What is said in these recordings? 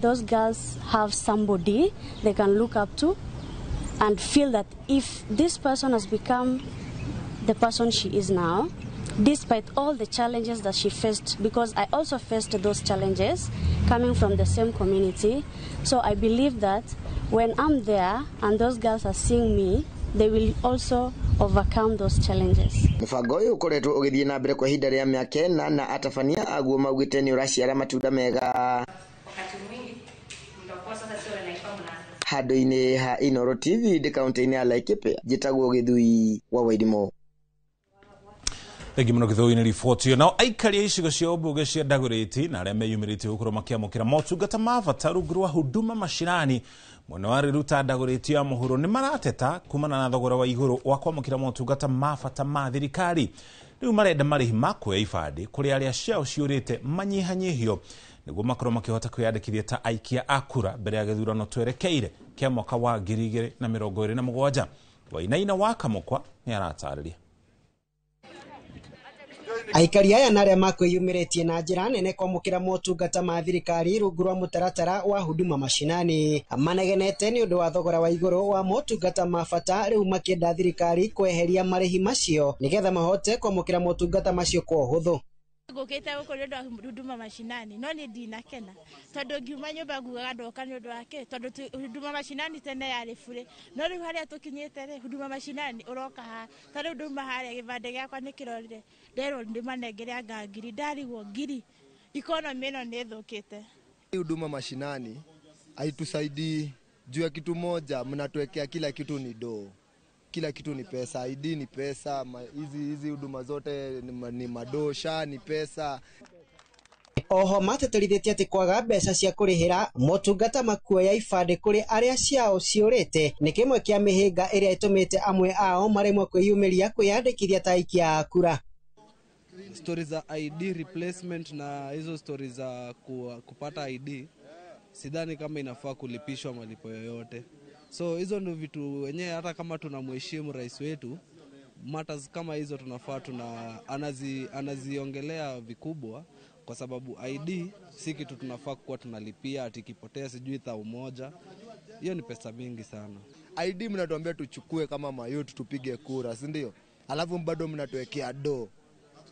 Those girls have somebody they can look up to and feel that if this person has become the person she is now, despite all the challenges that she faced, because I also faced those challenges coming from the same community. So I believe that when I'm there and those girls are seeing me, they will also overcome those challenges. Mũbango ũyũ ũkoretwo ũgĩthiĩ na mbere kwa ihinda rĩa mĩaka 4 na atabania aguo maugĩte nĩ ũraciara matunda mega. Handũ-inĩ ha Inooro TV ndĩ kaunti-inĩ ya Laikipia, njĩtagwo Gĩthui wa Wairimu. Thengi muno Gĩthũi nĩ riboti ĩyo. Nao aikari a icigo cia ũmbunge cia Dagoretti na arĩa meyumĩrĩtie gũkorwo makĩamũkĩra motungata ma bata rungu rwa Huduma Mashinani mwena wa Riruta Dagoretti ya mũhuro nĩ marateta kumana na thogora wa igũrũ wa kwamũkĩra motungata ma bata ma thirikari. Rĩu marenda marĩhi ma kuoya ibandĩ kũrĩ arĩa ciao ciũrĩte manyihanyihio nĩguo makorwo makĩhota kwĩyandĩkithia ta aikia a kura mbere ya gĩthurano twerekeire kĩa mwaka wa 2027. Wainaina wa Kamũkwa nĩ aratarĩria. Aikari aya na arĩa makwĩyumĩrĩtie na njĩra nene kwamũkĩra motungata ma thirikari rungu rwa mũtaratara wa Huduma Mashinani manegenete nĩ ũndũ wa thogora wa igũrũ wa motungata ma bata, rĩu makĩenda thirikari kweheria marĩhi macio nĩgetha mahote kwamũkĩra motungata macio kwa ũhũthũ. Ngũkĩte gũkũ nĩ ũndũ wa Huduma Mashinani no nĩ ndinakena tondũ ngiuma nyũmba ngugaga ndoka nĩ ũndũ wake tondũ Huduma Mashinani tene yarĩ bure no rĩu harĩa tũkinyĩte rĩ Huduma Mashinani ũroka haha ta rĩu ndauma harĩa gĩbandĩ gĩakwa nĩ kĩrorire nderwo ndĩmanengere anga ngiri ndarigwo ngiri ikonomi ĩno nĩ ĩthũkĩte. Huduma Mashinani haitusaidii juu ya kitu moja, mnatuwekea kila kitu ni doo. Kila kitu ni pesa, ID ni pesa, hizi huduma zote ni madosha, ni pesa. Oho mateterithĩtie atĩ kwaga mbeca cia kũrĩhĩra motungata makuoya ibandĩ kũrĩ arĩa ciao ciũrĩte nĩ kĩmwe kĩa mĩhĩnga ĩrĩa ĩtũmĩte amwe ao maremwo kwĩyumĩria kwĩyandĩkithia ta aikia a kura. Stories za ID replacement na hizo stories za kupata ID sidhani kama inafaa kulipishwa malipo yoyote. So hizo ndio vitu wenyewe hata kama tunamheshimu rais wetu, matters kama hizo tunafaa anaziongelea vikubwa, kwa sababu ID si kitu tunafaa kuwa tunalipia ati kipotea sijui 1,000. Hiyo ni pesa mingi sana. ID mnatuambia tuchukue kama mayutu tupige kura, si ndio? Alafu bado mnatuwekea do.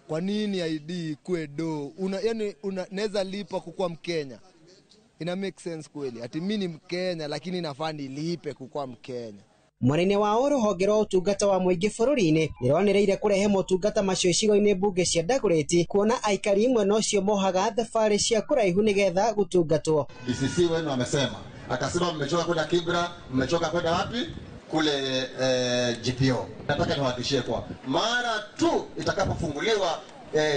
Kwa nini ID ikue do? Yaani unaweza lipa kukua Mkenya. Ina make sense kweli? Ati mimi ni Mkenya lakini nafaa nilipe kukua Mkenya. Mwanene wa rũhonge rwa ũtungata wa mũingĩ bũrũri-inĩ nĩrwanĩrĩire kũrehe motungata macio icigo-inĩ mbunge cia Dagoretti kuona aikari mwena ũcio mohaga thabarĩ cia kũraihu nĩgetha gũtungatwo. DCC wenu amesema, akasema mmechoka kwenda Kibra, mmechoka kwenda wapi? Kule GPO. Nataka niwahakikishie kwa mara tu itakapofunguliwa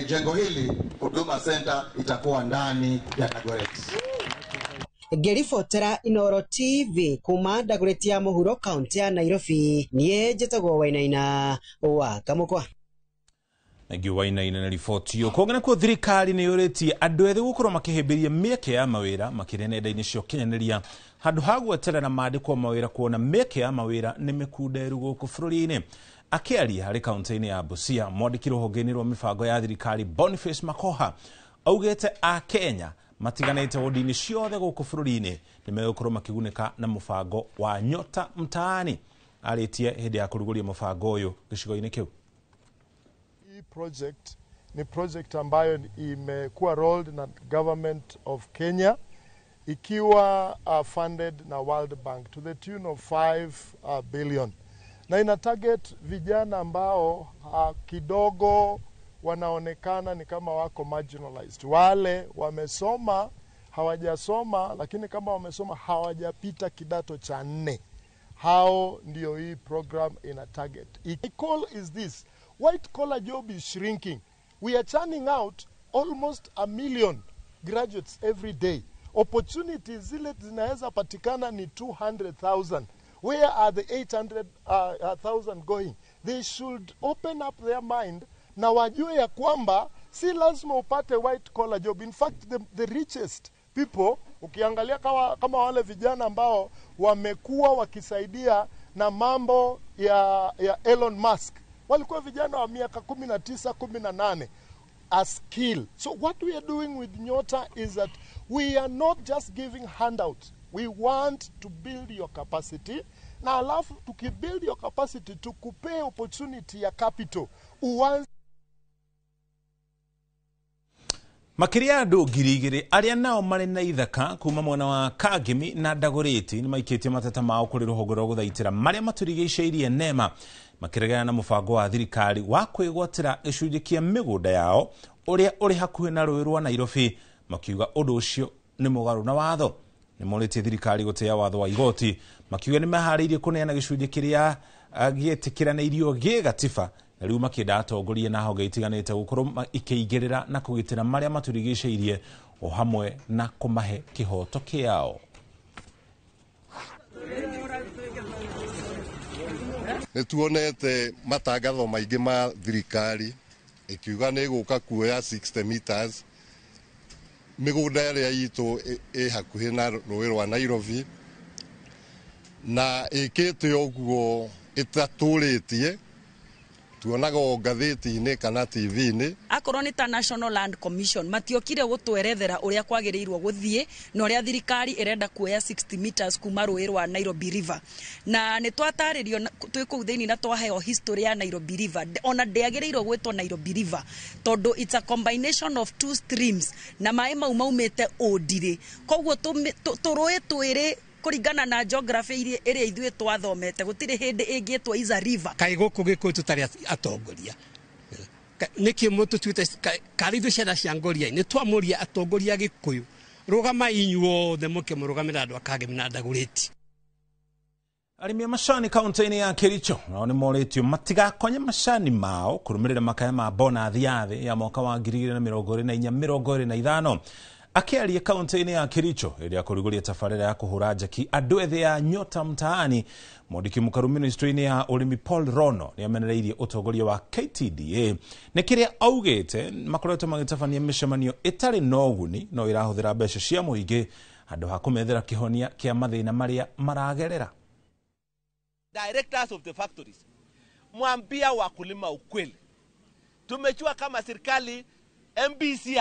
jengo hili, Huduma Center itakuwa ndani ya Dagoretti. Ngĩribotera Inooro TV kuma Dagoretti ya mũhuro kaunti ya Nairobi, niĩ njĩtagwo Wainaina wa Kamũkwa. Thengiũ Wainaina na riboti ĩyo. Kũngĩ nakuo thirikari nĩ yũrĩtie andũ ethĩ gũkorwo makĩhĩmbĩria mĩeke ya mawĩra makĩria nenda-inĩ cia ũkinyanĩria handũ ha gweterera mandĩkwo mawĩra kuona mĩeke ya mawĩra nĩ mĩkunderu gũkũ bũrũri-inĩ. Akĩaria harĩ kaunti-inĩ ya Busia, mwandĩki rũhonge-inĩ rwa mĩbango ya thirikari Boniface Makoha augĩte Akenya matiganĩte wodi-inĩ ciothe gũkũ bũrũri-inĩ nĩ megũkorwo makĩgunĩka na mũbango wa Nyota Mtaani. Arĩtie hĩndĩ ya kũrugũria mũbango ũyũ gĩcigo-inĩ kĩu. Hii project ni project ambayo imekuwa rolled na government of Kenya ikiwa funded na World Bank to the tune of 5 billion, na ina target vijana ambao kidogo wanaonekana ni kama wako marginalized, wale wamesoma hawajasoma, lakini kama wamesoma hawajapita kidato cha 4. Hao ndio hii program ina target. My call is this: white collar job is shrinking. We are churning out almost 1 million graduates every day. Opportunities zile zinaweza patikana ni 200,000. Where are the 800,000 going? They should open up their mind na wajue ya kwamba si lazima upate white collar job. In fact, the richest people, ukiangalia kama wale vijana ambao wamekuwa wakisaidia na mambo ya Elon Musk, walikuwa vijana wa miaka 19, 18. a skill. So what we are doing with Nyota is that we are not just giving handouts. We want to build your capacity. Na alafu tukibuild your capacity, tukupee opportunity ya capital. Uanze. Makiria andũ 2,000 arĩa nao marĩ na ithaka kuma mwena wa Kangemi na Dagoretti nĩ maikĩtie mateta mao kũrĩ rũhonge rwa gũthaitĩra marĩa matũrigicĩirie NEMA, makĩregana na mũbango wa thirikari wa kwĩgwatĩra gĩcunjĩ kĩa mĩgũnda yao ũrĩa ũrĩ hakuhĩ na rũĩ rwa Nairobi, makiuga ũndũ ũcio nĩ mũgarũ na watho. Nĩ morĩtie thirikari gũtĩa watho wa igoti, makiuga nĩ maharĩirie kũneana gĩcunjĩ kĩrĩa gĩetĩkĩranĩirio gĩ gatiba, na rĩu makĩenda atongoria na honge itiganĩte gũkorwo ikĩingĩrĩra na kũgitĩra marĩa matũrigicĩirie o hamwe na kũmahe kĩhoto kĩao. Nĩ tuonete matangatho maingĩ ma thirikari ĩkiuga nĩ ĩgũka kuoya 60 meters mĩgũnda ĩrĩa itũ ĩ hakuhĩ na rũĩ rwa Nairobi, na ĩkĩte ũguo ĩtatũrĩtie, tuonaga o ngathĩti-inĩ kana TV-inĩ. Akorwo nĩ ta National Land Commission matiokire gũtwerethera ũrĩa kwagĩrĩirwo gũthiĩ na ũrĩa thirikari ĩrenda kuoya 60 meters kuma rũĩ rwa Nairobi River, na nĩ twatarĩrio twĩ kũu thĩinĩ na twaheo history ya Nairobi River. Ona ndĩagĩrĩirwo gwĩtwo Nairobi River tondũ it's a combination of two streams na maĩ mau maumĩte Ũndirĩ, koguo tũrũĩ twĩrĩ kũringana na geography ĩrĩa ithuĩ twathomete gũtirĩ hĩndĩ ĩngĩtwo is a river. Kaĩ gũkũ Gĩkũyũ tũtarĩ atongoria, nĩkĩ mũtũtuĩte karĩ ithuĩ ciana cia ngoria? Nĩ twamũria atongoria Gĩkũyũ, rũgamai inyuothe mũke mũrũgamĩre andũ a Kangemi na Dagoretti. Arĩmi a macani kaunti-inĩ ya Kericho nao nĩ morĩtio matigakonye macani mao kũrũmĩrĩra makaya ma bonathi ya thĩ ya mwaka wa 2024-2025. Akĩaria kaunti-inĩ ya Kericho ĩrĩa kũrugũria tabarĩra ya kũhũra njeki andũ ethĩ ya Nyota Mtaani, mwandĩki mũkaru ministry-inĩ ya ũrĩmi Paul Rono nĩ amenereirie ũtongoria wa KTDA nĩ kĩrĩa augĩte makoretwo magĩtabania mĩcemanio ĩtarĩ na ũguni no ĩrahũthĩra mbeca cia mũingĩ handũ ha kũmethera kĩhonia kĩa mathĩna marĩa maragerera. Directors of the factories, mwambia wakulima ukweli. Tumejua kama serikali MBC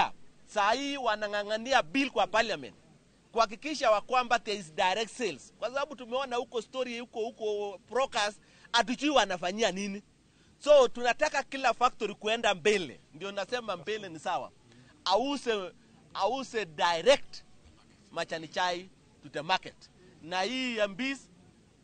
saa hii wanang'ang'ania bill kwa parliament kuhakikisha wa kwamba there is direct sales, kwa sababu tumeona huko story huko brokers hatujui wanafanyia nini. So tunataka kila factory kuenda mbele, ndio nasema mbele ni sawa, ause direct machani chai to the market. Na hii MBs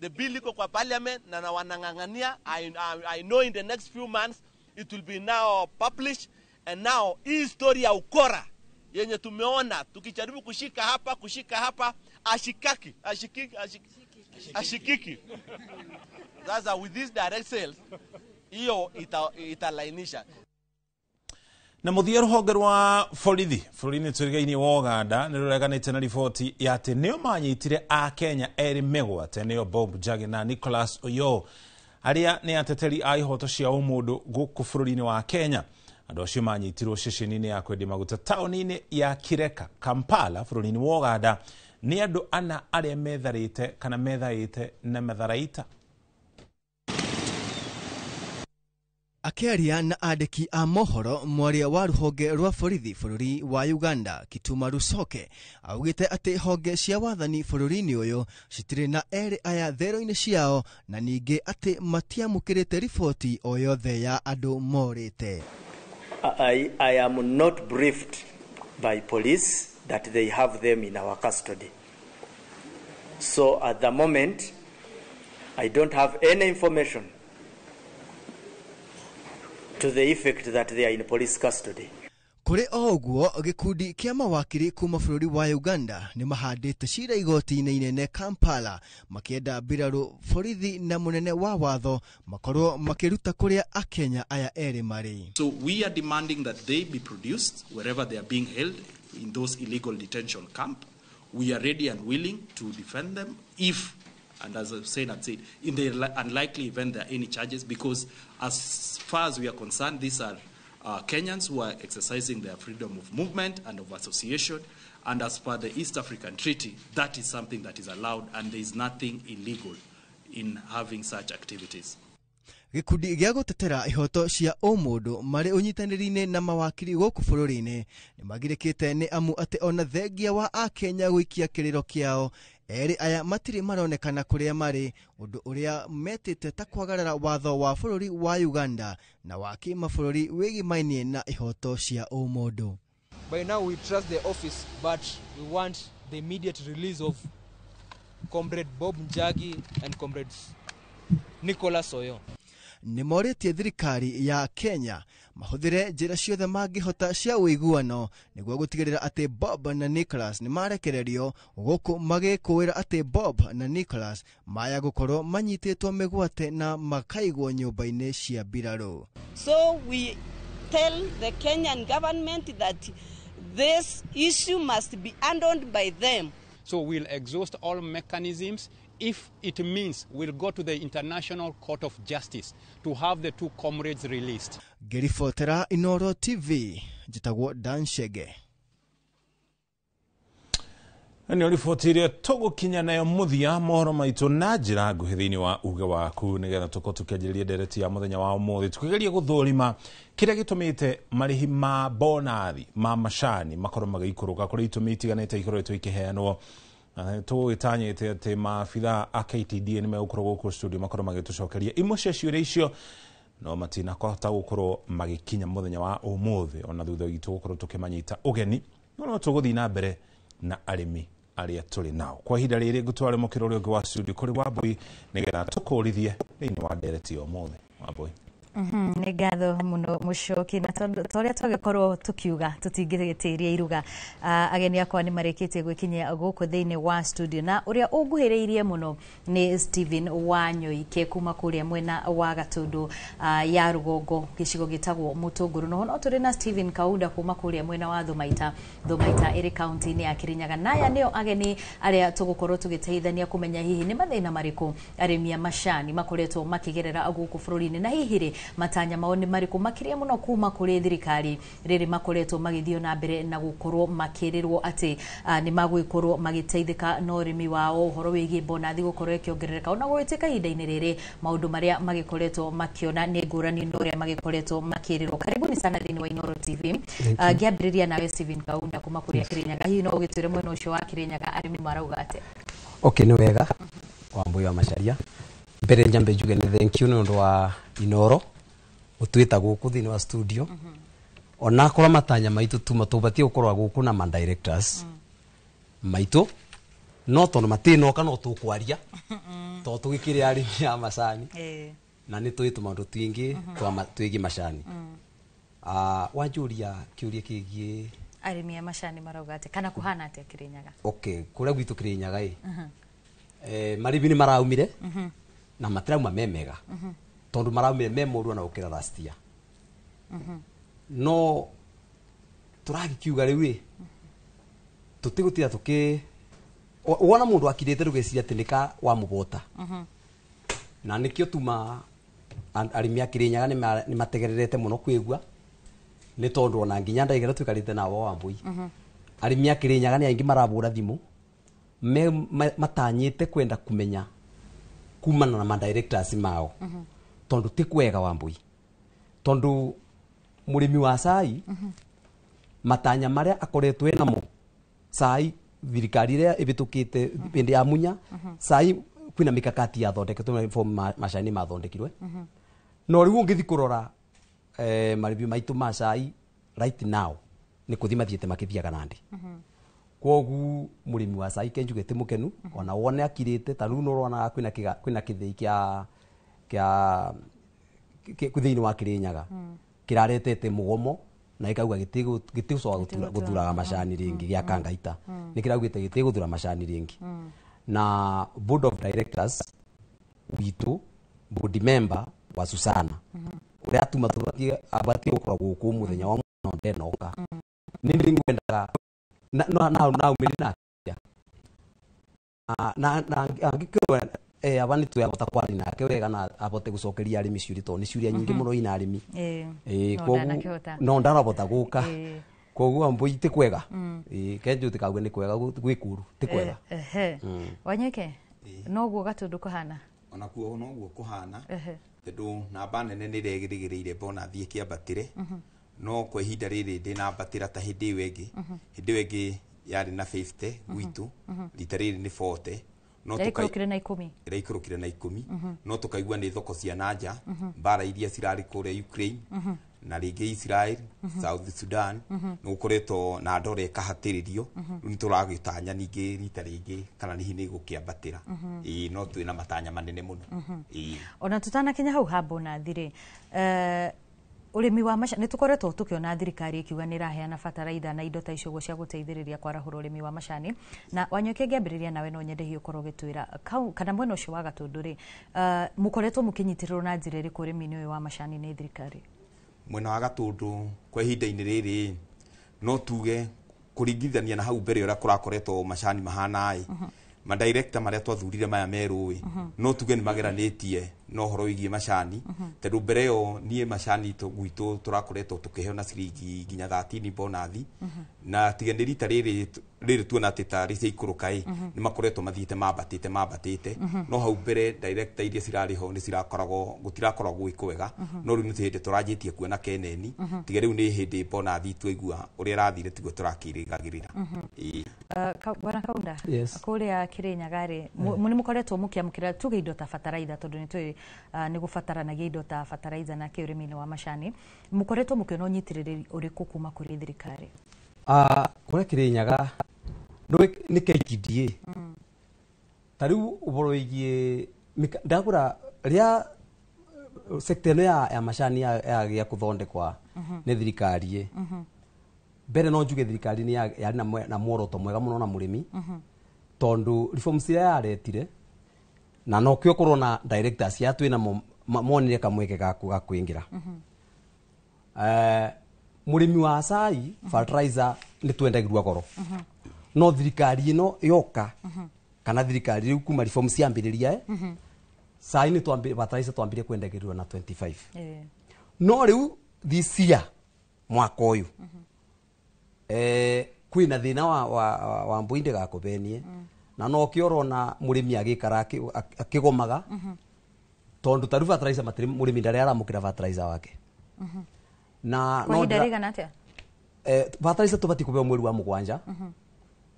the bill iko kwa parliament na wanang'ang'ania. I know in the next few months it will be now published. And now hii story ya ukora yenye tumeona tukijaribu kushika hapa ashikaki. Sasa with this direct sales hiyo italainisha. Na mũthia rũhonge rwa borithi bũrũri-inĩ tũrigainĩ wa Uganda nĩ rũreganĩte na riboti ya atĩ nĩo manyitire a Kenya erĩ mĩgwate, nĩo Bob Njagi na Nicholas Oyoo, arĩa nĩ ateteri a ihoto cia ũmũndũ gũkũ bũrũri-inĩ wa Kenya. Andũ acio manyitirwo ceceni-inĩ ya kwendia maguta taũni-inĩ ya Kireka, Kampala, bũrũri-inĩ wa Uganda nĩ andũ ana arĩa metharĩte kana methaĩte na matharaita. Akĩaria na andĩki a mohoro, mwaria wa rũhonge rwa borithi bũrũri wa Uganda Kituma Rusoke augĩte atĩ honge cia wathani bũrũri-inĩ ũyũ citirĩ na erĩ aya thero-inĩ ciao, na ningĩ atĩ matiamũkĩrĩte riboti o yothe ya andũ morĩte. I am not briefed by police that they have them in our custody. So at the moment, I don't have any information to the effect that they are in police custody. Kũrĩ o ũguo, gĩkundi kĩa mawakiri kuma bũrũri wa Uganda nĩ mahandĩte cira igoti-inĩ inene Kampala makĩenda mbirarũ borithi na mũnene wa watho makorwo makĩruta kũrĩa akenya aya erĩ marĩ. So we are demanding that they be produced wherever they are being held in those illegal detention camp. We are ready and willing to defend them if, and as I've said, in the unlikely event there are any charges, because as far as we are concerned, these are Kenyans who are exercising their freedom of movement and of association, and as per the East African Treaty, that is something that is allowed, and there is nothing illegal in having such activities. Gĩkundi gĩa gũtetera ihoto cia ũmũndũ marĩ ũnyitanĩri-inĩ na mawakiri gũkũ bũrũri-inĩ nĩmagirĩkĩte nĩ amu atĩ ona thengia wa akenya gũikia kĩrĩro kĩao erĩ aya matirĩ maronekana kũrĩa marĩ, ũndũ ũrĩa metĩte ta kwagarara watho wa bũrũri wa Uganda na wa kĩmabũrũri wĩgĩmainie na ihoto cia ũmũndũ. By now we trust the office, but we want the immediate release of Comrade Bob Njagi and Comrade Nicholas Oyo. Nĩ morĩtie thirikari ya Kenya mahũthĩre njĩra ciothe mangĩhota cia ũiguano nĩguo gũtigĩrĩra atĩ Bob na Nicholas nĩ marekererio, gũkũ magĩkũĩra atĩ Bob na Nicholas maya gũkorwo manyitĩtwo mĩgwate na makaigwo nyũmba-inĩ cia mbirarũ. So we tell the Kenyan government that this issue must be handled by them. So we'll exhaust all mechanisms. If it means we'll go to the International Court of Justice to have the two comrades released. Ngĩribotera Inoro TV, njĩtagwo Dan Shege. Nĩ riboti ĩrĩa tũgũkinya nayo mũthia mohoro maitũ na njĩra nguhĩ thĩinĩ wa uge waku nĩgetha tũkorwo tũkĩanjĩrĩria ndereti ya mũthenya wa ũmũthĩ tũkĩgeria gũthũrima kĩrĩa gĩtũmĩte marĩhi ma bonathi ma macani makorwo magĩikũrũka kũrĩ itũmi itiganĩte ikoretwo ikĩheanwo. Tũgĩtanyĩte atĩ maabithaa a KTDA nĩ megũkorwo gũkũ studio makorwo magĩtũcokeria imwe cia ciũria icio no matinahota gũkorwo magĩkinya mũthenya wa ũmũthĩ ona thutha witũ gũkorwo tũkĩmanyita ũgeni no tũgũthiĩ na mbere na arĩmi arĩa tũrĩ nao kwa ihinda rĩrĩ ngũtware mũkĩro ũrĩa ũngĩ wa studio kũrĩ Wambui nĩgetha tũkũrithie thĩinĩ wa ndereti ya ũmũthĩ. Wambui. Nĩ ngatho mũno Mũcoki, na torĩa twagĩkorwo tũkiuga tũtingĩgĩtĩria iruga, ageni akwa nĩ marĩkĩtie gwĩkinyia gũkũ thĩinĩ wa studio, na ũrĩa ũnguhĩrĩirie mũno nĩ Stephen Wanyoike kuma kũrĩa mwena wa Gatundu ya rũgongo gĩcigo gĩtagwo Mũtũngũrũ. No tũrĩ na Stephen Kaunda kuma kũrĩa mwena wa Thumaita, Thumaita ĩrĩ kaunti-inĩ ya Kirinyaga. Naya nĩo ageni arĩa tũgũkorwo tũgĩteithania kũmenya hihi nĩ mathĩna marĩkũ arĩmi a macani makoretwo makĩgerera gũkũ bũrũri-inĩ, na hihi rĩ matanya mao nĩ marĩkũ makĩria mũno kuma kũrĩ thirikari rĩrĩ makoretwo magĩthiĩ na mbere na gũkorwo makĩrĩrwo atĩ nĩ magũgĩkorwo magĩteithĩka na ũrĩmi wao, ũhoro wĩgiĩ bonathi gũkorwo ĩkĩongerereka ona gũgĩtuĩka ihinda-inĩ rĩrĩ maũndũ marĩa magĩkoretwo makĩona nĩ ngũrani na ũrĩa magĩkoretwo makĩrĩrwo. Karibuni sana thĩinĩ wa Inoro TV. Ngĩambĩrĩria nawe Stephen Kaunda kuma kũrĩa Kirinyaga, hihi no ũgĩtwĩre mwena ũcio wa Kirinyaga arĩmi marauga atĩa? Okay, nĩ wega Wambui wa Macharia. Mbere njambe njuge nĩ thank you nĩ ũndũ wa Inoro utwita guku thiini wa studio. Ona korwo matanya maitu tuma tubatie gukorwo guku na man directors maitu no tondu matinoka no tukwaria to tugikire arimi a macani na ni twi tumaundu twingi twigi macani. Wanjuria kiuria kigie arimi a macani marauga atia kana kuhana atia Kirinyaga? Okay, kuria gwitu Kirinyaga i maribi ni maraumire na matirauma me mega tondu maraumire me moru na gukira last year. No turagikiuga riu i tutigutira tuki wona mundu akirite rugeciria ati nika wa mubota na nikio tuma arimi a Kirinyaga ni mategererete muno kwigua ni tondu ona nginya ndaigera twikarite nawo Wambui. Arimi a Kirinyaga ni aingi marabura thimu me matanyite kwenda kumenya kumana na madirectors mao tondu ti kwega Wambui, tondu murimi wa cai matanya maria akoretwo namo cai thirikari iria ibitukite hindi ya Munya cai kwina mikakati yathondeketwo reform macani mathondekirwe no riu ungithi kurora maribio maitu ma cai right now ni kuthi mathiete makithiaga nandi. Kwogu murimi wa cai kenjuge ti mukenu ona wone akirite ta riu nurona kwina kwina kithii kia kia thĩinĩ wa Kirinyaga kiraretete mugomo na ikauga gitigucoka guthuraga macani ringi gia Kangaita ni kiraugite gitiguthura macani ringi. Na board of directors witu board member wa Susana uria tuma tubatie abatie gukorwo guku muthenya wa muno ndenoka ni ndingwendaga na na na umiri na na angikirwo aba ni twabota kwari nake wega na abote gucokeria arimi ciuri to ni ciuria nyingi muno ina arimi koguo no ndarabota guka koguo Wambui ti kwega kenju tikauge ni kwega gwikuru ti kwega. Wanyeke noguo Gatundu kuhana ona kuo noguo kuhana Tondu namba nene nĩ ĩrerĩgĩrĩire bonathi ĩkĩambatĩre, no kwa ihinda rĩrĩ ndĩnambatĩra ta hĩndĩ ĩyo ĩngĩ. Hĩndĩ ĩyo ĩngĩ yarĩ na 50 gwitũ, rita rĩrĩ nĩ 40, no Ĩraikũrũkire na 10. Ĩraikũrũkire na 10. No tũkaigua nĩ thoko cia nanja, mbara iria cirarĩ kũrĩa Ukraine na rĩngĩ Israel, South Sudan, nĩ gũkoretwo na ndora ĩkahatĩrĩrio. Rĩu nĩ tũragĩtanya ningĩ rita rĩngĩ kana hihi nĩ gũkĩambatĩra. Ĩĩ, no twĩna matanya manene mũno. Ĩĩ. Ona tutanakinya hau ha bonathi rĩ, ũrĩmi wa macani, nĩ tũkoretwo tũkĩona thirikari ĩkiuga nĩ ĩraheana bataraitha na indo ta icio ũguo cia gũteithĩrĩria kwarahũra ũrĩmi wa macani. Na Wanyũki, ngĩambĩrĩria nawe, no nyende hihi ũkorwo ũgĩtwĩra kana mwena ũcio wa Gatũndũ rĩ, mũkoretwo mũkĩnyitĩrĩrwo na njĩra ĩrĩkũ ũrĩmi-inĩ ũyũ wa macani nĩ thirikari? Mwena wa Gatũndũ kwa ihinda-inĩ rĩrĩ, no tuge kũringithania na hau mbere ũrĩa kũrakoretwo macani mahana ĩ, madirector marĩa twathurire maya merũ ĩ, no tuge nĩ mageranĩtie na ũhoro wĩgiĩ macani, tondũ mbere ĩyo niĩ macani gwitũ tũrakoretwo tũkĩheo na ciringi nginya 13 bonathi, na tiga nĩ rita rĩrĩ rĩrĩ tuona atĩ tarĩ ciaikũrũka ĩ, nĩ makoretwo mathiĩte mambatĩte mambatĩte. No hau mbere director iria cirarĩ ho nĩ cirakoragwo gũtirakoragwo gwĩ kwega. No rĩu nĩ hĩndĩ tũranjĩtie kuona keneni, tiga rĩu nĩ hĩndĩ bonathi twaigua ũrĩa ĩrathire tiguo tũrakĩrĩgagĩrĩra. Ĩĩ. Bwana Kaunda, Yes. kũrĩa Kĩrĩnyaga rĩ, nĩ mũkoretwo mũkĩamũkĩra tuge indo ta bataraitha, tondũ nĩ tũĩ nĩ gũbataranagia indo ta bataraitha na kĩ ũrĩmi-inĩ wa macani, mũkoretwo mũkĩona ũnyitĩrĩri ũrĩkũ kuma kũrĩ thirikari? Kũrĩa Kĩrĩnyaga nĩ KTDA. Ta rĩu ũhoro wĩgiĩ ndagũra rĩa sector ĩno ya macani yagĩa kũthondekwa nĩ thirikari ĩ, mbere no njuge thirikari nĩ yarĩ na muoroto mwega mũno na mũrĩmi, tondũ reforms iria yaretire na nokĩo kũrona directors ya twĩna monire kamweke ga kwĩingĩra. Mũrĩmi wa cai, fertilizer nĩ twendagĩrwo goro, no thirikari ĩno yoka kana thirikari rĩu kuma reforms ciambĩrĩria, cai nĩ fertilizer twambire kwendagĩrwo na 25, no rĩu this year, mwaka ũyũ, kwĩna thĩna wa mbũi ndĩgakũbenie, na nokĩo ũrona mũrĩmi agĩikara akĩgomaga, tondũ ta rĩu fertilizer matirĩ, mũrĩmi ndarĩ aramũkĩra fertilizer wake na Kwa no ihinda rĩigana atĩa? Fertilizer tũbatiĩ kũheo mweri wa 7,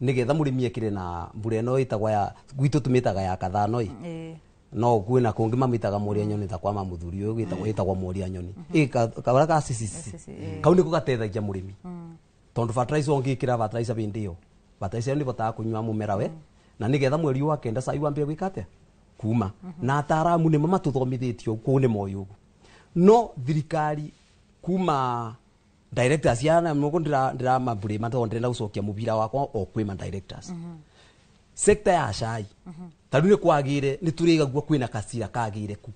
nĩgetha mũrĩmi ekĩre na mbura ĩno ĩtagwo ya gwitũ tũmĩtaga ya kathano ĩ. No kwĩna kũngĩ mamĩtaga mũrĩa nyoni, ta kwa mamuthuri ũyũ ĩtagwo mũrĩa nyoni ĩ kaũrĩa ka sisisi. Sisi. Kau nĩko gateithagia mũrĩmi, tondũ fertilizer ũngĩkĩra fertilizer hĩndĩ ĩyo, fertilizer ĩyo nĩbotaga kũnyua mũmera we, na nĩgetha mweri wa 9 cai wambie gwĩka atĩa kuma. Na ataaramu nĩmo matũthomithĩtio kũu, nĩ moĩ ũguo. No thirikari kuma directors yana mũgo ndĩramabũrĩma tondũ ndĩrenda gũcokia mũbira wakwa o kwĩ ma directors. Sector ya cai ta rĩu nĩ kwagĩire, nĩ tũrĩgagua kwĩna kacira kagĩire ku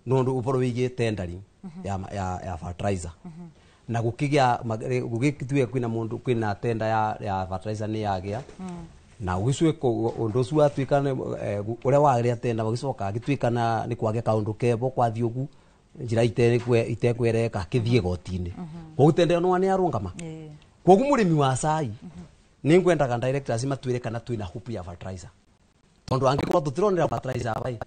nondu ũhoro wĩgiĩ tendering ya fertilizer, na gũkĩgĩa gũgĩtuĩka kwĩna mũndũ kwĩna tender ya fertilizer nĩ yagĩa, na ũgĩcuĩka ũndũ ũcio watuĩka ũrĩa wagĩa tender magĩcoka agĩtuĩka na nĩ kwagĩa kaũndũ kebo kwathiĩ ũgu njĩra itekwereka akĩthiĩ goti-inĩ, koguo tender ĩno nĩ yarũngama. Koguo mũrĩmi wa cai nĩ ngwendaga directors matwĩre kana twĩna hope ya fertilizer, tondũ angĩkorwo tũtironera fertilizer bai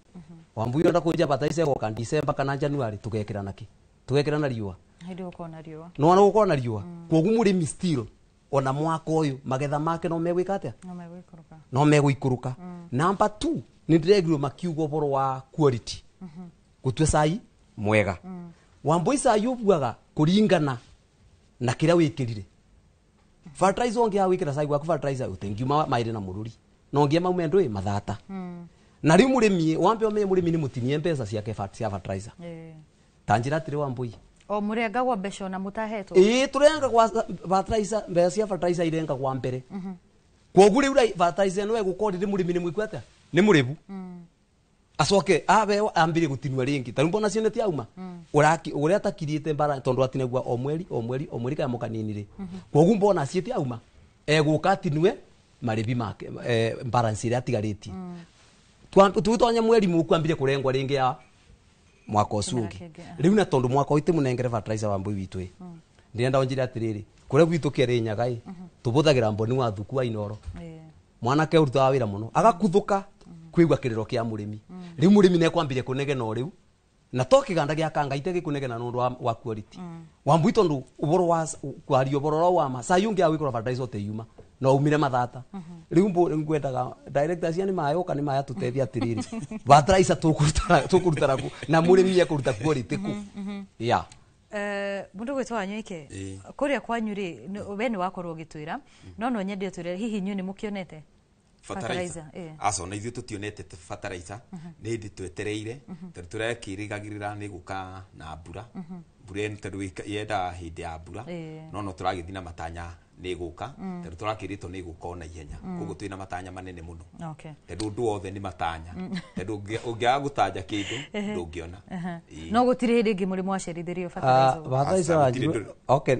Wambui enda kũnja fertilizer ĩgoka December kana January, tũgekĩra nakĩ? Tũgekĩra na riũa. Hĩndĩ gũkorwo na riũa. No ona gũkorwo na riũa, koguo mũrĩmi still ona mwaka ũyũ magetha make no megwĩka atĩa? No megũikũrũka. No megũikũrũka. Number 2, nĩ ndĩregirwo makiuga ũhoro wa quality, gũtua cai mwega. Wambui, cai ũbuaga kũringana na kĩrĩa wĩkĩrire fertilizer. Ũngĩaga gwĩkĩra cai gwaku fertilizer, ũtingiuma maĩrĩ na mũrũri no ngia maume ndũĩ mathata. Na rĩu mũrĩmi wambe ũmenye mũrĩmi nĩ mũtinie mbeca ciake cia fertilizer. Ta njĩra atĩrĩ, Wambui, O mũrengagwo mbeca ona mũtahetwo? Ĩĩ, tũrenga gwa fertilizer, mbeca cia fertilizer irengagwa mbere. Koguo rĩu fertilizer ĩno ĩgũkorwo rĩrĩ mũrĩmi nĩ mwĩku atĩa, nĩ mũrĩbu, acoke abe ambire gũtinua rĩngĩ. Ta rĩu mbona cio nĩ auma ũrĩa atakirĩte mbara, tondũ atinagua o mweri o mweri o mweri kanyamũ kanini rĩ. Koguo mbona ciĩte auma egũka atinue marĩbi make, balance ĩrĩa atigarĩtie. Tũgĩtonya mweri mũku ambire kũrengwa rĩngĩ ya mwaka ũcio Kĩmera ũngĩ. kĩngĩ, ah. Rĩu na tondũ mwaka ũyũ tĩmũnengere fertilizer wa mbui witũ ĩ, ndĩrenda ũnjĩre atĩrĩrĩ, kũrĩa gwitũ Kĩrĩnyaga ĩ, tũbũthagĩra mboni wa thuku wa Inoro. Mwanake ũrutaga wĩra mũno agakuthũka kwĩgua kĩrĩro kĩa mũrĩmi. Rĩu mũrĩmi nĩekwambirie kũnegena o rĩu Na to kiganda gĩa kanga ite gĩkũnegena nĩ ũndũ wa quality. Wambui tondu uboro wa kwaria uboro wa ma sai ungi awikora fertilizer uteyuma no umire mathata. Riu ngwendaga director cia ni mayoka ni maya tutethia atiriri fertilizer tukurutara ku na murimi ekuruta quality ku ya. Mundu gwitwo Wanyoike, kuria kwanyu ri we ni wakorwo ugitwira no nyende utwire hihi inyuĩ ni mukionete fertilizer? Aca ona ithuĩ tũtionete fertilizer, nĩ hĩndĩ twetereire tondũ tũrekĩrĩgagĩrĩra nĩ gũka na mbura. Mbura ĩno tondũ yendaga hĩndĩ ya mbura, no tũragĩthiĩ na matanya nĩ ĩgũka, tondũ tũrakĩrĩtwo nĩ ĩgũka ona ihenya. Koguo twĩna matanya manene mũno, tondũ ũndũ wothe nĩ matanya, tondũ ũngĩaga gũtanya kĩndũ ndũngĩona. No gũtirĩ hĩndĩ ĩngĩ mũrĩ mwacerithĩrio fertilizer? Okay,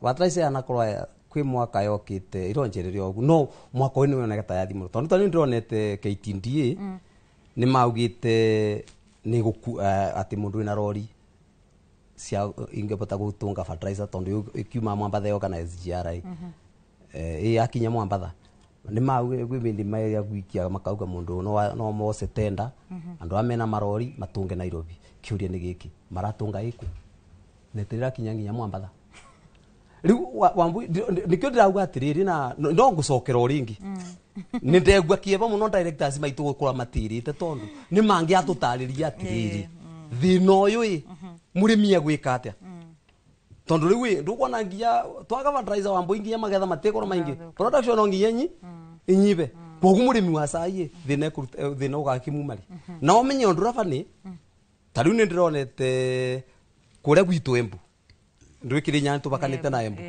fertilizer yanakorwo kwĩ mwaka yokĩte ironjereria ũguo, no mwaka ũyũ nĩwoneka ta yathi mũno tondũ ta nĩ ndĩronete KTDA nĩ maugĩte nĩ gũku atĩ mũndũ wĩna rori cia ingĩbota gũtũnga fertilizer tondũ ĩkiuma Mwambatha yoka na SGR ĩ yakinya Mwambatha nĩ maugire gwĩ bĩndĩ maya gwikia makauga mũndũ no mose tenda andũ aya mena marori matũnge Nairobi. Kĩũria nĩ gĩkĩ, maratũnga ĩkũ na ĩtĩrĩrakinya nginya Mwambatha? Riu Wambui nikio ndirauga atiriri na no ngucokera o ringi ni ndegua kieva muno directors maitu gukora matirite tondu ni mangi atutariria atiriri thina uyu i murimi egwika atia, tondu riu ndukwona nginya twaga fertilizer Wambui nginya magetha matikorwo maingi, production no nginya inyibe koguo murimi wa cai thina thina ugakimumari na umenye undu rabani. Ta riu ni ndironete kuria gwitu Embu ndwikire nyanya tubakanite na Embu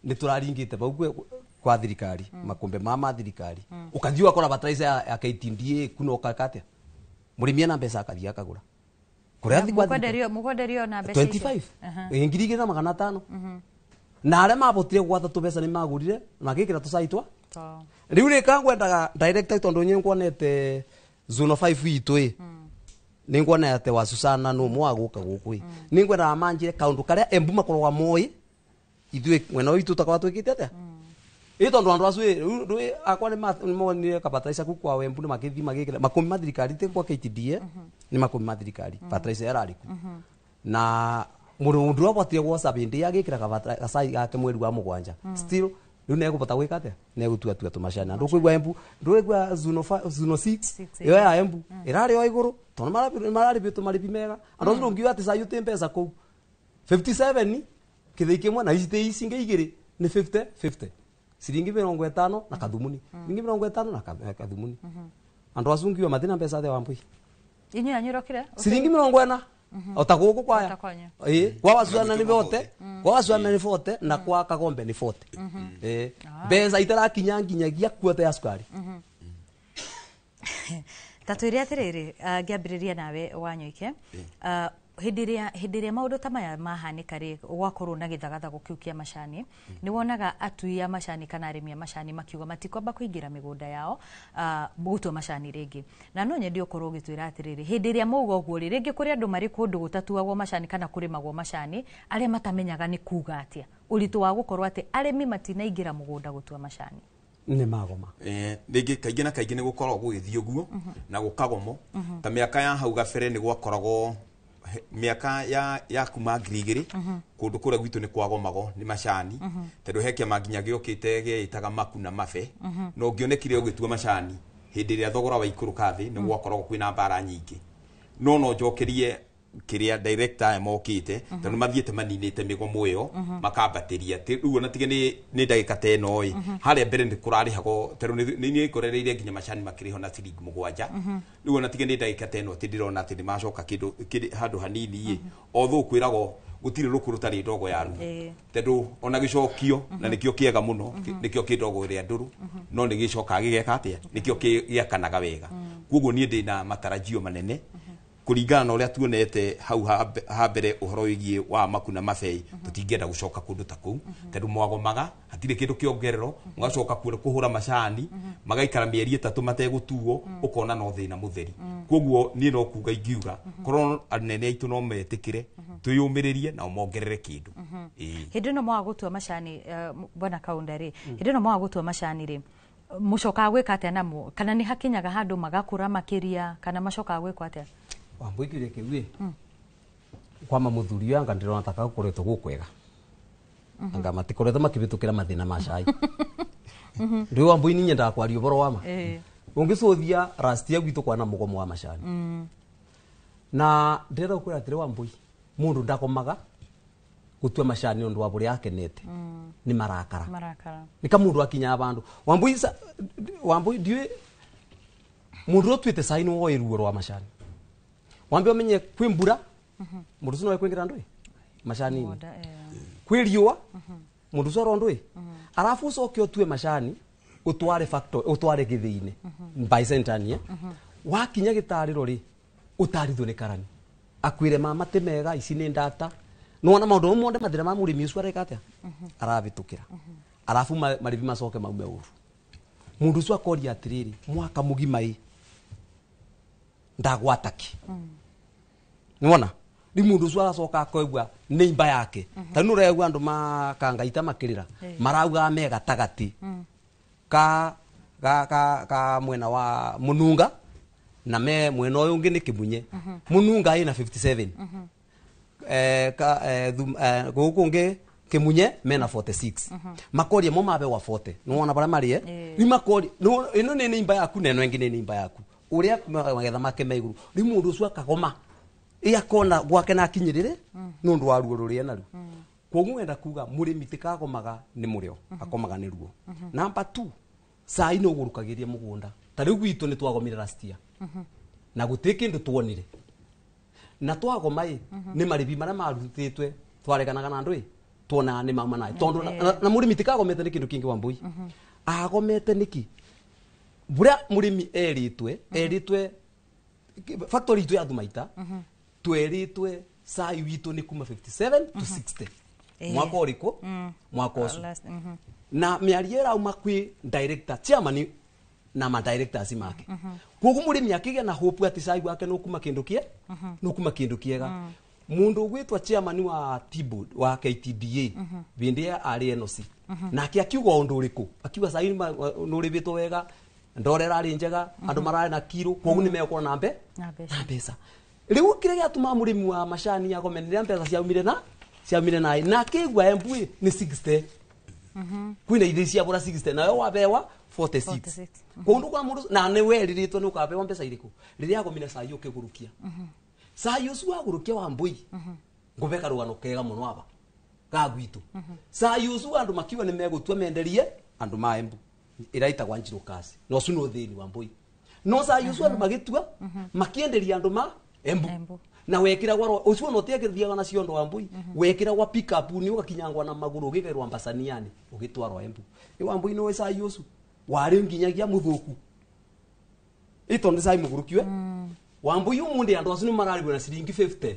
ni turaringite bau kwa thirikari makombe ma thirikari ukathii ukakora fertilizer ya KTDA kuno ukakatia murimi ena mbeca akathii akagura kuria thi kwa mukwenderio na mbeca 25 2,500 na aria mabotire gwatha tubeca ni magurire magikira tucai twa riu rika ngwendaga director tondu nyi ngwonete zone 5 itu i ningwonete wa Susana no mwa guka guku i ningwendaga manjire kaundu karia Embu makoragwa moi ithuĩ mwena witũ takorwa twĩkĩte atĩa ĩ tondu andu acio ĩ akwa nĩ monire kabataica ku kwa Embu nĩ makĩthi magĩkĩra makũmi ma thirikari ti kwa KTDA nĩ makũmi ma thirikari fertilizer ĩrarĩ ku na mũndũ ũrĩa wabotire gwoca bĩndĩ agĩkĩra gacai gake mweri wa 7 still riu negũbota gwĩka atĩa negũtua tua tũmacani ndũkũigua Embu ndũigua zuno 6 ĩyo ya Embu ĩrarĩ o igũrũ tondũ mararĩbĩtwo marĩbi mega andũ acio ndũngiuga atĩ cai ũtĩ mbeca kũu 57 kĩthĩi kĩmwe na ici ici ingĩ igĩrĩ nĩ 50 50 ciringi 50 na kathumuni ciringi 50 na kathumuni andũ acio ngiuga mathina mbeca atĩa Wambui inyuĩ anyurokire ciringi 40 ota guku kwaya ĩ kwa Wasuana ni bote kwa Wasuana ni bote na kwa Kagombe ni bote ĩ mbeca itarakinya nginyagia kuota ya cukari. Ta twĩre atĩrĩrĩ, ngĩambĩrĩria nawe Wanyoike, hĩndĩ ĩrĩa maũndũ ta maya mahanĩka rĩ, gwakorwo na gĩthagathago kĩu kĩa macani, nĩ wonaga atui a macani kana arĩmi a macani makiuga matikwamba kũingĩra mĩgũnda yao gũtua macani rĩngĩ. Na no nyende ũkorwo ũgĩtwĩra atĩrĩrĩ, hĩndĩ ĩrĩa mauga ũguo rĩ, rĩngĩ kũrĩ andũ marĩ kũndũ gũtatuagwo macani kana kũrĩmagwo macani arĩa matamenyaga nĩ kuga atĩa ũritũ wa gũkorwo atĩ arĩmi matinaingĩra mũgũnda gũtua macani. Nĩ magoma rĩngĩ kaingĩ na kaingĩ nĩ gũkoragwo gũgĩthiĩ ũguo na gũkagomo. Ta mĩaka ya hau gabere nĩ gwakoragwo mĩaka ya kuma 2000 kũndũ kũrĩa gwitũ nĩ kwagomago nĩ macani tondũ he kĩama nginya gĩokĩte gĩetaga maku na mabe na ũngĩonekire ũgĩtua macani hĩndĩ ĩrĩa thogora waikũrũka thĩ nĩ gwakoragwo kwĩna mbara nyingĩ. No njokerie kĩrĩa director aya mokĩte tondũ mathiĩte maninĩte mĩgomo ĩyo makambatĩria rĩu ona tige nĩ ndagĩka ta ĩno ĩ harĩa mbere nĩ kũrarĩhagwo tondũ nĩ niĩ ngorereire nginya macani makĩrĩhwo na ciringi 7 rĩu ona tige nĩ ndagĩka ta ĩno atĩ ndĩrona atĩ nĩ macoka kĩndũ handũ hanini ĩ although kwĩragwo gũtirĩ rũkũ rũtarĩ ndogo ya ruo tondũ ona gĩcokio na nĩkĩo kĩega mũno nĩkĩo kĩ ndogo ĩrĩa ndũrũ no nĩ gĩcokaga gĩgeka atĩa nĩkĩo gĩakanaga wega. Koguo niĩ ndĩna matarajio manene kũringana na ũrĩa tuonete hau ha mbere ũhoro wĩgiĩ wa maku na mabei tũtingĩenda gũcoka kũndũ ta kũu tondũ mwagomaga hatirĩ kĩndũ kĩongererwo mũgacoka kũhũra macani magaikara mĩeri 3 mategũtuo ũkona no thĩna mũtheri. Koguo niĩ no kuga ingiuga korwo anene aitũ no metĩkĩre twĩyũmĩrĩrie na mongerere kĩndũ. Hĩndĩ ĩno mwaga gũtua macani bwana Kaunda rĩ, hĩndĩ ĩno mwaga gũtua macani rĩ, mũcokaga gwĩka atĩa namo? Kana nĩ hakinyaga handũ magakũra makĩria kana macokaga gwĩkwo atĩa? Wambui kiuria kiu ĩ kwama muthuri ũyũ anga ndĩrona ta gũkoretwo gũkwega, anga matikoretwo makĩhĩtũkĩra mathĩna ma cai. Rĩu Wambui niĩ nyendaga kwaria ũhoro wa ma. Ũngĩcũthia last year gwitũ kwana mũgomo wa macani, na ndĩrenda gũkwĩra atĩrĩ Wambui, mũndũ ndagomaga gũtua macani ũndũ wa bũrĩa akenete, nĩ marakara. Marakara. Nĩ ka mũndũ akinyaga bandũ Wambui Wambui ndiũĩ mũndũ ũrĩa ũtuĩte cai nĩ woĩ ruo rwa macani. Wambe ũmenye kwĩ mbura, mũndũ ũcio no ekwĩngĩra ndũĩ macani-inĩ, kwĩ riũa, mũndũ ũcio aro ndũĩ, arabu ũcoke ũtue macani ũtware factory, ũtware gĩthĩi-inĩ by centania. Wakinya gĩtarĩro rĩ, ũtarithwo nĩ karani akwĩre mama ti mega, ici nĩ ndata. Nĩwona maũndũ mau mothe mathĩna ma mũrĩmi ũcio areka atĩa arabĩtũkĩra, arabu marĩbi macoke maume ũru. Mũndũ ũcio akoria atĩrĩrĩ, mwaka mũgima ĩ ndagwata kĩ? Nĩwona rĩu mũndũ ũcio agacoka akoigua nĩ imba yake. Ta rĩu nĩũregua andũ makangaita makĩrĩra, maraugaga me gatagatĩ ka ka ka ka mwena wa Mununga na me mwena ũyũ ũngĩ nĩ Kĩmunye. Mununga ĩna 57, ka gũkũ ũngĩ Kĩmunye mena 46. Makoria mo mabe wa 40, nĩwona barĩa marĩ rĩu makoria ĩno nĩ nĩimba yaku na ĩno ĩngĩ nĩ nĩimba yaku, ũrĩa magetha make me igũrũ. Rĩu mũndũ ũcio akagoma ĩ akona gwake na akinyĩrĩre nĩ ũndũ wa ruo rũrĩa naruo. Kwoguo wenda kuga mũrĩmi tikagomaga nĩ mũrĩo, akomaga nĩ ruo. Number 2, cai nĩ ũgũrũkagĩria mũgũnda. Ta rĩu gwitũ nĩ twagomire last year na gũtirĩ kĩndũ tuonire, na twagoma ĩ nĩ marĩbi marĩa marutĩtwe twareganaga na andũ ĩ tuonaga nĩ mauma naĩ tondũ na mũrĩmi tikagomete nĩ kĩndũ kĩngĩ Wambui, agomete nĩkĩ? Mbura mũrĩmi erĩtwe erĩtwe factory itũ ya Thumaita, twerĩtwe cai witũ nĩ kuma 57 to 60. Mwaka ũrĩkũ? Mwaka ũcio. Na mĩario ĩrauma kwĩ director, chairman na ma directors make. Koguo mũrĩmi akĩgĩa na hope atĩ cai wake nũkuma kĩndũ kie nũkuma kĩndũ kĩega. Mũndũ ũgwĩtwo chairman wa T-board wa KTDA hĩndĩ ĩyo arĩ NOC, nake akiuga ũndũ ũrĩkũ? Akiuga cai nũrĩbĩtwo wega, ndore ĩrarĩ njega, andũ mararĩ na kiro, koguo nĩ megũkorwo na mbe Na mbeca. Na mbeca. Rĩu kĩrĩa gĩatũma mũrĩmi wa macani agome nĩ rĩrĩa mbeca ciaumire na ciaumire naĩ, na akĩigua Embu nĩ 60, kwĩna ithĩi ciabũra 60 nayo wabewa 46. 46. Kũndũ kwa mũndũ na nĩ werĩrĩtwo nĩ ũkabewa mbeca irĩkũ rĩrĩa agomire cai ũkĩgũrũkia. Cai ũcio wagũrũkia Wambui, ngũbe karũgano kega mũno aba ga gwitũ. Cai ũcio andũ makiuga nĩ megũtua menderie andũ ma Embu ĩraitagwa Njirũ kasi, na ũcio nĩ ũthĩni Wambui. No cai ũcio andũ magĩtua makĩenderia andũ ma Embu na wekĩragwa ũcio ona ũtiagĩthiaga na ciondo Wambui, wekĩragwa pick-up nĩ ũgakinyangwa na magũrũ ũgĩkerwo Ambasaniani ũgĩtwarwo Embu. Ĩ Wambui nĩ cai ũcio warĩ nginyagia mũthũku ĩ tondũ cai mũgũrũkiwe Wambui ũmũthĩ andũ acio nĩ mararĩhwo na ciringi 50,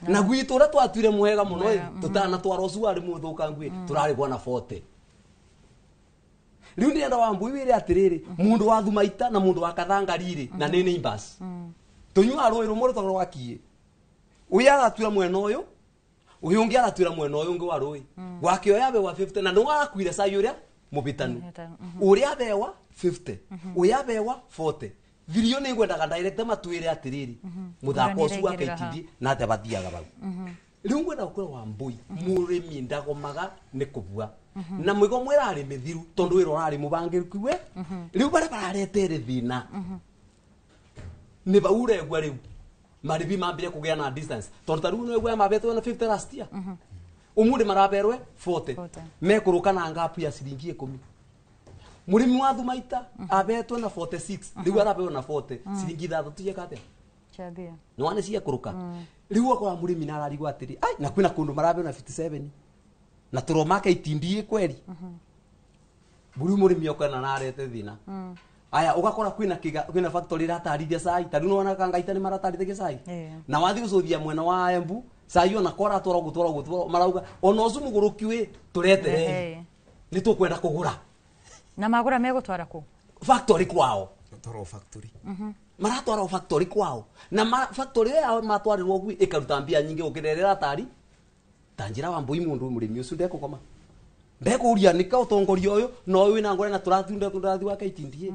na gwitũ ũrĩa twatuire mwega mũno ĩ tũtanatwara ũcio warĩ mũthũkangu ĩ tũrarĩhwo na 40. Rĩu ndĩrenda Wambui wĩre atĩrĩrĩ, mũndũ wa Thumaita na mũndũ wa Kathangari rĩ na nĩ neighbors, tũnyuaga rũĩ rũmwe rũtagwo rwa Kiĩ. Ũyũ aratuĩra mwena ũyũ, ũyũ ũngĩ aratuĩra mwena ũyũ ũngĩ wa rũĩ gwake, ũyũ abewa 50 na nĩ warakuire cai ũrĩa mũbĩtanu, ũrĩa abewa 50, ũyũ abewa 40. Thirio nĩ ngwendaga director matwĩre atĩrĩrĩ, mũthako ũcio wa KTD na atĩa bathiaga bau. Rĩu ngwenda gũkwĩra Wambui, mũrĩmi ndagomaga nĩ kũbua na mĩgomo ĩrarĩ mĩthiru tondũ wĩra ũrarĩ mũbangĩrĩku we. Rĩu barĩa bararetere thĩna nĩ bau ũregua rĩu marĩbi mambire kũgĩa na distance, tondũ ta rĩu nĩwaigua mabetwo na 50 last year, ũmũthĩ maraberwe 40, mekũrũka na ngapu ya ciringi 10. Mũrĩmi wa Thumaita abetwo na 46, rĩu arabewa na 40, ciringi 6 cieka atĩa? Ciathia. Nĩwona ciekũrũka. Rĩu ũgakora mũrĩmi nĩ ararigwo atĩrĩ, ai na kwĩna kũndũ marabewa na 57 na tũroma KTDA kweri rĩu mũrĩmi okona narete thĩna. Aya ũgakora kwĩna kwĩna factory ĩratarithia cai, ta rĩu nĩwona Kangaita nĩ maratarithia cai, na wathiĩ gũcũthia mwena wa Embu cai ona ko aratwarwo gũtwarwo gũtwarwo marauga ona ũcio mũgũrũki wĩ tũreterei nĩ tũkwenda kũgũra. Na magũra megũtwara kũ? Factory kwao. Twarwo factory. Maratwarwo factory kwao na factory ĩyo yao matwarĩrwo gui ĩkaruta mbia nyingĩ gũkĩra ĩrĩa ĩratari ta njĩra Wambui. Mũndũ mũrĩmi ũcio ndekũgoma, ndekũria nĩka ũtongoria ũyũ na ũyũ wĩna ngore na tũrathunda tũrathi wa KTDA.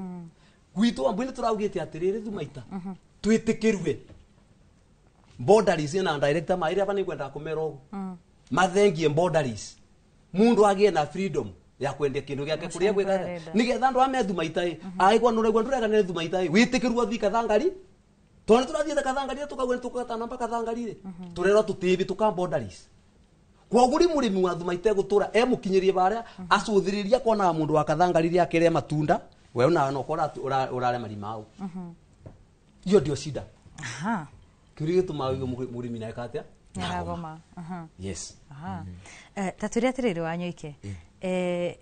Gwitũ Wambui nĩ tũraugĩte atĩrĩrĩ Thumaita twĩtĩkĩrue boundaries na director maire aba nĩngwendaga kũmera ũguo mathengie boundaries mundu agie na freedom ya kwendia kindu giake kuria gwika nigetha andu ame Thumaita ĩ agĩkwa nũraigua ndũrega nĩ Thumaita ĩ wĩtĩkĩrwo athii Kathangari tondũ nĩtũrathiĩte Kathangari tũkaigua nĩtũkũgata namba Kathangari rĩ tũrerwo tũtĩbĩtũka boundaries kwoguo rĩ mũrĩmi wa Thumaita egũtũra emũkinyĩrie barĩa acũthĩrĩria konaga mũndũ wa Kathangari rĩ akĩrĩa matunda we onawe no ũkorwo ũrarĩa marimau iyo ndio shida. Aha. Kĩũria gĩtũmaga ũigue mũrĩmi na eka atĩa? Nĩaragoma. Yes. Aha. Ta twĩre atĩrĩrĩ Wanyoike,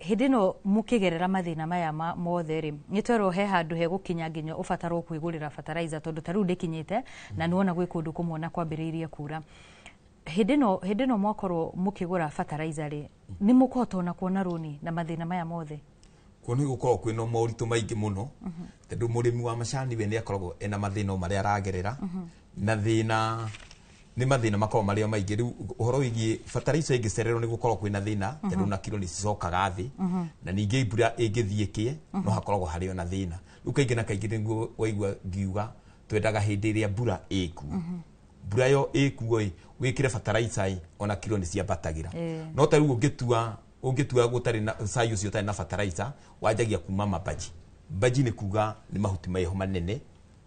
hĩndĩ ĩno mũkĩgerera mathĩna maya mothe rĩ, nĩ twerwo he handũ hegũkinya nginya ũbatarwo kwĩgũrĩra fertilizer tondũ ta rĩu ndĩkinyĩte na nĩwona gwĩ kũndũ kũmwe na kwambĩrĩirie kura. Hĩndĩ ĩno mwakorwo mũkĩgũra fertilizer rĩ, nĩ mũkũhota ona kuona rũni na mathĩna maya mothe? Kuo nĩ gũkoragwo kwĩna moritũ maingĩ mũno tondũ mũrĩmi wa macani we nĩ akoragwo ena mathĩna marĩa aragerera na thĩna nĩ mathĩna makoragwo marĩa maingĩ. Rĩu ũhoro wĩgiĩ fertilizer ĩngĩcererwo nĩ gũkoragwo kwĩna thĩna tondũ na kiro nĩ cicokaga thĩ na ningĩ mbura ĩngĩthiĩ ĩkĩe no hakoragwo harĩ ona thĩna. Rĩu kaingĩ na kaingĩ nĩguo waigua ngiuga twendaga hĩndĩ ĩrĩa mbura ĩkuo mbura yo ĩkuo ĩ wĩkĩre fertilizer ĩ ona kiro nĩ ciambatagĩra. No ta rĩu ũngĩtua gũtarĩ na cai ũcio ũtarĩ na fertilizer wanjagia kuma mabaji. Baji nĩ kuga nĩ mahuti meho manene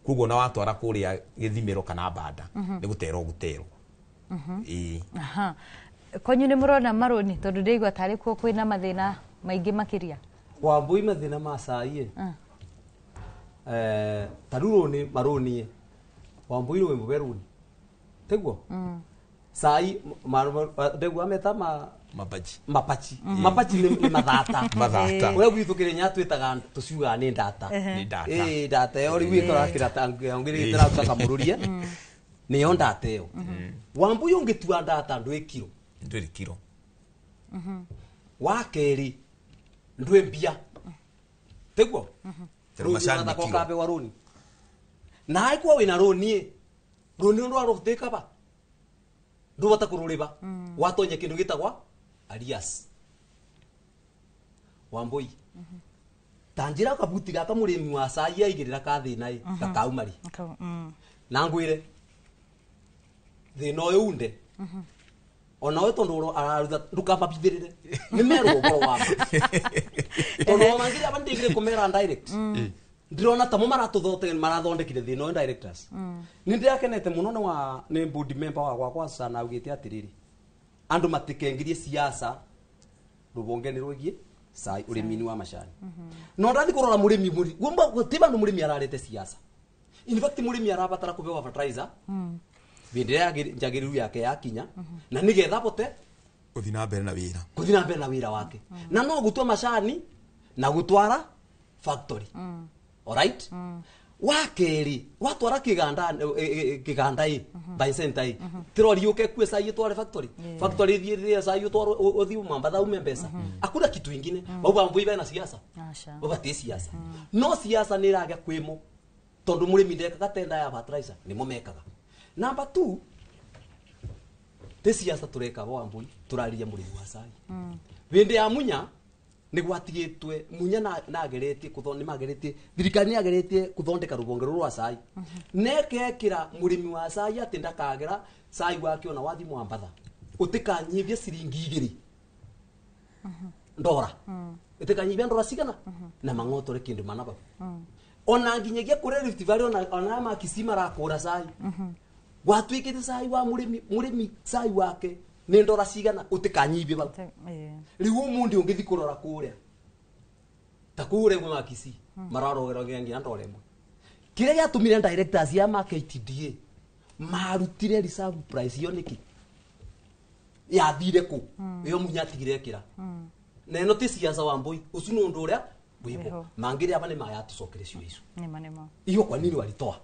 koguo na watwara kũrĩa gĩthimĩro kana banda nĩ gũterwo gũterwo. Ĩĩ. Aha. Kwanyu nĩ mũrona marũni tondũ ndĩigua tarĩ kuo kwĩna mathĩna maingĩ makĩria? Wambui mathĩna ma cai ĩ ta rĩu rũni marũni ĩ Wambui rwĩ mũbe rũni tiguo cai ndĩgua meta mabaji mapachi mapachi nĩ mathata mathata ũrĩa gwitũ Kĩrĩnya twĩtaga tũciugaga nĩ ndata nĩ ndata ĩĩ ndata ĩyo rĩu ĩkoragwo kĩrata ngĩrĩtĩra kamũrũrie nĩyo ndata ĩyo. Wambui ũngĩtua ndata ndwĩ kiro ndwĩ kiro wa kerĩ ndwĩ mbia tiguo macani nĩ kiro ũkabewa rũni na angĩkorwo wĩna rũni ĩ rũni rũrũ rũtĩkaba ndũbata kũrũrĩba watonya kĩndũ gĩtagwa arias. Wambui ta njĩra kabuti gaka mũrĩmi wa cai aigĩrĩra ka thĩna ĩ gakauma rĩ na ngwĩre thĩna ũyũ unde onawe tondũ araruta ndũkamabithĩrĩre nĩ merwo ũhoro wa ma tondũ ona aba ndigire kũmera direct ndĩrona tamo marathondekire thĩna ũyũ directors. Nĩ ndĩrakenete mũno nĩ wa nĩ board member wa gwakwa sana augĩte atĩrĩrĩ andũ matikengirie siasa rũbonge-inĩ rwĩgiĩ cai ũrĩmi-inĩ wa macani. No ndathi kũrora mũrĩmi gũtirĩ bandũ mũrĩmi ararĩte siasa. In fact mũrĩmi arabatara kũbewa fertilizer hĩndĩ ĩrĩa njagĩrĩru yake yakinya na nĩgetha abote gũthiĩ na mbere na wĩra gũthiĩ na mbere na wĩra wake na no gũtua macani na gũtwara factory. Alright? Wa kerĩ watwara kĩganda kĩganda ĩ by center ĩ tirori yũke kue cai ĩtware factory factory ĩthiĩ ĩrĩe cai ũtwarwo ũthiĩ Mombatha ume mbeca akuna kitu ingine bau Wambui bena siasa babatie siasa no siasa nĩ ĩragĩa kwĩmo tondũ mũrĩmi ndekaga tenda ya fertilizer nĩmo mekaga. Number 2 ti siasa tũreka Wambui tũrariria mũrĩmi wa cai hĩndĩ ya Munya nĩ gwatigĩtwe Munya nageretie nĩ mageretie thirikari nĩ yageretie kũthondeka rũbonge rũrũ rwa cai nekekĩra mũrĩmi wa cai atĩ ndakagera cai wake ona wathi Mwambatha ũtĩkanyibie ciringi 2 ndora ĩtĩkanyibia ndora cigana na mang'otore kĩndũ mana bau ona nginyagia kũrĩa Rift Valley ona Makisi marakũra cai gwatuĩkĩte cai wa mũrĩmi cai wake nĩ ndora cigana ũtĩkanyibie bau. Rĩu ũmũndĩ ũngĩthi kũrora kũrĩa ta kũrĩa gwa Makisi mararogera nginya ndora ĩmwe. Kĩrĩa gĩatũmire directors ya ma KTDA marutire reserve price iyo nĩkĩ yathire kũ ĩyo Munya atigire ĩkĩra na ĩno ti siasa Wambui ũcio nĩ ũndũ ũrĩa wĩbo mangĩrĩ aba nĩ mayatũcokere cio icio iyo kwa nini walitoa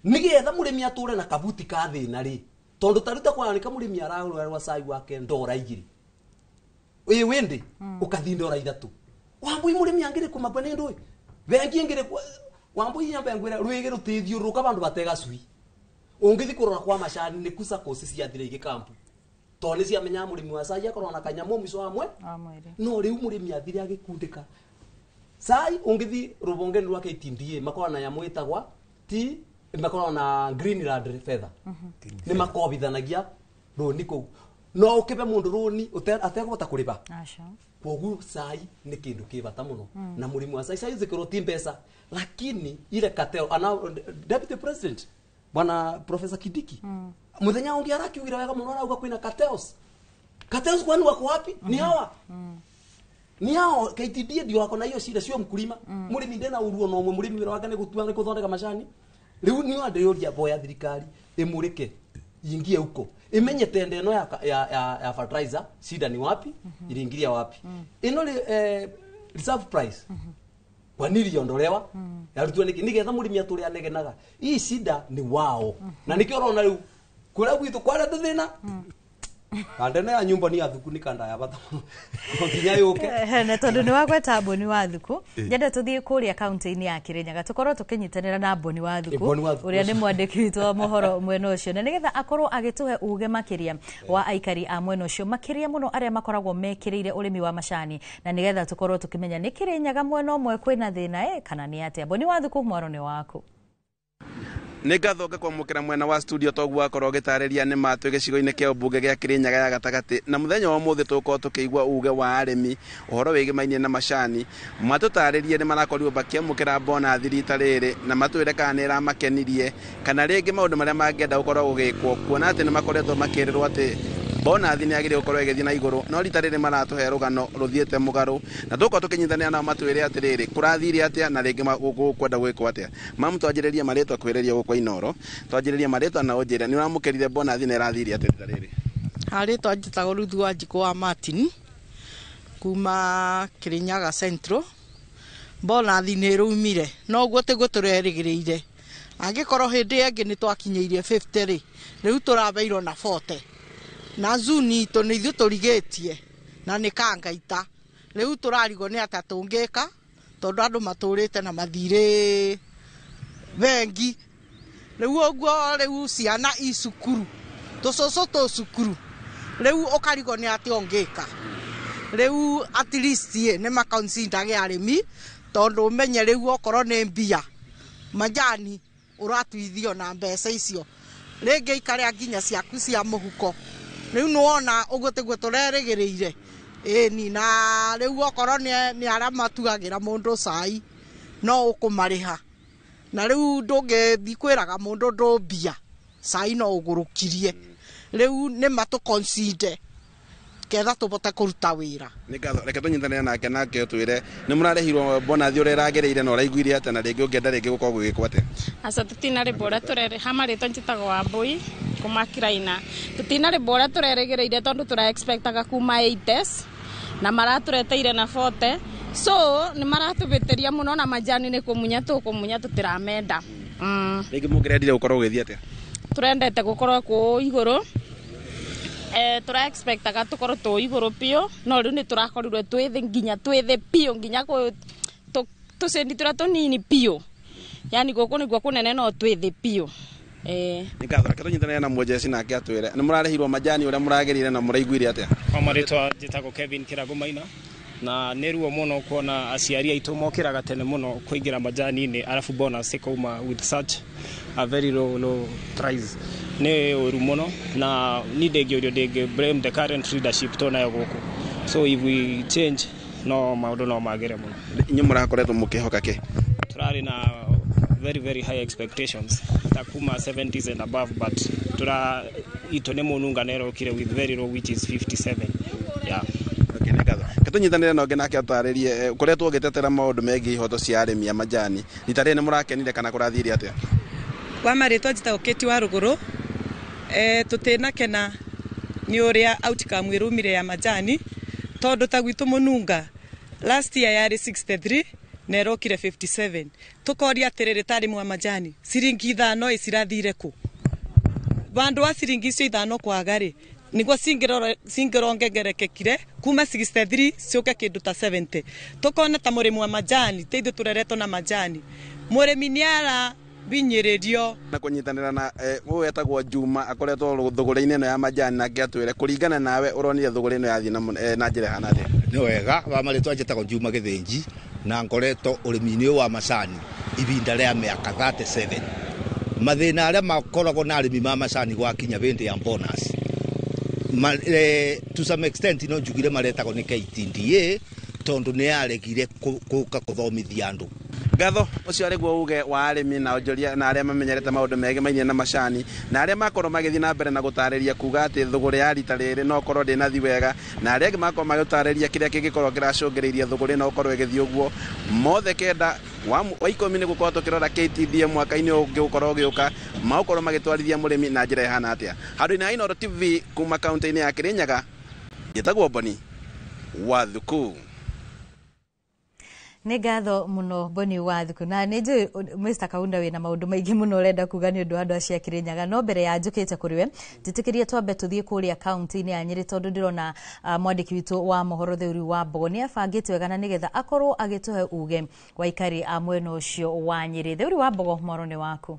nĩgetha mũrĩmi atũre na kabuti ka thĩna rĩ tondũ ta rĩu ta kwaranĩka mũrĩmi aragũrĩrwo cai wake ndora 2 ĩ wĩndĩ ũkathi ndora 3 Wambui mũrĩmi angĩrĩ kũmakua nĩ ndũĩ bengi ĩngĩrĩ Wambui nyambe ngwĩre rwĩgĩ rũtĩthiũrũrũka bandũ batega cui ũngĩthi kũrora kwa macani nĩ kuca kũci ciathire igĩkampu tondũ nĩ ciamenyaga mũrĩmi wa cai akorwo na kanyamũ mũico wa mwe no rĩu mũrĩmi athire agĩkundĩka Cai ungithi rubonge rwa KTDA makoragwo na nyamũ ĩtagwa ti makoragwo na Greenland fedha. Nĩ makobithanagia rũni kũu. No ũkĩbe mũndũ rũni atekũhota kũrĩba. Aca. Kwoguo cai nĩ kĩndũ kĩ bata mũno. Na mũrĩmi wa cai, cai zikĩrwo ti mbeca, lakini ile cartel ana Deputy President Bwana Professor Kindiki muthenya ungi arakiugire wega muno, arauga kwina cartels. Cartels kwani wako wapi? Ni hawa. Ni hao KTDA ndio wako na hiyo shida, sio mkulima. Murimi ndena uruo no murimi wira wake ni gutua ni kuthondeka macani. Riu ni andĩyũria boya thirikari imurike ingie huko imenye tende ĩno ya fertilizer shida ni wapi, iliingilia wapi. Ino reserve price kwa nini iliondolewa? Yarutwo niki nigetha murimi atũre anegenaga. Hii shida ni wao. Na nikio urona riu kuria gwitũ kwara tuthina. Kanda ĩno ya nyumba ni athuku ni kanda ya bata mũno. No nginya yũke. Na tondũ nĩ wagweta Boni wa Thuku, nyende tũthiĩ kũrĩa kaunti-inĩ ya Kirinyaga tũkorwo tũkĩnyitanĩra na Boni wa Thuku Boni wa Thuku ũrĩa nĩ mwandĩki witũ wa mohoro mwena ũcio, na nĩgetha akorwo agĩtũhe uge makĩria wa aikari a mwena ũcio, makĩria mũno arĩa makoragwo mekĩrĩire ũrĩmi wa macani, na nĩgetha tũkorwo tũkĩmenya nĩ Kirinyaga mwena ũmwe kwĩna thĩna kana nĩ atĩa. Boni wa Thuku, mwaro nĩ waku. Nĩ ngatho ngakwamũkĩra mwena wa studio toguo akorwo gĩtarĩria nĩ matũ gĩcigo-inĩ kĩa ũmbunge gĩa Kirinyaga ya gatagatĩ. Na mũthenya wa ũmũthĩ tũgũkorwo tũkĩigua uge wa arĩmi ũhoro wĩgĩmainie na macani. Matũtarĩrie nĩ marakorirwo makĩamũkĩra bonathi rita rĩrĩ, na matwĩre kana nĩ ĩramakenirie kana rĩngĩ maũndũ marĩa mangĩenda gũkorwo gũgĩkwo, kuona atĩ nĩ makoretwo makĩrĩrwo atĩ bonathi nĩ yagĩrĩire gũkorwo ĩgĩthiĩ na igũrũ, no rita rĩrĩ maratũhe rũgano rũthiĩte mũgarũ, na tũgũkorwo tũkĩnyitanĩra nao matwĩre atĩrĩrĩ kũrathire atĩa na rĩngĩ gũkwenda gwĩkwo atĩa. Mamu, twanjĩrĩrie marĩtwa kwĩrĩria gũkũ Inooro, twanjĩrĩrie marĩtwa na ũnjĩre nĩ ũramũkĩrire bonathi na ĩrathire atĩa rita rĩrĩ? Harĩtwa njĩtagwo Ruth Wanjikũ wa Martin kuma Kirinyaga Central. Bonathi nĩ ĩrũmire no ũguo tiguo tũrerĩgĩrĩire. Angĩkorwo hĩndĩ ĩngĩ nĩ twakinyĩirie 50 rĩ, rĩu tũrabeirwo na 40. Na zuni itũ nĩ ithuĩ tũrigĩtie na nĩ kangaita. Rĩu tũrarigwo nĩ atĩa tũngĩka tondũ andũ matũrĩte na mathirĩ bengi. Rĩu ũguo rĩu ciana i cukuru, tũcũcũ tũ cukuru, rĩu ũkarigwo nĩ atĩa ũngĩka. Rĩu at least nĩ maconsidage arĩmi tondũ ũmenye rĩu okorwo nĩ mbia majani ũratuithio na mbeca icio, rĩngĩ ikarĩa nginya ciaku cia mũhuko. Rĩu nĩwona ũguo tiguo tũrerĩgĩrĩire. Ĩni na rĩu okorwo nĩ arĩa matuagĩra mũndũ cai no ũkũmarĩha, na rĩu ndũngĩthiĩ kwĩraga mũndũ ndũmbia cai no ũgũrũkirie. Rĩu nĩ matũconsider ketha tũbote kũruta wĩra. Nĩ ngatho, reke tũnyitanĩre nake nake ũtwĩre nĩ mũrarĩhirwo bonathi ũrĩa ĩragĩrĩire na ũraiguire atĩa, na rĩngĩ ũngĩenda rĩngĩ gũkorwo gũgĩkwo atĩa? Aca, tũtinarĩbwo ũrĩa tũrerĩ ha marĩtwa njĩtagwo Wambũi kuma Kiraina. Tũtinarĩbwo ũrĩa tũrerĩgĩrĩire tondũ tũra expectaga kuma 80s na maratũreteire na 40, so nĩ maratũbĩtĩria mũno na majani nĩ kũmunya tũkũmunya tũtiramenda. Rĩngĩ mũngĩrendire gũkorwo gũgĩthiĩ atĩa? Tũrendete gũkorwo kũu igũrũ. Tũra expectaga tũkorwo tũ igũrũ biũ, no rĩu nĩ tũrakorirwo twĩ thĩ nginya twĩ thĩ biũ nginya tũcendi tũrĩa tũnini biũ, yani gũkũ nĩguo kũnene no twĩ thĩ biũ. Nĩ ngatho, reke tũnyitanĩre na Mũjeci nake atwĩre nĩ mũrarĩhirwo majani ũrĩa mũragĩrĩire na mũraiguire atĩa? Kwa marĩtwa njĩtagwo Kevin Kĩrago Maina, na nĩ ruo mũno kuona aciari aitũ mokĩraga tene mũno kũingĩra majani-inĩ arabu bonus ĩkauma with such a very low price. Nĩ ũru mũno na ni ndĩngĩũrio ndĩngĩ blame the current leadership tũnayo gũkũ, so if we change no maũndũ no magĩre mũno. Inyuĩ mũrakoretwo mũkĩhoka kĩ? Tũrarĩ na very very high expectations ta kuma 70s and above, but tura itũ nĩ mũnunga na ĩrokire with very low, which is 57. Yeah. Okay, nĩ ngatho. Tũnyitanĩre na ũngĩ nake atarĩrie ũkoretwo ũgĩtetera maũndũ megiĩ ihoto cia arĩmi a majani, rita rĩrĩ nĩ mũrakenire kana kũrathire atĩa? Kwa marĩtwa njĩtagwo Kate wa Rũgũrũ. Tũtinakena nĩ ũrĩa outcome ĩrumire ya majani tondũ ta gwitũ mũnunga last year yarĩ 63 na ĩrokire 57. Tũkoria atĩrĩrĩ ta arĩmi a majani ciringi 5 ĩ cirathire kũ? Bandũ wa ciringi icio 5 kwaga rĩ nĩguo cingĩrongererekire kuma 63 ciũke kĩndũ ta 70. Tũkona ta mũrĩmi wa majani ta ithuĩ tũreretwo na majani, mũrĩmi nĩ ara binyĩrĩrio na kũnyitanĩra na ũyũ etagwo Juma akoretwo thũgũrĩ-inĩ ĩno ya majani, nake atwĩre kũringana nawe ũronire thũgũrĩ ĩno yathiĩ na njĩra ĩhana atĩa? Nĩ wega, wa marĩtwa njĩtagwo Juma Gĩthĩnji Na ngoretwo ũrĩmi-inĩ wa macani ibinda rĩa mĩaka 37. Mathĩna arĩa makoragwo na arĩmi ma macani gwakinya bĩndĩ ya bonus to some extent no njugire maretagwo nĩ KTDA tondu nĩ yaregire kũka kũthomithia andũ. Ngatho ũcio arĩ guo uge wa arĩmi na onjoria na arĩa mamenyerete maũndũ megemainie na macani na arĩa makorwo magĩthiĩ na mbere na gũtarĩria kuga atĩ thũgũrĩ ya rita rĩrĩ no korwo ndĩnathiĩ wega, na arĩa angĩ makorwo magĩtarĩria kĩrĩa kĩngĩkorwo kĩracũngĩrĩirie thũgũrĩ no korwo ĩgĩthiĩ ũguo. Mothe kenda wa 10 nĩ gũkorwo tũkĩrora KTDA mwaka-inĩ ũngĩ gũkorwo ũgĩũka magũkorwo magĩtwarithia mũrĩmi na njĩra ĩhana atĩa. Handũ-inĩ ha Inooro TV kuma kaunti-inĩ ya Kirinyaga, njĩtagwo Boni wa Thuku. Nĩ ngatho mũno Boni wa Thuku, na nĩ njũĩ Mr Kaunda wĩna maũndũ maingĩ mũno ũrenda kuga nĩ ũndũ wa andũ acio a Kirinyaga, no mbere ya njũkĩte kũrĩ we njĩtĩkĩrie twambe tũthiĩ kũrĩa kaunti-inĩ ya Nyĩrĩ tondũ ndĩrona mwandĩki witũ wa mohoro Theuri wa Mbogo nĩ abangĩte wega na nĩgetha akorwo agĩtũhe uge wa aikari a mwena ũcio wa Nyĩrĩ. Theuri wa Mbogo, mwaro nĩ waku.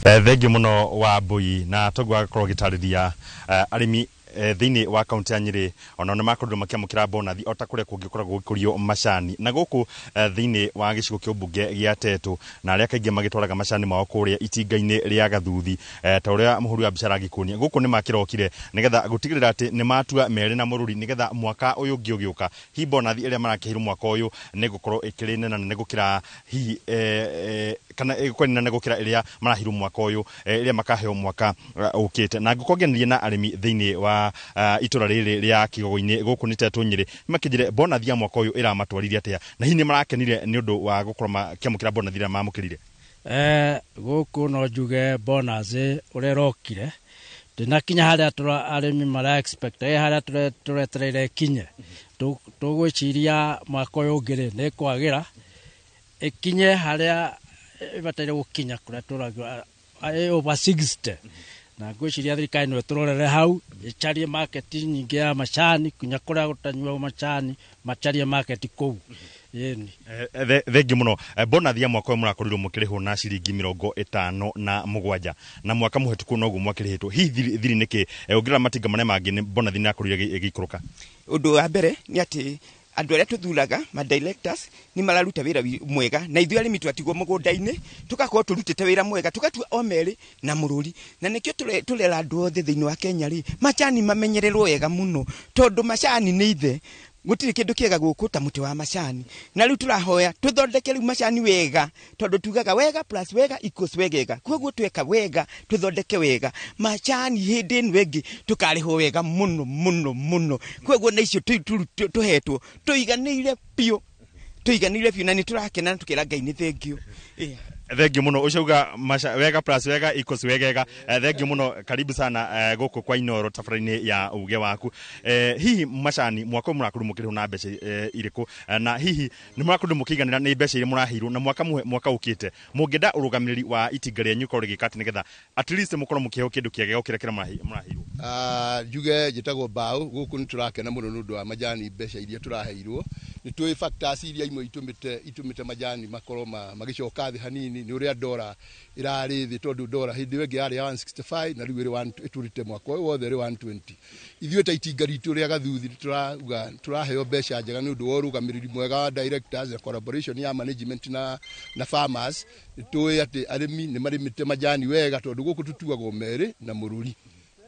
Thengiũ mũno wa Mbui, na toguo agakorwo agĩtarĩria arĩmi thĩinĩ wa kaunti ya Nyĩrĩ onao nĩ makorirwo makĩamũkĩra bonathi o ta kũrĩa kũngĩkoragwo gũkũrio macani, na gũkũ thĩinĩ wa gĩcigo kĩa ũmbunge gĩa Tetu, na arĩa kaingĩ magĩtwaraga macani mao kũrĩa itinga-inĩ rĩa Gathuthi, ta ũrĩa mũhũri wa biacara angĩkuonia gũkũ nĩ makĩrokire nĩgetha gũtigĩrĩra atĩ nĩ matua merĩ na mũrũri nĩgetha mwaka ũyũ ũngĩ ũgĩũka hihi bonathi ĩrĩa marakĩheirwo mwaka ũyũ nĩ gũkorwo ĩkĩrĩ nene nene gũkĩra hihi kana ĩgũkorwo nene gũkĩra ĩrĩa maraheirwo mwaka ũyũ, ĩrĩa makaheo mwaka ũkĩte. Na ngũkorwo ngĩaranĩria na arĩmi thĩinĩ wa itũra rĩrĩ rĩa Kĩgogo-inĩ gũkũ nĩ Tetu Nyĩrĩ, makĩnjĩre bonathi ya mwaka ũyũ ĩramatwarire atĩa na hihi nĩ marakenire nĩ ũndũ wa gũkorwo makĩamũkĩra bonathi ĩrĩa mamũkĩrire. Gũkũ no njuge bonus ũrĩa ĩrokire ndĩnakinya harĩa arĩmi mara expect, harĩa tũretereire ĩkinye. Tũgwĩciria mwaka ũyũ ũngĩ rĩ nĩ ĩkwagĩra ĩkinye harĩa ĩbataire gũkinya kũrĩa tũraga over 60, na ngwĩciria thirikari no ĩtũrorere hau ĩcarie market nyingĩ ya macani kinya kũrĩa gũtanyuagwo macani macarie market kũu. Thengiũ mũno. Bonathi ya mwaka ũyũ mũrakorirwo mũkĩrĩhwo na ciringi 57 na mwaka mũhetũku noguo mwakĩrĩhĩtwo, hihi thiri nĩkĩ? Ũngĩrora matinga marĩa mangĩ bonathi nĩ yakorirwo ĩgĩikũrũka. Ũndũ wa mbere nĩ atĩ andũ arĩa tũthuraga ma directors nĩ mararuta wĩra mwega, na ithuĩ arĩmi twatigwo mũgũnda-inĩ tũgakorwo tũrutĩte wĩra mwega tũgatua o merĩ na mũrũri, na nĩkĩo tũrera andũ othe thĩinĩ wa Kenya rĩ macani mamenyererwo wega mũno tondũ macani nĩ ithe, gũtirĩ kĩndũ kĩega gũkũ ta mũtĩ wa macani, na rĩu tũrahoya tũthondeke rĩu macani wega tondũ tugaga wega plus wega equals wegega, koguo tweka wega tũthondeke wega macani hĩndĩ ĩno ĩngĩ tũkarĩhwo wega mũno mũno mũno, koguo na icio tũhetwo tũiganĩire biũ, tũiganĩire biũ na nĩ tũrakena na tũkera Ngai nĩ thengiũ. Thengiũ mũno ũcauga wega plus wega equals wegega. Thengiũ mũno, karibu sana gũkũ kwa Inooro tabarĩra-inĩ ya uge waku. Hihi macani mwaka ũyũ mũrakorirwo mũkĩrĩhwo na mbeca irĩkũ, na hihi nĩ mũrakorirwo mũkĩiganĩra nĩ mbeca iria mũraheirwo, na mwaka ũkĩte mũngĩenda ũrũgamĩrĩri wa itinga rĩanyu ũkorwo rĩgĩka atĩ nĩgetha at least mũkorwo mũkĩheo kĩndũ kĩega gũkĩra kĩrĩa mũraheirwo? Njuge njĩtagwo Mbaũ, gũkũ nĩ tũrakena mũno nĩ ũndũ wa majani mbeca iria tũraheirwo. Nĩ tũĩ factors iria imwe itũmĩte majani makorwo magĩcoka thĩ hanini nĩ ũrĩa ndora ĩrarĩ thĩ, tondũ ndora hĩndĩ ĩyo ĩngĩ yarĩ ya 165 na rĩu ĩrĩ ĩtũrĩte mwaka ũyũ wothe ĩrĩ 120. Ithuĩ ta itinga ritũ rĩa Gathuthi tũrauga tũraheo mbeca njega nĩ ũndũ wa ũrũgamĩrĩri mwega wa directors na collaboration ya management na farmers. Nĩ tũĩ atĩ arĩmi nĩ marĩmĩte majani wega tondũ gũkũ tũtuagwo merĩ na mũrũri,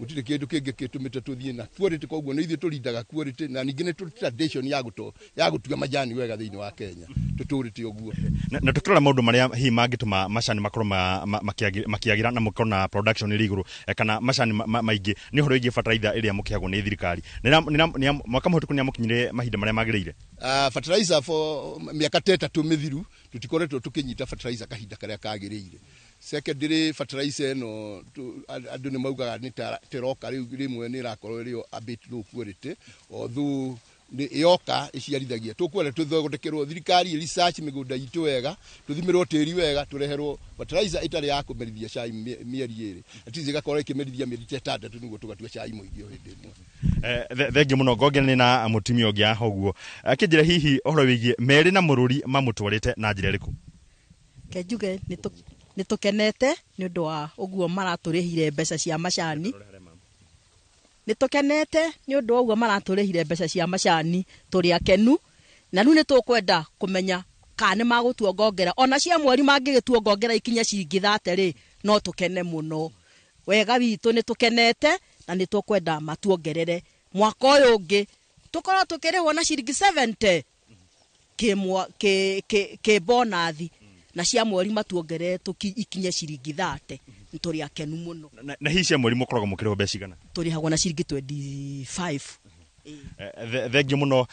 gũtirĩ kĩndũ kĩngĩ kĩtũmĩte tũthiĩ na quality, koguo nĩ ithuĩ tũrindaga quality na ningĩ nĩ tũrĩ tradition ya gũtua majani wega thĩinĩ wa Kenya, tũtũrĩte ũguo. Na tũkĩrora maũndũ marĩa hihi mangĩtũma macani makorwo makĩagĩra na mũkorwo na production ĩrĩ igũrũ kana macani maingĩ nĩ ũhoro wĩgiĩ fertilizer ĩrĩa mũkĩheagwo nĩ thirikari. Mwaka mũhetũku nĩ amũkinyire mahinda marĩa magĩrĩire? Fertilizer for mĩaka ta ĩtatũ mĩthiru tũtikoretwo tũkĩnyita fertilizer kahinda karĩa kagĩrĩire. Secondary fertilizer ĩno andũ nĩ maugaga nĩ tĩroka rĩu rĩmwe nĩ ĩrakorwo ĩrĩ a bit low quality, although yoka ĩciarithagia. Tũkwenda tũthondekerwo thirikari research mĩgũnda itũ wega, tũthimĩrwo tĩri wega, tũreherwo fertilizer ĩtarĩ ya kũmerithia cai mĩeri ĩrĩ, at least ĩgakorwo ĩkĩmerithia mĩeri ta ĩtandatũ nĩguo tũgatua cai mũingĩ o hĩndĩ ĩmwe. Thengiũ mũno. Ngongene na mũtumia ũngĩ haha ũguo akĩnjĩra hihi ũhoro wĩgiĩ merĩ na mũrũri mamũtwarĩte na njĩra ĩrĩkũ? Ke njuge nĩ tũkenete nĩ ũndũ wa ũguo maratũrĩhire mbeca cia macani, nĩ tũkenete nĩ ũndũ wa ũguo maratũrĩhire mbeca cia macani, tũrĩ akenu. Na rĩu nĩ tũkwenda kũmenya kana nĩ magũtuongongera ona cia mweri mangĩgĩtuongongera ikinye ciringi 30 rĩ, no tũkene mũno. Wega witũ nĩ tũkenete na nĩ tũkwenda matuongerere mwaka ũyũ ũngĩ tũkorwo tũkĩrĩhwo na ciringi 70 kĩ bonathi, na cia mweri matuongerere ikinye ciringi 30. Nĩ tũrĩ akenu mũno. Na hihi cia mweri mũkoragwo mũkĩrĩhwo mbeca cigana? Tũrĩhagwo na ciringi 25. Thengiũ mũno.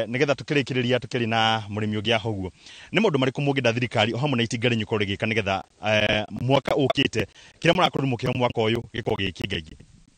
Nĩgetha tũkĩrĩkĩrĩria tũkĩrĩ na mũrĩmi ũngĩ aho ũguo, nĩ maũndũ marĩkũ mũngĩenda thirikari o hamwe na itinga rĩnyu ikorwo rĩgĩka nĩgetha mwaka ũkĩte kĩrĩa mũrakorwo mũkĩheo mwaka ũyũ gĩkorwo gĩ kĩngaingĩ?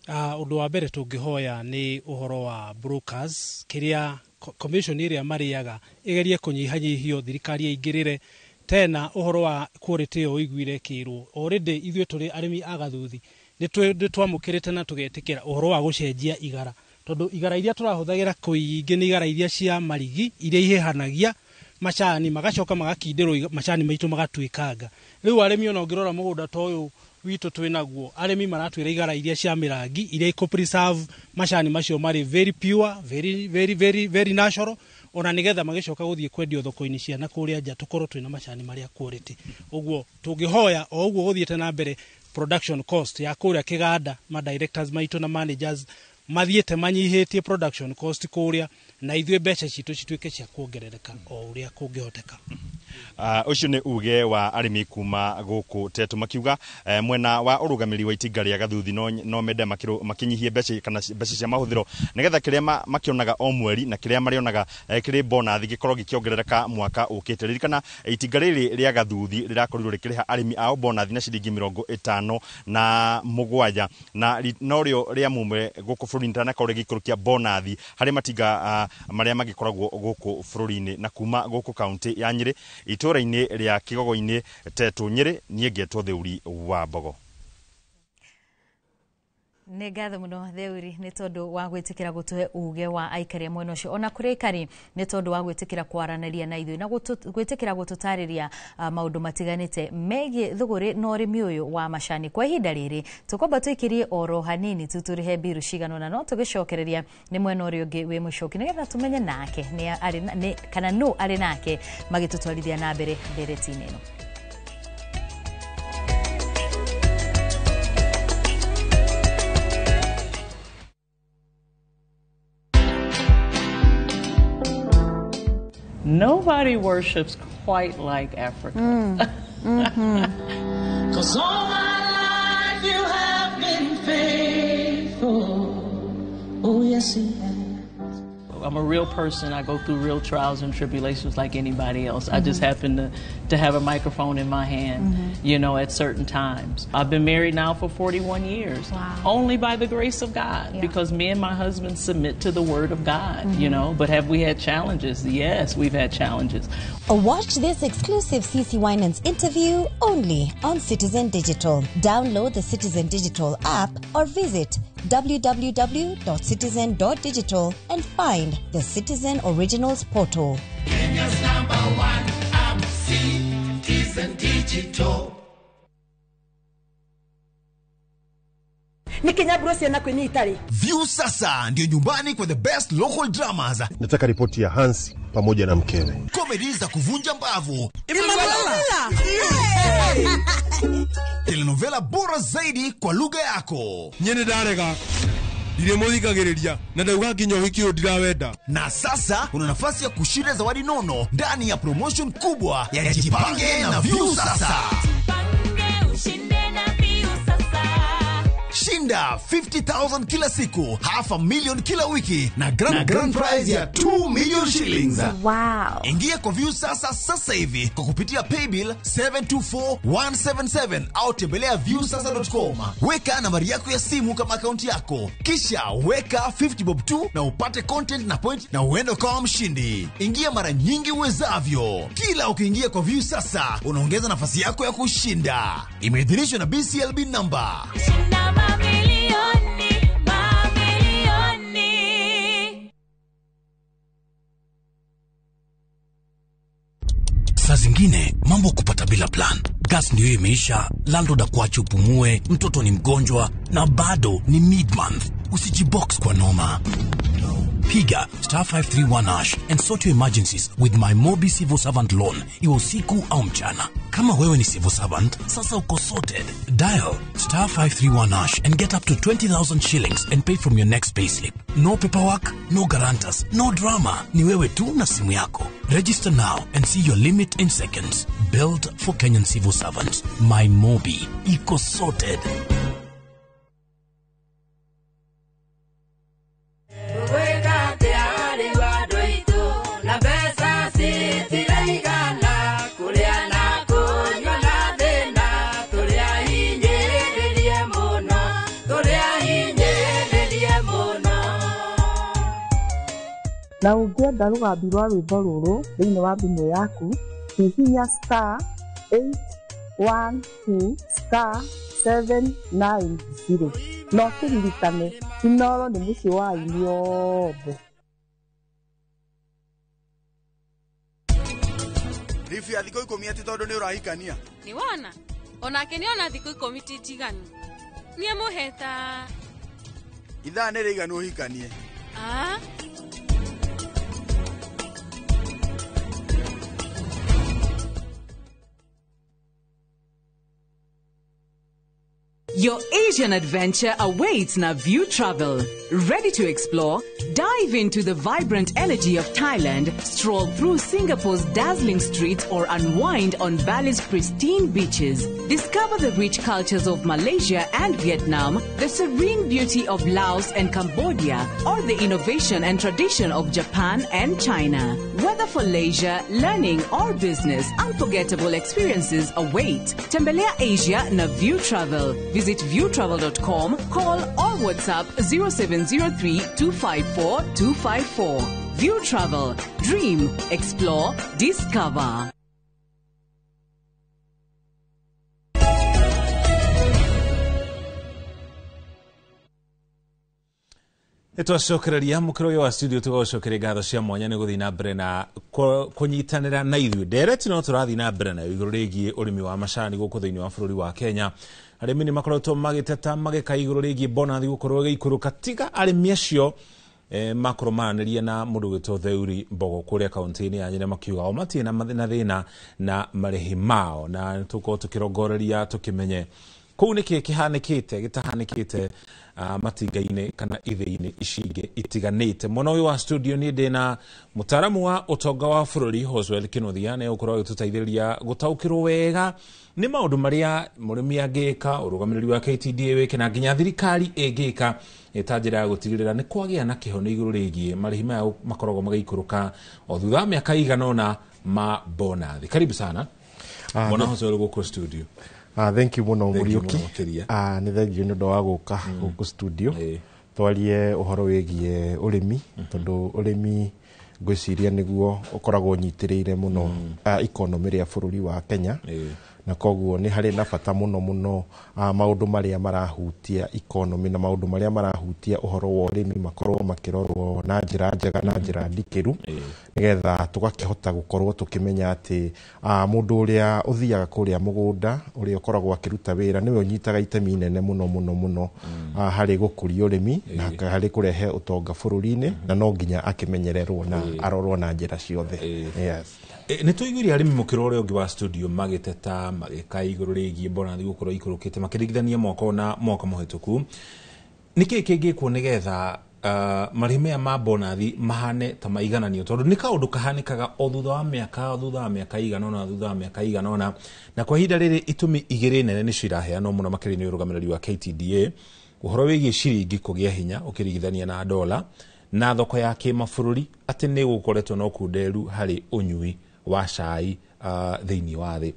Ũndũ wa mbere tũngĩhoya nĩ ũhoro wa brokers, kĩrĩa commission ĩrĩa marĩaga ĩgerie kũnyihanyihio, thirikari ĩingĩrĩre tena ũhoro wa quality ĩyo ũiguire kĩrwo. Already ithuĩ tũrĩ arĩmi a Gathuthi nĩ twamũkĩrĩte na tũgetĩkĩra ũhoro wa gũcenjia igara, tondũ igara iria tũrahũthagĩra kũingĩ nĩ igara iria cia marigi iria ihehanagia macani magacoka magakindĩrwo macani maitũ magatuĩkanga. Rĩu arĩmi ona ũngĩrora mũgũnda ta ũyũ witũ twĩnaguo, arĩmi maratwĩra igara iria cia mĩrangi iria ikũ preserve macani macio marĩ very pure, very very very very natural, ona nĩgetha magĩcoka gũthiĩ kwendio thoko-inĩ cia na kũrĩa nja tũkorwo twĩna macani marĩa quality. Ũguo tũngĩhoya o ũguo gũthiĩte na mbere production cost ya kũrĩa kĩganda, ma directors maitũ na managers mathiĩte manyihĩtie production cost kũrĩa, na ithuĩ mbeca citũ cituĩke cia kuongerereka o ũrĩa kũngĩhoteka. Ũcio nĩ uge wa arĩmi kuma gũkũ Tetu makiuga mwena wa ũrũgamĩrĩri wa itinga rĩa Gathuthi no mende makĩnyihie mbeca kana mbeca cia mahũthĩro nĩgetha kĩrĩa makĩonaga o mweri na kĩrĩa marĩonaga kĩrĩ bonathi gĩkorwo gĩkĩongerereka mwaka ũkĩte. Ririkana itinga rĩrĩ rĩa Gathuthi rĩrakorirwo rĩkĩrĩha arĩmi ao bonathi na ciringi 57 na norĩo rĩa mũmwe gũkũ bũrũri-inĩ rĩtanakorwo rĩgĩikũrũkia bonathi harĩ matinga marĩa magĩkoragwo gũkũ bũrũri-inĩ. Na kuma gũkũ kaunti ya Nyĩrĩ itũra-inĩ rĩa Kĩgogo-inĩ Tetu Nyĩrĩ, niĩ ngetwo Theuri wa Mbogo. Nĩ ngatho mũno Theuri nĩ tondũ wa gwĩtĩkĩra gũtũhe uge wa aikari a mwena ũcio, ona kũrĩ aikari nĩ tondũ wa gwĩtĩkĩra kwaranĩria na ithuĩ na gwĩtĩkĩra gũtũtarĩria maũndũ matiganĩte megiĩ thũgũrĩ na ũrĩmi ũyũ wa macani. Kwa ihinda rĩrĩ tũkwamba tũikĩrie oro hanini tu tũrĩhe mbiru cigana ũna, no tũgĩcokereria nĩ mwena ũrĩa ũngĩ wĩ Mũcoki nĩgetha tũmenye nake nĩ kana nũ arĩ nake magĩtũtwarithia na mbere ndereti-inĩ ĩno. Nobody worships quite like Africa. 'Cause all my life you have been faithful. Oh, yes, he has. I'm a real person. I go through real trials and tribulations like anybody else. I just happen to have a microphone in my hand, you know, at certain times. I've been married now for 41 years. Wow. Only by the grace of God, because me and my husband submit to the word of God, you know. But have we had challenges? Yes, we've had challenges. Watch this exclusive CC Winans interview only on Citizen Digital. Download the Citizen Digital app or visit www.citizen.digital and find the Citizen Originals portal. Kenya's number one app, Citizen Digital. View sasa ndio nyumbani kwa the best local dramas. Nataka ripoti ya Hansi pamoja na mkewe. Comedy za kuvunja mbavu. Telenovela bora zaidi kwa lugha yako. Nyene ndarega. Ndiremuthikagiriria na ndauga nginya uhiki uyu ndirawenda. Na sasa una nafasi ya kushinda zawadi nono ndani ya promotion kubwa ya Jipange na View Sasa. Shinda 50,000 kila siku, 500,000 kila wiki na grand prize ya 2 million shillings. Wow. Ingia kwa View Sasa sasa hivi kwa kupitia paybill 724177 au tembelea viewsasa.com. Weka nambari yako ya simu kama akaunti yako, kisha weka 50 bob tu na upate content na point na uende kama mshindi. Ingia mara nyingi uwezavyo. Kila ukiingia kwa View Sasa unaongeza nafasi yako ya kushinda. Imeidhinishwa na BCLB number. Mamilioni, mamilioni. Saa zingine mambo kupata bila plan. Gas ndio imeisha, landlord akuache upumue, mtoto ni mgonjwa na bado ni mid-month. Usijibox kwa noma. Piga star 531 hash and sort your emergencies with My Mobi Civil Servant Loan, iwe usiku au mchana. Kama wewe ni civil servant, sasa uko sorted. Dial star 531 hash and get up to 20,000 shillings and pay from your next payslip. No paperwork, no guarantors, no drama. Ni wewe tu na simu yako. Register now and see your limit in seconds. Built for Kenyan civil servants. My Mobi. Iko sorted. Na ũngĩenda rũgambi rwa rwĩmbo rũrũ thĩinĩ wa thimũ yaku, hihinya star 812 star 790 na ũkĩririkane Inooro nĩ mũciĩ wa aini othe. Ribu ya thikũ 10 atĩ tondũ nĩ ũrahikania. Nĩ wona onake nĩ ona thikũ 10 ti njiganu. Niĩ mũheta ithaa nĩ rĩiganu ũhikanie. Ah. Your Asian adventure awaits na View Travel. Ready to explore? Dive into the vibrant energy of Thailand, stroll through Singapore's dazzling streets, or unwind on Bali's pristine beaches. Discover the rich cultures of Malaysia and Vietnam, the serene beauty of Laos and Cambodia, or the innovation and tradition of Japan and China. Whether for leisure, learning, or business, unforgettable experiences await. Tembelea Asia na View Travel. Visit viewtravel.com, call or WhatsApp 0703 254 254. View Travel. Dream, explore, discover. Nĩtwacokereria mũkĩro ũyũ wa studio tũgagũcokeria ngatho cia mwanya nĩ gũthiĩ na mbere na kũnyitanĩra na ithuĩ. Ndereti no tũrathiĩ na mbere nayo igũrũ rĩgiĩ ũrĩmi wa macani gũkũ thĩinĩ wa bũrũri wa Kenya. Arĩmi nĩ makoretwo magĩteta magĩka igũrũ rĩgiĩ bonathi gũkorwo ĩgĩikũrũka, tiga arĩmi acio makorwo maranĩria na mũndũ gwĩtwo Theuri Mbogo kũrĩa kaunti-inĩ ya Nyĩrĩ, makiuga o matirĩ na thĩna na marĩhi mao, na nĩtũgũkorwo tũkĩrongoreria tũkĩmenye kũu nĩkĩ kĩhanĩkĩte gĩtahanĩkĩte matinga-inĩ kana ithĩ-inĩ ici ingĩ itiganĩte. Mwena ũyũ wa studio niĩ ndĩna mũtaaramu wa ũtonga wa bũrũri Hoswell Kinuthia, nĩ egũkorwo agĩtũteithĩrĩria gũtaũkĩrwo wega nĩ maũndũ marĩa mũrĩmi angĩka, ũrũgamĩrĩri wa KTDA wĩke, na nginya thirikari ĩngĩka ta njĩra ya gũtigĩrĩra nĩ kwagĩa na kĩhono igũrũ rĩgiĩ marĩhi maya makoragwo magĩikũrũka o thutha wa mĩaka ĩigana ũna ma bonathi. Karibu sana Bwana Hoswell gũkũ studio. Thank you muno Muriuki. Nĩ thengiũ nĩ ũndũ wa gũka gũkũ studio twarie ũhoro wĩgiĩ ũrĩmi, tondũ ũrĩmi ngwĩciria nĩguo ũkoragwo ũnyitĩrĩire mũno economy ya bũrũri wa Kenya, na koguo nĩ harĩ na bata mũno mũno maũndũ marĩa marahutia economy na maũndũ marĩa marahutia ũhoro wa ũrĩmi makorwo makĩrorwo na njĩra njega na njĩra ndikĩru, nĩgetha tũgakĩhota gũkorwo tũkĩmenya atĩ mũndũ ũrĩa ũthiaga kũrĩa mũgũnda, ũrĩa ũkoragwo akĩruta wĩra, nĩwe ũnyitaga itemi inene mũno mũno mũno harĩ gũkũria ũrĩmi na harĩ kũrehe ũtonga bũrũri-inĩ, na no nginya akĩmenyererwo na arorwo na njĩra ciothe. Yes. Nĩ tũiguire arĩmi mũkĩro ũrĩa ũngĩ wa studio magĩteta magĩka igũrũ rĩgiĩ bonathi gũkorwo ikũrũkĩte makĩringithania mwaka na mwaka mũhĩtũku. Nĩkĩ kĩngĩkwo nĩgetha marĩhi maya ma bonathi mahane ta maigananio, tondũ nĩ kaũndũ kahanĩkaga o thutha wa mĩaka, o thutha wa mĩaka igana ũna, thutha wa mĩaka igana ũna, na kwa ihinda rĩrĩ itũmi igĩrĩ nene nĩcio iraheanwo mũno makĩria nĩ ũrũgamĩrĩri wa KTDA, ũhoro wĩgiĩ ciringi kũgĩa hinya ũkĩringithania na dola, na thoko ya kĩmabũrũri atĩ nĩ gũkoretwo na ũkunderu harĩ ũnyui wa cai thĩinĩ wa thĩ.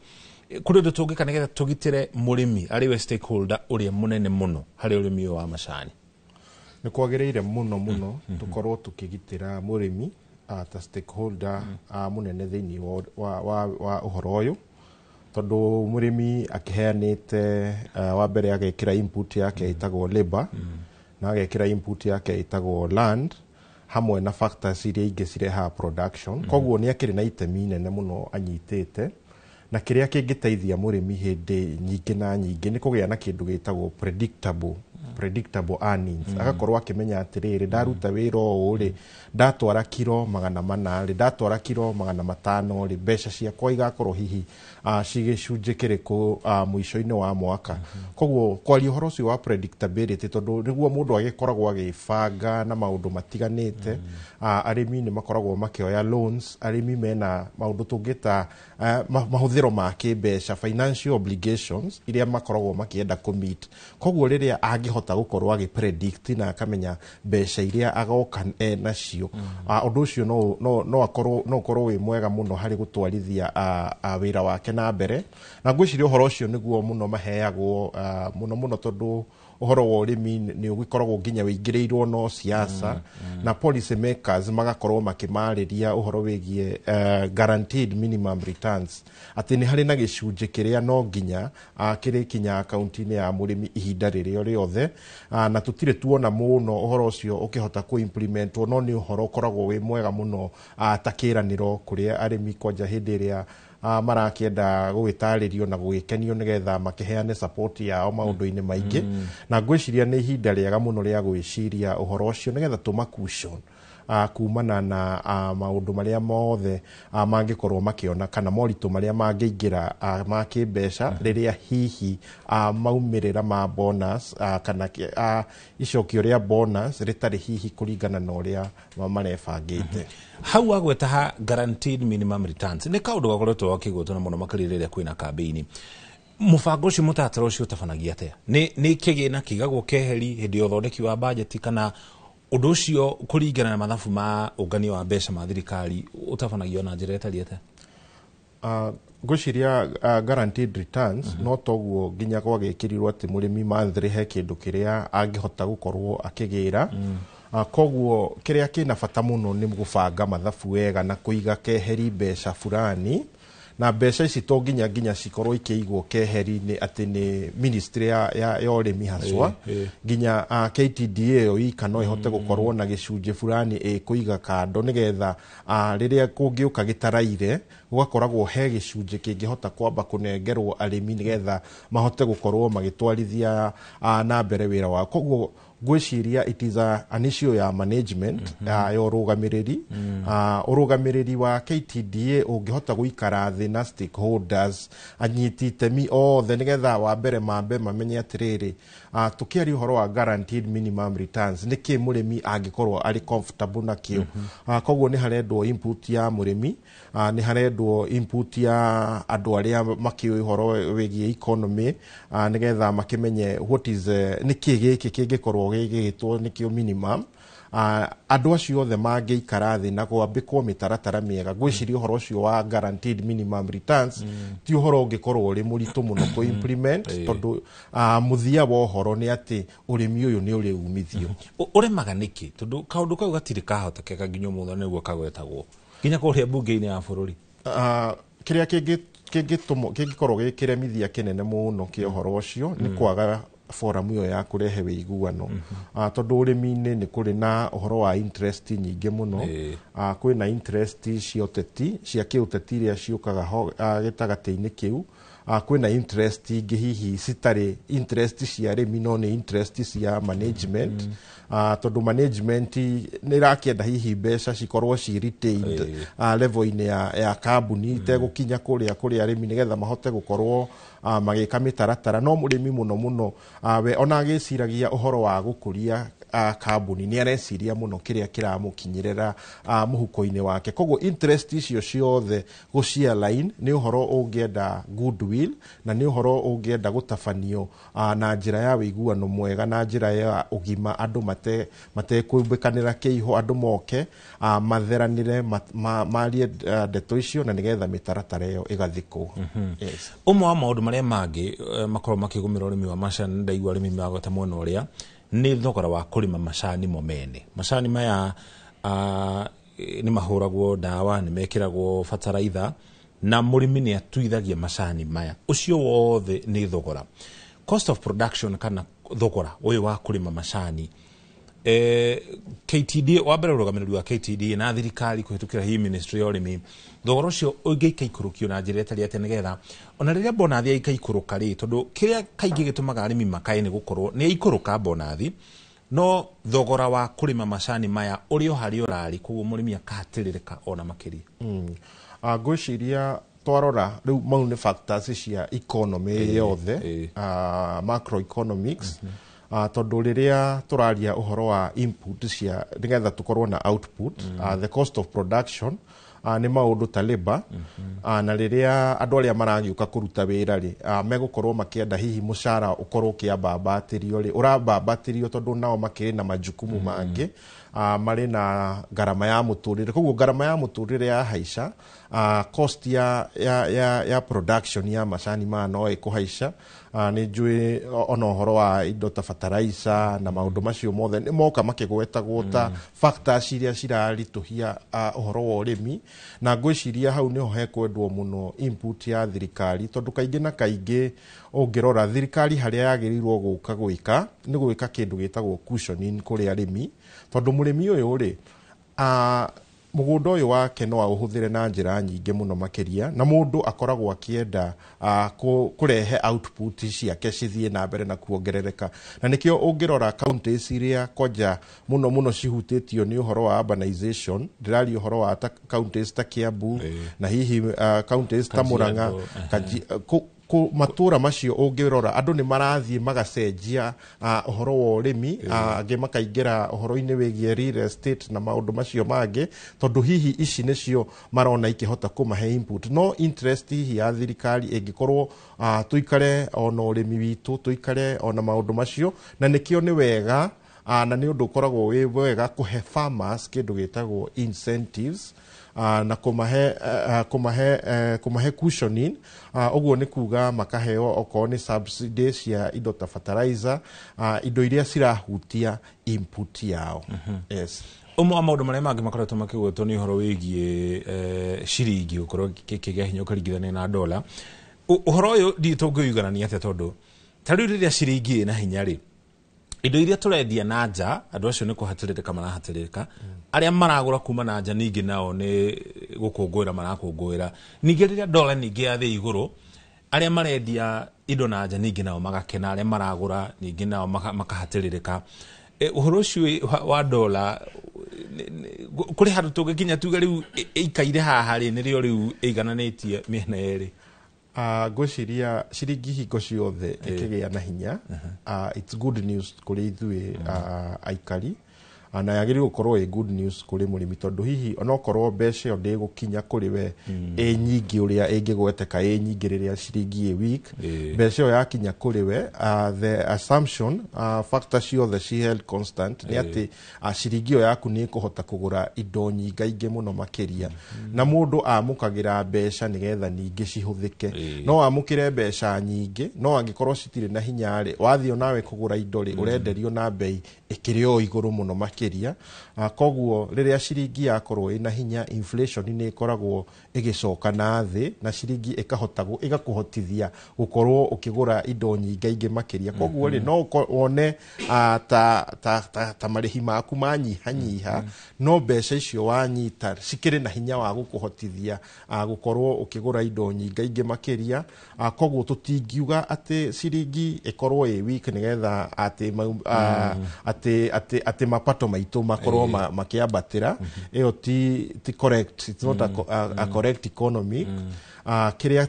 Kũrĩ ũndũ tũngĩka nĩgetha tũgitĩre mũrĩmi arĩ we stakeholder ũrĩa mũnene mũno harĩ ũrĩmi ũyũ wa macani? Nĩ kwagĩrĩire mũno mũno tũkorwo tũkĩgitĩra mũrĩmi ta stakeholder mũnene thĩinĩ wa ũhoro ũyũ, tondũ mũrĩmi akĩheanĩte wa mbere agekĩra input yake ĩtagwo labor, na agekĩra input yake ĩtagwo land, hamwe na factors iria ingĩ cirehaga production. Koguo nĩ akĩrĩ na itemi inene mũno anyitĩte, na kĩrĩa kĩngĩteithia mũrĩmi hĩndĩ nyingĩ na nyingĩ nĩ kũgĩa na kĩndũ gĩtagwo predictable predictable earnings, agakorwo akĩmenya atĩrĩrĩ, ndaruta wĩra ũũ rĩ, ndatwara kiro 400 rĩ, ndatwara kiro 500 rĩ, mbeca ciakwa igakorwo hihi cigĩcunjĩ kĩrĩkũ mũico-inĩ wa mwaka. Koguo kwaria ũhoro ũcio wa predictability, tondũ nĩguo mũndũ agĩkoragwo agĩbanga na maũndũ matiganĩte. Arĩmi nĩ makoragwo makĩoya loans, arĩmi mena maũndũ tũngĩta mahũthĩro ma kĩmbeca, financial obligations iria makoragwo makĩenda kũ-meet. Koguo rĩrĩa angĩhota gũkorwo agĩ predict na akamenya mbeca iria agoka nacio, ũndũ ũcio no akorwo no ũkorwo wĩ mwega mũno harĩ gũtwarithia wĩra wake na mbere. Na ngwĩciria ũhoro ũcio nĩguo mũno maheagwo, mũno mũno tondũ ũhoro wa ũrĩmi nĩ ũgĩkoragwo nginya wĩingĩrĩirwo no siasa, na policy makers magakorwo makĩmarĩria ũhoro wĩgiĩ guaranteed minimum returns, atĩ nĩ harĩ na gĩcunjĩ kĩrĩa no nginya kĩrĩkinya akaunti-inĩ ya mũrĩmi ihinda rĩrĩa rĩothe. Na tũtirĩ tuona mũno ũhoro ũcio ũkĩhota kũ-implementwo, no nĩ ũhoro ũkoragwo wĩ mwega mũno ta kĩranĩro kũrĩ arĩmi, kwanja hĩndĩ ĩrĩa marakĩenda gũgĩtarĩrio na gũgĩkenio nĩgetha makĩheane support yao maũndũ-inĩ maingĩ. Na ngwĩciria nĩ ihinda rĩega mũno rĩa gwĩciria ũhoro ũcio nĩgetha tũma cushion kumana na maũndũ marĩa mothe mangĩkorwo makĩona kana moritũ marĩa mangĩingĩra ma kĩmbeca rĩrĩa hihi maumĩrĩra ma bonus kana icokio rĩa bonus rĩtarĩ hihi kũringana na ũrĩa marebangĩte. Hau wagweta ha guaranteed minimum returns, nĩ kaũndũ gakoretwo gakĩgwetwo na mũno makĩria rĩrĩa kwĩna kambĩini. Mũbango ũcio, mũtaratara ũcio ũtabanagia atĩa? Nĩ kĩgĩna kĩigagwo keheri hĩndĩ ya ũthondeki wa bajeti, kana ũndũ ũcio kũringana na mathabu ma ũngania wa mbeca ma thirikari ũtabanagio na njĩra ĩtariĩ atĩa? Ngwĩciria guaranteed returns no toguo nginya gwagĩkĩrirwo atĩ mũrĩmi monthly he kĩndũ kĩrĩa angĩhota gũkorwo akĩgĩra. Koguo kĩrĩa kĩna bata mũno nĩ gũbanga mathabu wega na kũiga keheri mbeca fulani, na mbeca ici to nginya cikorwo ikĩigwo keheri-inĩ atĩ nĩ ministry ya ũrĩmi haswa, nginya KTDA ĩyo ika no ĩhote gũkorwo na gĩcunjĩ fulani ĩkũiga kando nĩgetha rĩrĩa kũngĩũka gĩtaraire gũgakoragwo he gĩcunjĩ kĩngĩhota kwamba kũnengerwo arĩmi nĩgetha mahote gũkorwo magĩtwarithia na mbere wĩra wao. Koguo ngwĩciria it is an issue ya management, ya ũrũgamĩrĩri. Ũrũgamĩrĩri wa KTDA ũngĩhota gũikara thĩ na stakeholders, anyiti itemi othe, nĩgetha wa mbere mambe mamenye atĩrĩrĩ, tũkĩaria ũhoro wa guaranteed minimum returns, nĩkĩ mũrĩmi angĩkorwo arĩ comfortable nakĩo. Koguo nĩ harendwo input ya mũrĩmi, nĩ harendwo input ya andũ arĩa makĩũĩ ũhoro wĩgiĩ economy, nĩgetha makĩmenye what is nĩkĩ gĩkĩ kĩngĩkorwo gĩgĩtwo nĩkĩo minimum. Andũ acio othe mangĩikara thĩ na gwambĩkwo mĩtaratara mĩega, ngwĩciria ũhoro ũcio wa guaranteed minimum returns ti ũhoro ũngĩkorwo ũrĩ mũritũ mũno kũ implement, tondũ mũthia wa ũhoro nĩ atĩ ũrĩmi ũyũ nĩ ũrĩ umithio. Ũremaga nĩkĩ? Tondũ kaũndũ kau gatirĩ kahotekeka nginya ũmũthĩ, nĩguo kagwetagwo nginya kũrĩa mbunge-inĩ ya bũrũri. Kĩrĩa kĩngĩkorwo gĩ kĩremithia kĩnene mũno kĩa ũhoro ũcio nĩ kwaga forum ĩyo ya kũrehe wĩiguano, tondũ ũrĩmi-inĩ nĩ kũrĩ na ũhoro wa interest nyingĩ mũno. Kwĩna interest cia ũteti, cia kĩũteti iria ciũkaga ho gĩtagatĩ-inĩ kĩu. Kwĩna interest ingĩ hihi citarĩ interest cia arĩmi no nĩ interest cia management, tondũ management nĩ ĩrakĩenda hihi mbeca cikorwo ci retained level-inĩ ya kambuni itegũkinya kũrĩa kũrĩ arĩmi nĩgetha mahote gũkorwo magĩka mĩtaratara. No mũrĩmi mũno mũno, we ona agĩciragia ũhoro wa gũkũria kambuni, nĩ areciria mũno kĩrĩa kĩramũkinyĩrĩra mũhuko-inĩ wake. Koguo interest icio ciothe gũci align nĩ ũhoro ũngĩenda goodwill na nĩ ũhoro ũngĩenda gũtabanio na njĩra ya wĩiguano mwega na njĩra ya ũgima, andũ matekũmbĩkanĩra kĩiho, andũ moke matheranĩre, marie ndeto icio na nĩgetha mĩtaratara ĩyo ĩgathikwo. Yes. Ũmwe wa maũndũ marĩa mangĩ makoragwo makĩgũmĩra ũrĩmi wa macani, ndaigua arĩmi magweta mwena ũrĩa nĩ thogora wa kũrĩma macani mo mene. Macani maya nĩ mahũragwo ndawa, nĩ mekĩragwo bataraitha, na mũrĩmi nĩ atuithagia macani maya. Ũcio wothe nĩ thogora, cost of production, kana thogora ũyũ wa kũrĩma macani. KTDA wa mbere ũrũgamĩrĩri wa KTDA na thirikari kũhĩtũkĩra hii ministry ya ũrĩmi, thogora ũcio ũngĩikaikũrũkio na njĩra ĩtarĩ atĩa nĩgetha ona rĩrĩa bonathi yaikaikũrũka rĩ, tondũ kĩrĩa kaingĩ gĩtũmaga arĩmi makae nĩ gũkorwo nĩ yaikũrũka bonathi no thogora wa kũrĩma macani maya ũrĩ o harĩa ũrarĩ, koguo mũrĩmi akahatĩrĩrĩka ona makĩria. Ngwĩciria twarora rĩu mau nĩ factors cia economy yothe, macroeconomics, tondũ rĩrĩa tũraria ũhoro wa input cia nĩgetha tũkorwo na output, the cost of production nĩ maũndũ ta labor, na rĩrĩa andũ arĩa maragĩũka kũruta wĩra rĩ, megũkorwo makĩenda hihi mũcara ũkorwo ũkĩambambatĩrio rĩ, ũrambambatĩrio tondũ nao makĩrĩ na majukumu mangĩ, marĩ na ngarama ya mũtũrĩre, koguo ngarama ya mũtũrĩre ya haica, cost ya production ya macani maya no ĩkũhaica. Nĩ njũĩ ona ũhoro wa indo ta fertilizer na maũndũ macio mothe nĩ moka makĩgwetagwo ta factors iria ciraritũhia ũhoro wa ũrĩmi, na ngwĩciria hau nĩho hekwendwo mũno input ya thirikari, tondũ kaingĩ na kaingĩ ũngĩrora thirikari harĩa yagĩrĩirwo gũka gwĩka nĩ gwĩka kĩndũ gĩtagwo cushioning kũrĩ arĩmi, tondũ mũrĩmi ũyũ rĩ, mũgũnda ũyũ wake no aũhũthĩre na njĩra nyingĩ mũno makĩria, na mũndũ akoragwo akĩenda kũrehe output ciake cithiĩ na mbere na kuongerereka, na nĩkĩo ũngĩrora counties iria kwanja mũno mũno cihutĩtio nĩ ũhoro wa urbanization, ndĩraria ũhoro wa counties ta Kiambu na hihi counties ta Murang'a, matũra macio ũngĩrora andũ nĩ marathiĩ magacenjia ũhoro wa ũrĩmi, angĩ makaingĩra ũhoro-inĩ wĩgiĩ real estate na maũndũ macio mangĩ, tondũ hihi ici nĩcio marona ikĩhota kũmahe input. No interest hihi ya thirikari ĩngĩkorwo tũikare ona ũrĩmi witũ, tũikare ona maũndũ macio, na nĩkĩo nĩ wega, na nĩ ũndũ ũkoragwo wĩ wega kũhe farmers kĩndũ gĩtagwo incentives, na kũmahe cushioning, ũguo nĩ kuga makaheo okorwo nĩ subsidy cia indo ta fertilizer, indo iria cirahutia input yao. Yes. Ũmwe wa maũndũ marĩa mangĩ makoretwo makĩgwetwo nĩ ũhoro wĩgiĩ ciringi gũkorwo kĩgĩa hinya ũkĩringithania na dola. Ũhoro ũyũ ndiũĩ tũngĩũiganania atĩa, tondũ ta rĩu rĩrĩa ciringi ĩna hinya rĩ, indo iria tũrendia na nja andũ acio nĩ kũhatĩrĩrĩka marahatĩrĩrĩka, arĩa maragũra kuma na nja ningĩ nao nĩ gũkũngũĩra marakũngũĩra, ningĩ rĩrĩa dola ningĩ yathiĩ igũrũ arĩa marendia indo na nja ningĩ nao magakena, arĩa maragũra ningĩ nao makahatĩrĩrĩka. Ũhoro ũcio wa dola kũrĩ handũ tũngĩkinya tuge rĩu ĩikaire haha rĩ, nĩrĩo rĩu ĩigananĩtie mĩena yerĩ? Ngwĩciria ciringi hingo ciothe ĩkĩgĩa na hinya, it's good news kũrĩ ithuĩ aikari, na yagĩrĩirwo gũkorwo ĩ good news kũrĩ mũrĩmi, tondũ hihi onokorwo mbeca ĩyo ndĩgũkinya kũrĩ we ĩ nyingĩ ũrĩa ĩngĩgweteka ĩ nyingĩ rĩrĩa ciringi ĩ weak, mbeca ĩyo yakinya kũrĩ we, the assumption, factor ciothe ci held constant nĩ atĩ ciringi ĩyo yaku nĩ ĩkũhota kũgũra indo nyingaingĩ mũno makĩria, na mũndũ amũkagĩra mbeca nĩgetha ningĩ cihũthĩke. No amũkĩre mbeca nyingĩ, no angĩkorwo citirĩ na hinya rĩ, wathiĩ onawe kũgũra indo rĩ, ũrenderio na bei ĩkĩrĩ o igũrũ mũno makĩria. Koguo rĩrĩa ciringi yakorwo ĩna hinya, inflation nĩ ĩkoragwo ĩgĩcoka na thĩ, na ciringi ĩkahota ĩgakũhotithia gũkorwo ũkĩgũra indo nyingaingĩ makĩria. Koguo rĩ, no wone ta marĩhi maku manyihanyiha, no mbeca icio wanyita cikĩrĩ na hinya wa gũkũhotithia gũkorwo ũkĩgũra indo nyingaingĩ makĩria. Koguo tũtingiuga atĩ ciringi ĩkorwo ĩ weak nĩgetha atĩ mapato maitũ makorwo makĩambatĩra, ĩyo ti correct, it's not a correct economy. Kĩrĩa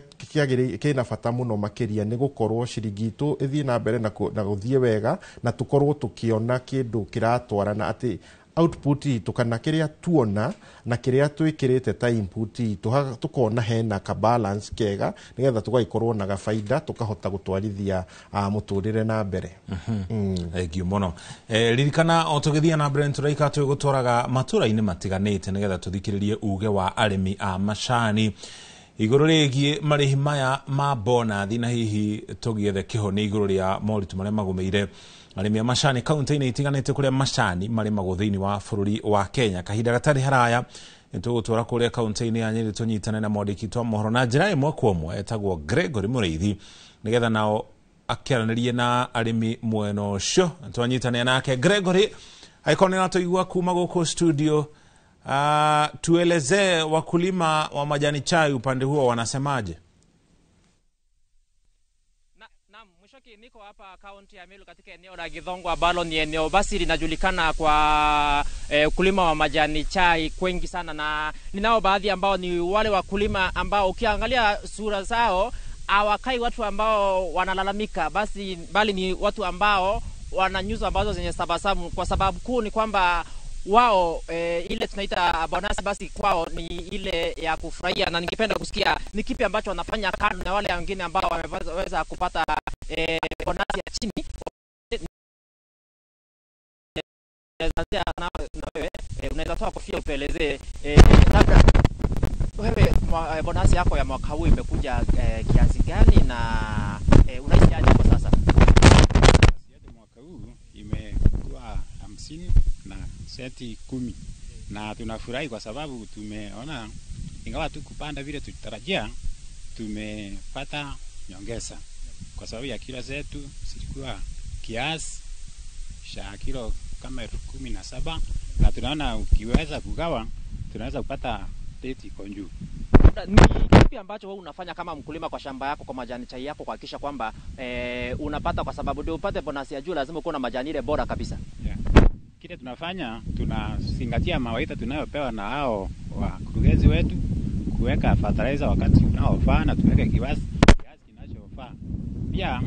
kĩna bata mũno makĩria nĩ gũkorwo ciringi itũ ĩthiĩ na mbere na gũthiĩ wega, na tũkorwo tũkĩona kĩndũ kĩratwarana atĩ output itũ kana kĩrĩa tuona na kĩrĩa twĩkĩrĩte ta input itũ, tũkona hena ka balance kega nĩgetha tũgagĩkorwo na gabaida tũkahota gũtwarithia mũtũrĩre na mbere. Thank you mũno. Ririkana o tũgĩthiĩ na mbere nĩtũraika twĩgũtwaraga matũra-inĩ matiganĩte nĩgetha tũthikĩrĩrie uge wa arĩmi a macani igũrũ rĩgiĩ marĩhi maya ma bonathi, na hihi tũgĩethe kĩhonia igũrũ rĩa moritũ marĩa magũmĩire arĩmi a macani kaunti-inĩ itiganĩte kũrĩa macani marĩmagwo thĩinĩ wa bũrũri wa Kenya. Kahinda gatarĩ haraya nĩtũgũtwara kũrĩa kaunti-inĩ ya Nyĩrĩ tũnyitane na mwandĩki wa mohoro na njĩra ĩmwe kwa ĩmwe etagwo Gregory Mũrĩithi, nĩgetha nao akĩaranĩrie na arĩmi mwena ũcio. Twanyitanĩra nake Gregory, Angĩkorwo nĩ ũratũigua kuma gũkũ studio, tuelezee wakulima wa majani chai upande huo wanasemaje? Niko hapa kaunti ya Meru katika eneo la Githongo ambalo ni eneo basi linajulikana kwa ukulima wa majani chai kwengi sana, na ninao baadhi ambao ni wale wakulima ambao ukiangalia sura zao hawakai watu ambao wanalalamika basi, bali ni watu ambao wana nyuso ambazo zenye tabasamu, kwa sababu kuu ni kwamba wao ile tunaita bonus basi kwao ni ile ya kufurahia. Na ningependa kusikia ni kipi ambacho wanafanya kando na wale wengine ambao wameweza kupata bonus ya chini. Na wewe unaweza toa kofia utuelezee labda wewe bonus yako ya mwaka huu imekuja kiasi gani na unahisi aje kwa sasa? Mwaka huu imekuwa 50 na senti 10 na tunafurahi kwa sababu tumeona ingawa tu kupanda vile tulitarajia, tumepata nyongeza kwa sababu ya kilo zetu zilikuwa kiasi cha kilo kama 17,000 na tunaona ukiweza kugawa tunaweza kupata 30 iko juu. Ni kipi ambacho wewe unafanya kama mkulima kwa shamba yako, kwa majani chai yako, kuhakikisha kwamba unapata, kwa sababu ndio upate bonus ya juu lazima uwe na majani ile bora kabisa? Yeah. Kile tunafanya, tunazingatia mawaidha tunayopewa na hao wakurugenzi wetu, kuweka fertilizer wakati unaofaa na tuweke kiasi kinachofaa. Pia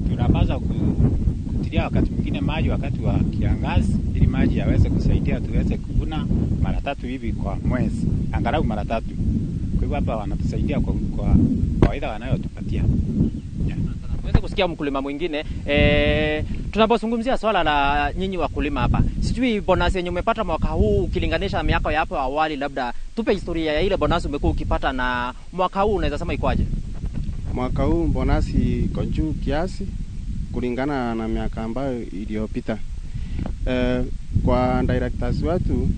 tunapaswa kutilia wakati mwingine maji wakati wa kiangazi ili maji yaweze kusaidia tuweze kuvuna mara 3 hivi kwa mwezi, angalau mara 3. Kwa hivyo hapa wanatusaidia kwa mawaidha wanayotupatia. Yeah. Tuweze kusikia mkulima mwingine. Tunapozungumzia swala la nyinyi wakulima hapa, sijui bonus yenye umepata mwaka huu ukilinganisha na miaka ya hapo awali, labda tupe historia ya ile bonus umekuwa ukipata na mwaka huu unaweza sema ikoaje? Mwaka huu bonus iko juu kiasi kulingana na miaka ambayo iliyopita. Kwa directors wetu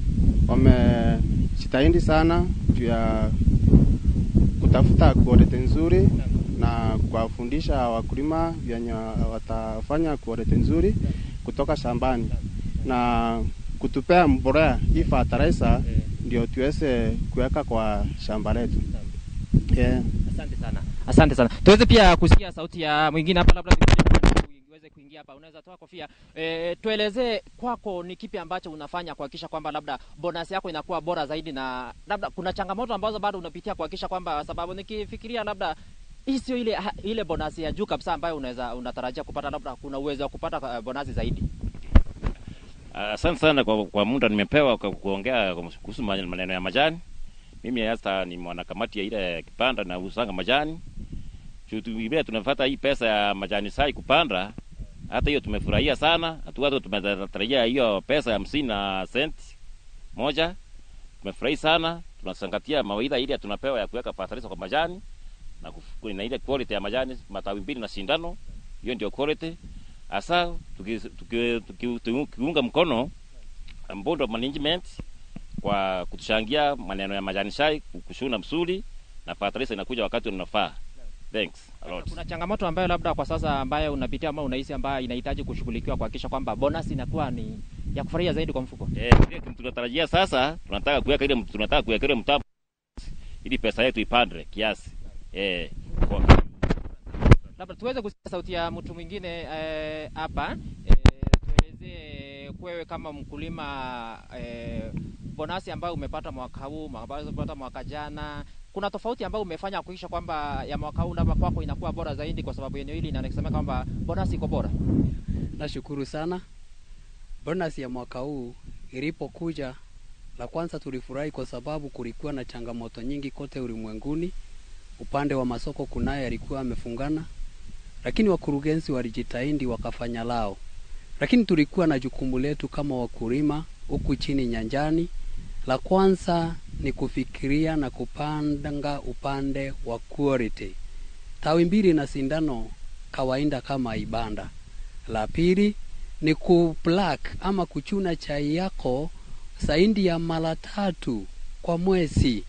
wamejitahidi sana juu ya kutafuta quality nzuri na kuwafundisha wakulima venye watafanya quality nzuri kutoka shambani na kutupea mbolea hii fertilizer ndio tuweze kuweka kwa shamba letu. Yeah. Asante sana. Asante sana. Tuweze pia kusikia sauti ya mwingine hapa, labda uweze kuingia hapa, unaweza toa kofia. Tuelezee kwako ni kipi ambacho unafanya kuhakikisha kwamba labda bonus yako inakuwa bora zaidi, na labda kuna changamoto ambazo bado unapitia kuhakikisha kwamba, sababu nikifikiria labda hii sio ile bonus ya juu kabisa ambayo unaweza unatarajia kupata, labda kuna uwezo wa kupata bonus zaidi. Asante sana kwa muda nimepewa kwa kuongea kuhusu maneno ya majani. Mimi hasa ni mwanakamati ya ile kipanda na usanga majani. Vile tunafuata hii pesa ya majani sai kupanda, hata hiyo tumefurahia sana. Hatuwa tumetarajia hiyo pesa ya 50 na senti moja. Tumefurahi sana. Tunasangatia mawaidha ile tunapewa ya kuweka fertilizer kwa majani na ile quality ya majani matawi 2 na sindano, hiyo ndio quality. Hasa tukiunga mkono board of management kwa kutushangia maneno ya majani chai kushuna msuli na fertilizer inakuja wakati unafaa. Thanks a lot. Kuna changamoto ambayo labda kwa sasa ambayo unapitia ama unahisi ambayo inahitaji kushughulikiwa kuhakikisha kwamba bonus inakuwa ni ya kufurahia zaidi kwa mfuko? Tunatarajia sasa tunataka kuweka ile mtambo ili pesa yetu ipande kiasi. Labda tuweze kusikia sauti ya mtu mwingine hapa. Tuelezee kwewe kama mkulima, bonasi ambayo umepata mwaka huu, ambayo umepata mwaka jana, kuna tofauti ambayo umefanya kuhakikisha kwamba ya mwaka huu labda kwako inakuwa bora zaidi, kwa sababu eneo hili inaonekana kwamba bonasi iko bora? Nashukuru sana. Bonasi ya mwaka huu ilipokuja, la kwanza tulifurahi kwa sababu kulikuwa na changamoto nyingi kote ulimwenguni. Upande wa masoko kunaye alikuwa amefungana, lakini wakurugenzi walijitahidi wakafanya lao. Lakini tulikuwa na jukumu letu kama wakulima huku chini nyanjani. La kwanza ni kufikiria na kupanga upande wa quality. Tawi 2 na sindano kawaida kama ibanda. La pili ni kuplak ama kuchuna chai yako zaidi ya mara 3 kwa mwezi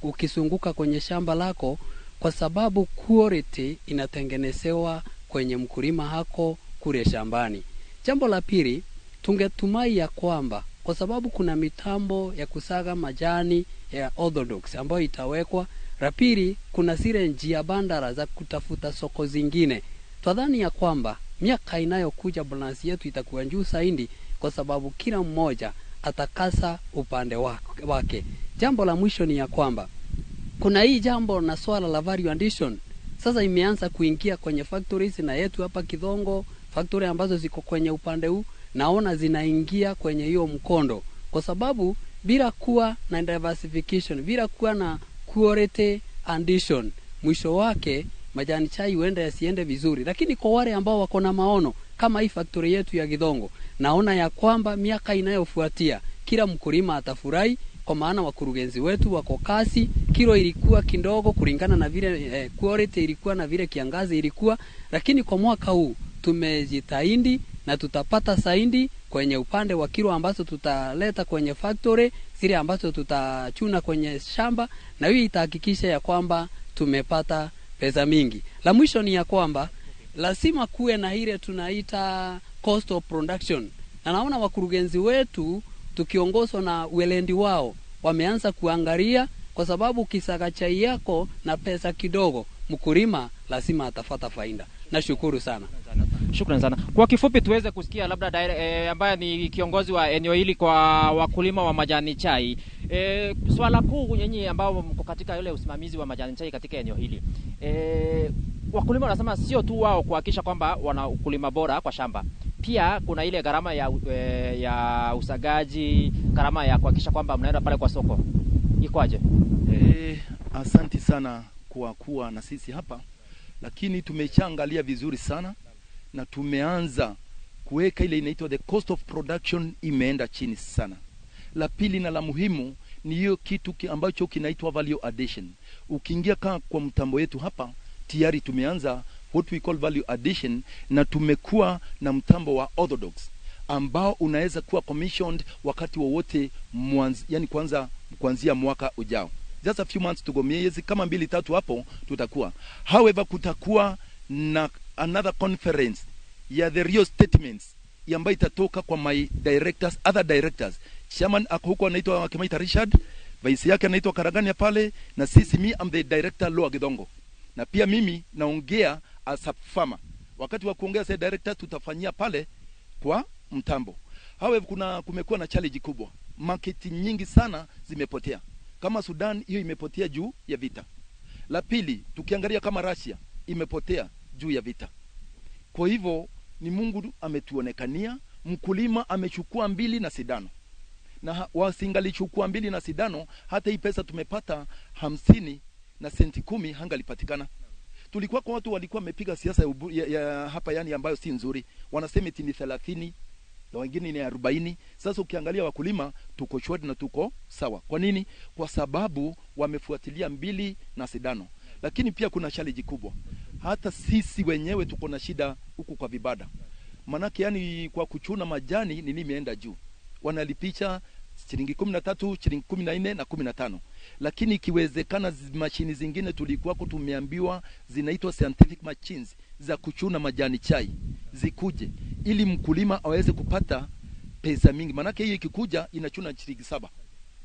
ukisunguka kwenye shamba lako, kwa sababu quality inatengenezewa kwenye mkulima hako kule shambani. Jambo la pili, Tungetumai ya kwamba kwa sababu kuna mitambo ya kusaga majani ya orthodox ambayo itawekwa. La pili, kuna zile njia bandara za kutafuta soko zingine. Twadhani ya kwamba miaka inayokuja bonus yetu itakuwa juu zaidi, kwa sababu kila mmoja atakasa upande wake. Jambo la mwisho ni ya kwamba kuna hii jambo na swala la value addition sasa imeanza kuingia kwenye factories na yetu hapa Kidhongo, factory ambazo ziko kwenye upande huu naona zinaingia kwenye hiyo mkondo, kwa sababu bila kuwa na diversification, bila kuwa na quality addition, mwisho wake majani chai huenda yasiende vizuri. Lakini kwa wale ambao wako na maono kama hii factory yetu ya Githongo, naona ya kwamba miaka inayofuatia kila mkulima atafurahi, kwa maana wakurugenzi wetu wako kasi. Kilo ilikuwa kidogo kulingana na vile quality ilikuwa na vile kiangazi ilikuwa, lakini kwa mwaka huu tumejitahidi na tutapata zaidi kwenye upande wa kilo ambazo tutaleta kwenye factory, zile ambazo tutachuna kwenye shamba, na hii itahakikisha ya kwamba tumepata pesa mingi. La mwisho ni ya kwamba lazima kuwe na ile tunaita cost of production, na naona wakurugenzi wetu tukiongozwa na uelendi wao wameanza kuangalia, kwa sababu kisaga chai yako na pesa kidogo, mkulima lazima atafata faida. Nashukuru sana. Shukrani sana. Kwa kifupi tuweze kusikia labda ambaye ni kiongozi wa eneo hili kwa wakulima wa majani chai. Swala kuu nyinyi ambao mko katika yule usimamizi wa majani chai katika eneo hili. Wakulima wanasema sio tu wao kuhakikisha kwamba wana ukulima bora kwa shamba. Pia kuna ile gharama ya usagaji, gharama ya kuhakikisha kwamba mnaenda pale kwa soko. Ikwaje? Asante sana kwa kuwa na sisi hapa. Lakini tumeshaangalia vizuri sana na tumeanza kuweka ile inaitwa the cost of production imeenda chini sana. La pili na la muhimu ni hiyo kitu ambacho kinaitwa value addition. Ukiingia kwa mtambo yetu hapa tayari tumeanza what we call value addition, na tumekuwa na mtambo wa orthodox ambao unaweza kuwa commissioned wakati wowote, yani kuanzia mwaka ujao. Just a few months to go, miezi kama 2-3 hapo tutakuwa. However, kutakuwa na another conference ya the real statements ambayo itatoka kwa my directors, other directors. Chairman ako huko anaitwa Kimaita Richard, vice yake anaitwa Karagania pale, na sisi me I'm the director Lower Githongo. Na pia mimi naongea as a farmer. Wakati wa kuongea sasa directors tutafanyia pale kwa mtambo. However, kumekuwa na challenge kubwa. Market nyingi sana zimepotea. Kama Sudan hiyo imepotea juu ya vita. La pili, tukiangalia kama Russia imepotea juu ya vita. Kwa hivyo ni Mungu ametuonekania, mkulima amechukua 2 na sindano. Na wasingalichukua 2 na sindano, hata hii pesa tumepata 50 na senti 10 hangalipatikana. Tulikuwa kwa watu walikuwa wamepiga siasa ya hapa yani ambayo si nzuri. Wanasema eti ni 30 na wengine ni 40. Sasa ukiangalia wakulima tuko short na tuko sawa. Kwa nini? Kwa sababu wamefuatilia 2 na sindano. Lakini pia kuna challenge kubwa. Hata sisi wenyewe tuko na shida huku kwa vibada. Manake yani kwa kuchuna majani nini imeenda juu. Wanalipisha shilingi 13, shilingi 14 na 15. Lakini ikiwezekana mashini zingine tulikuwa tumeambiwa zinaitwa scientific machines za kuchuna majani chai zikuje ili mkulima aweze kupata pesa mingi. Manake hiyo ikikuja inachuna shilingi 7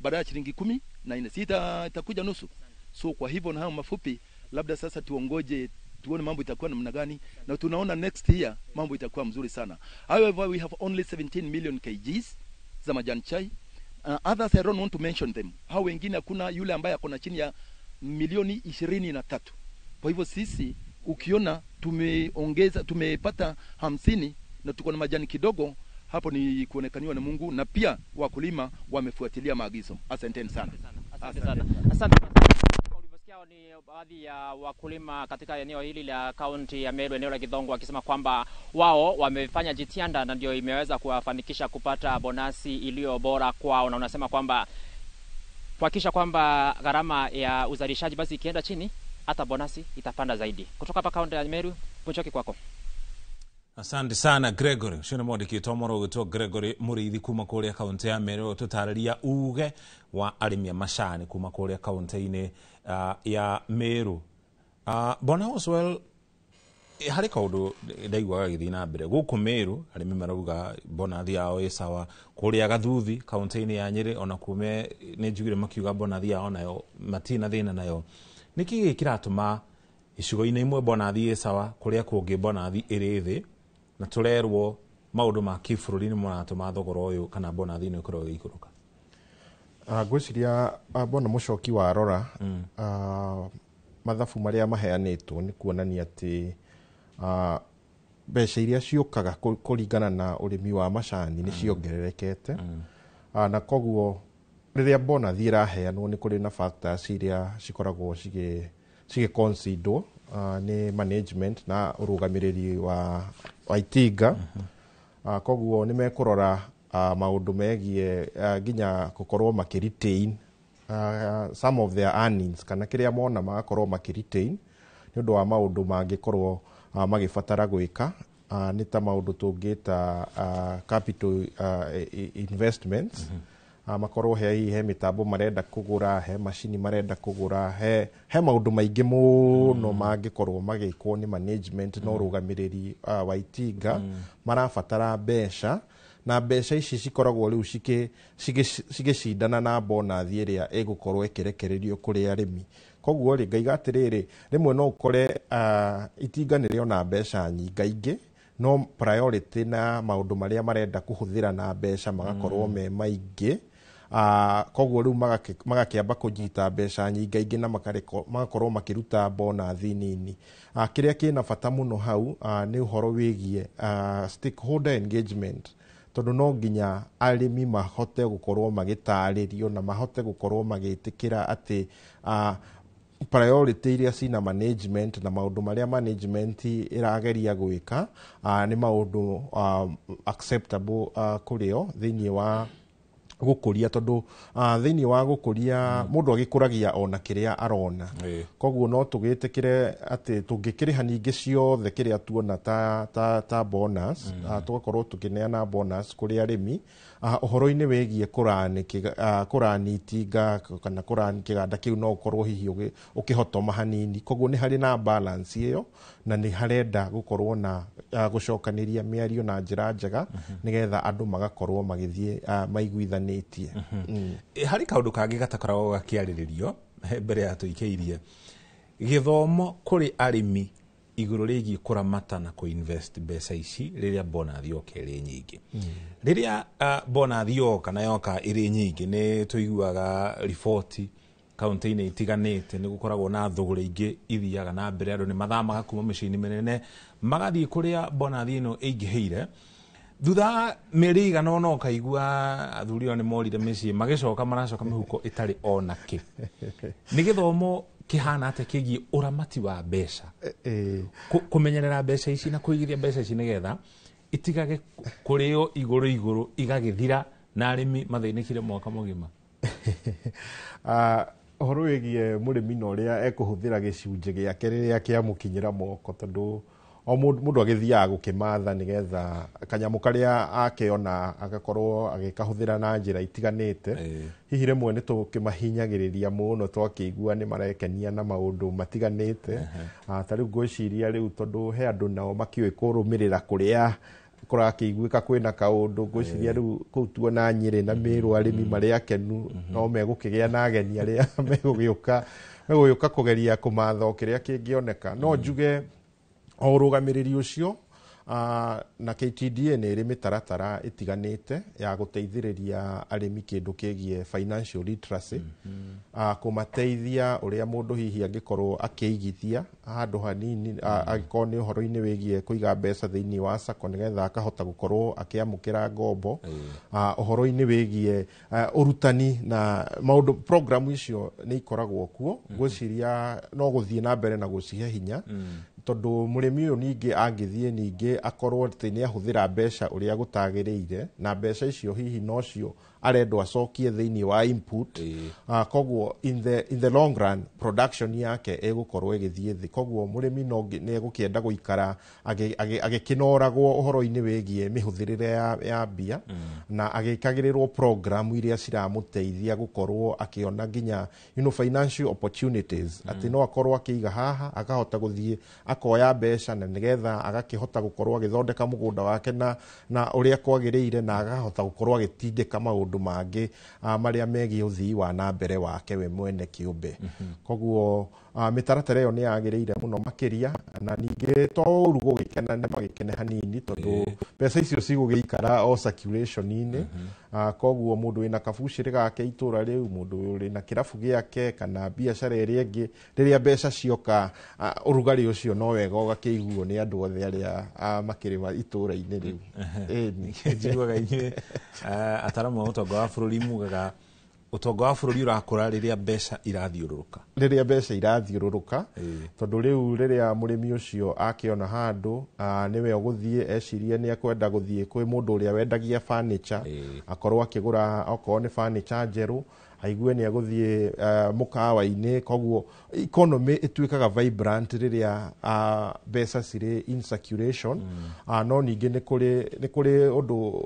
baada ya shilingi 14, sita itakuja nusu. So kwa hivyo na hayo mafupi, labda sasa tuongoje tuone mambo itakuwa namna gani, na tunaona next year mambo itakuwa mzuri sana. However, we have only 17 million kgs za majani chai. Others I don't want to mention them. Hao wengine hakuna yule ambaye akona chini ya milioni 23. Kwa hivyo sisi ukiona tumeongeza, tumepata 50 na tuko na majani kidogo, hapo ni kuonekaniwa na Mungu, na pia wakulima wamefuatilia maagizo. Asanteni sana. Asante sana. Asante. Ni baadhi ya wakulima katika eneo hili la kaunti ya Meru, eneo la Githongo, wakisema kwamba wao wamefanya jitihada na ndio imeweza kuwafanikisha kupata bonasi iliyo bora kwao, na unasema kwamba kuhakikisha kwamba gharama ya uzalishaji basi ikienda chini, hata bonasi itapanda zaidi. Kutoka hapa kaunti ya Meru, Mchoki kwako. Asante sana Gregory. Ucio nĩ mwandĩki witũ ũgwĩtwo Gregory Mũrĩithi kuma kũrĩa kaunti ya Meru tũtarĩria uge wa arĩmi a macani kuma kũrĩa kaunti-inĩ ya Meru. Bwana Oswell, Harĩ kaũndũ ndaiguaga gagĩthiĩ na mbere gũkũ Meru, arĩmi marauga bonathi yao ĩ sawa. Kũrĩa Gathuthi kaunti-inĩ ya Nyĩrĩ ona kume nĩ njugire makiuga bonathi yao nayo matirĩ na thĩna nayo. Nĩkĩ gĩkĩ kĩratũma icigo-inĩ imwe bonathi ĩ sawa, kũrĩa kũngĩ bonathi ĩrĩ thĩ, na tũrerwo maũndũ ma kĩbũrũri nĩ maratũma thogora ũyũ kana bonathi ĩno ĩkorwo ĩgĩikũrũka? Ngwĩciria bona Mũcoki wa rora mathabu marĩa maheanĩtwo nĩ kuonania atĩ mbeca iria ciũkaga kũringana na ũrĩmi wa macani nĩ ciongererekete. Na koguo rĩrĩa bonathi ĩraheanwo nĩ kũrĩ na factors iria cikoragwo cigĩconsiderwo nĩ management na ũrũgamĩrĩri wa itinga. Koguo nĩ mekũrora maũndũ megiĩ nginya gũkorwo makĩ-retain some of their earnings, kana kĩrĩa mona magakorwo makĩ-retain nĩ ũndũ wa maũndũ mangĩkorwo magĩbatara gwĩka. Nĩ ta maũndũ tũngĩta capital investments. Makorwo he mĩtambo marenda kũgũra, he macini marenda kũgũra, he maũndũ maingĩ mũno mangĩkorwo magĩkwo nĩ management na ũrũgamĩrĩri wa itinga marabatara mbeca, na mbeca ici cikoragwo rĩu cigĩcindana na bonathi ĩrĩa ĩgũkorwo ĩkĩrekererio kũrĩ arĩmi. Koguo rĩ, ngaiga atĩrĩrĩ, rĩmwe no ũkore itinga nĩ rĩona mbeca nyingaingĩ, no priority na maũndũ marĩa marenda kũhũthĩra na mbeca magakorwo me maingĩ. Koguo rĩu magakĩamba kũnyita mbeca nyingaingĩ na magakorwo makĩruta bonathi nini. Kĩrĩa kĩna bata mũno hau nĩ ũhoro wĩgiĩ stakeholder engagement, tondũ no nginya arĩmi mahote gũkorwo magĩtarĩrio na mahote gũkorwo magĩtĩkĩra atĩ priority iria cina management na maũndũ marĩa management ĩrageria gwĩka nĩ maũndũ acceptable kũrĩ o thĩinĩ wa gũkũria, tondũ thĩinĩ wa gũkũria mũndũ agĩkũragia ona kĩrĩa arona. Koguo no tũgĩtĩkĩre atĩ tũngĩkĩrĩha ningĩ ciothe kĩrĩa tuona ta bonus, tũgakorwo tũkĩneana bonus kũrĩ arĩmi ũhoro-inĩ wĩgiĩ kũrani itinga kana kũrani kĩganda kĩu, no ũkorwo hihi ũkĩhotoma hanini. Koguo nĩ harĩ na balance ĩyo, na nĩ harenda gũkorwo na gũcokanĩria mĩario na njĩra njega nĩgetha andũ magakorwo magĩthiĩ maiguithanĩtie. Harĩ kaũndũ kangĩ gatakoragwo gakĩarĩrĩrio mbere ya tũikĩirie gĩthomo kũrĩ arĩmi igũrũ rĩgiĩ kũramata na kũinvest mbeca ici rĩrĩa bonathi yoka ĩrĩ nyingĩ. Rĩrĩa bonathi yoka na yoka ĩrĩ nyingĩ, nĩ tũiguaga riboti kaunti-inĩ itiganĩte nĩ gũkoragwo na thũgũrĩ ingĩ ithiaga na mbere, andũ nĩ mathamaga kuma mĩciĩ-inĩ mĩnene magathiĩ kũrĩa bonathi ĩno ĩingĩhĩire. Thutha wa mĩeri ĩigana ũna ũkaigua athuri ao nĩ morire mĩciĩ, magĩcoka maracoka mĩhuko ĩtarĩ ona kĩ. Nĩ gĩthomo kĩhana atĩa kĩgiĩ ũramati wa mbeca, kũmenyerera mbeca ici na kũigithia mbeca ici nĩgetha itigage kũrĩo igũrũ igũrũ igagĩthira na arĩmi mathĩnĩkire mwaka mũgima? Ũhoro wĩgiĩ mũrĩmi na ũrĩa ekũhũthĩra gĩcunjĩ gĩake rĩrĩa kĩamũkinyĩra moko, tondũ o mũndũ agĩthiaga gũkĩmatha nĩgetha kanyamũ karĩa akĩona agakorwo agĩkahũthĩra na njĩra itiganĩte. Hihi rĩmwe nĩ tũkĩmahinyagĩrĩria mũno twakĩigua nĩ marekenia na maũndũ matiganĩte. Ta rĩu ngwĩciria rĩu tondũ he andũ nao makĩũĩ kũrũmĩrĩra kũrĩa kũrakĩiguĩka kwĩna kaũndũ, ngwĩciria rĩu kũu tuona Nyĩrĩ na Mĩrũ arĩmi marĩ akenu, no megũkĩgĩa na ageni arĩa megũgĩũka kũgeria kũmatha o kĩrĩa kĩngĩoneka. No njuge o ũrũgamĩrĩri ũcio na KTDA nĩ ĩrĩ mĩtaratara ĩtiganĩte ya gũteithĩrĩria arĩmi kĩndũ kĩgiĩ financial literacy, kũmateithia ũrĩa mũndũ hihi angĩkorwo akĩigithia handũ hanini, angĩkorwo nĩ ũhoro-inĩ wĩgiĩ kũiga mbeca thĩinĩ wa sacco nĩgetha akahota gũkorwo akĩamũkĩra ngombo, ũhoro-inĩ wĩgiĩ ũrutani na maũndũ. Programu icio nĩ ikoragwo kuo, ngwĩciria no gũthiĩ na mbere na gũcihe hinya, tondũ mũrĩmi ũyũ ningĩ angĩthiĩ ningĩ akorwo atĩ nĩ ahũthĩra mbeca ũrĩa gũtagĩrĩire, na mbeca icio hihi nocio arendwo acokie thĩinĩ wa input, koguo in the long run production yake ĩgũkorwo ĩgĩthiĩ thĩ. Koguo mũrĩmi no nĩ egũkĩenda gũikara agĩkĩnoragwo ũhoro-inĩ wĩgiĩ mĩhũthĩrĩre ya mbia, na agĩkagĩrĩrwo program iria ciramũteithia gũkorwo akĩona nginya financial opportunities, atĩ no akorwo akĩiga haha akahota gũthiĩ Akoya mbeca na nĩgetha agakĩhota gũkorwo agĩthondeka mũgũnda wake na ũrĩa kwagĩrĩire, na akahota gũkorwo agĩtindĩka maũndũ mangĩ marĩa megiĩ ũthii wa na mbere wake we mwene kĩũmbe. Koguo mĩtaratara ĩyo nĩ yagĩrĩire mũno makĩria, na ningĩ to ũru gũgĩkena, nĩ magĩkene hanini tondũ mbeca icio cigũgĩikara o circulation-inĩ. Koguo mũndũ wĩna kabucĩrĩ gake itũra rĩu, mũndũ ũrĩ na kĩrabu gĩake kana biacara ĩrĩa ĩngĩ, rĩrĩa mbeca cioka, ũrugarĩ ũcio no wega ũgakĩiguo nĩ andũ othe arĩa makĩrĩ itũra-inĩ rĩu. Njiguaga inyuĩ ataramu a ũtonga wa bũrũri mugaga ũtonga wa bũrũri ũrakũra rĩrĩa mbeca irathiũrũrũka. Rĩrĩa mbeca irathiũrũrũka, tondũ rĩu rĩrĩa mũrĩmi ũcio akĩona handũ, nĩwe ũgũthiĩ ecirie nĩ ekwenda gũthiĩ kwĩ mũndũ ũrĩa wendagia furniture, akorwo akĩgũra okorwo nĩ furniture njerũ, aigue nĩ egũthiĩ mũkawa-inĩ. Koguo economy ĩtuĩkaga vibrant rĩrĩa mbeca cirĩ in circulation. No ningĩ nĩ kũrĩ ũndũ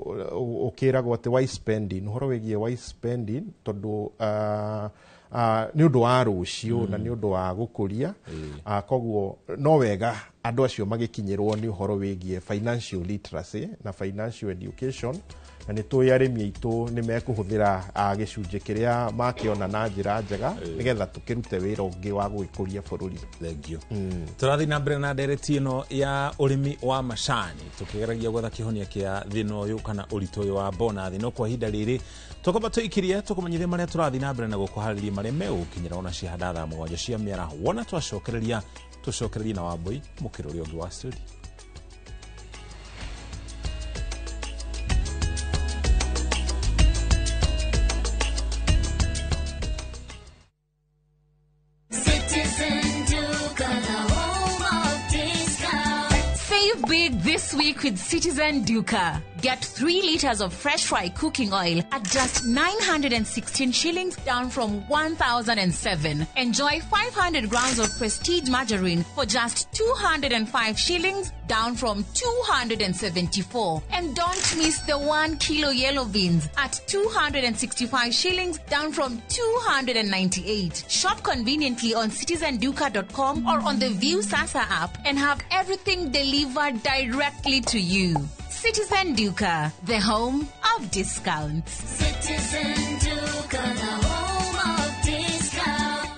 ũkĩragwo atĩ wise spending, ũhoro wĩgiĩ wise spending, tondũ nĩ ũndũ wa rũciũ na nĩ ũndũ wa gũkũria. Koguo no wega andũ acio magĩkinyĩrwo nĩ ũhoro wĩgiĩ financial literacy na financial education, na nĩ tũĩ arĩmi aitũ nĩ mekũhũthĩra gĩcunjĩ kĩrĩa makĩona na njĩra njega nĩgetha tũkĩrute wĩra ũngĩ wa gũgĩkũria bũrũri. Thank you. Tũrathiĩ na mbere na ndereti ĩno ya ũrĩmi wa macani, tũkĩgeragia gwetha kĩhonia kĩa thĩna ũyũ kana ũritũ ũyũ wa bonathi. No kwa ihinda rĩrĩ tũkwamba tũikirie tũkũmenyithia marĩa tũrathiĩ na mbere na gũkũharĩria marĩa megũkinyĩra ona cihanda thaa 7 cia mĩaraho. Wona twacokereria tũcokererie na Wambui mũkĩra ũrĩa ũngĩ wa studio. Big this week with Citizen Duka. Get 3 liters of fresh fry cooking oil at just 916 shillings, down from 1,007. Enjoy 500 grams of Prestige margarine for just 205 shillings, down from 274. And don't miss the 1 kilo yellow beans at 265 shillings, down from 298. Shop conveniently on citizenduka.com or on the View Sasa app and have everything delivered directly to you. Citizen Duka, the home of discounts. Citizen Duka, the home of discounts.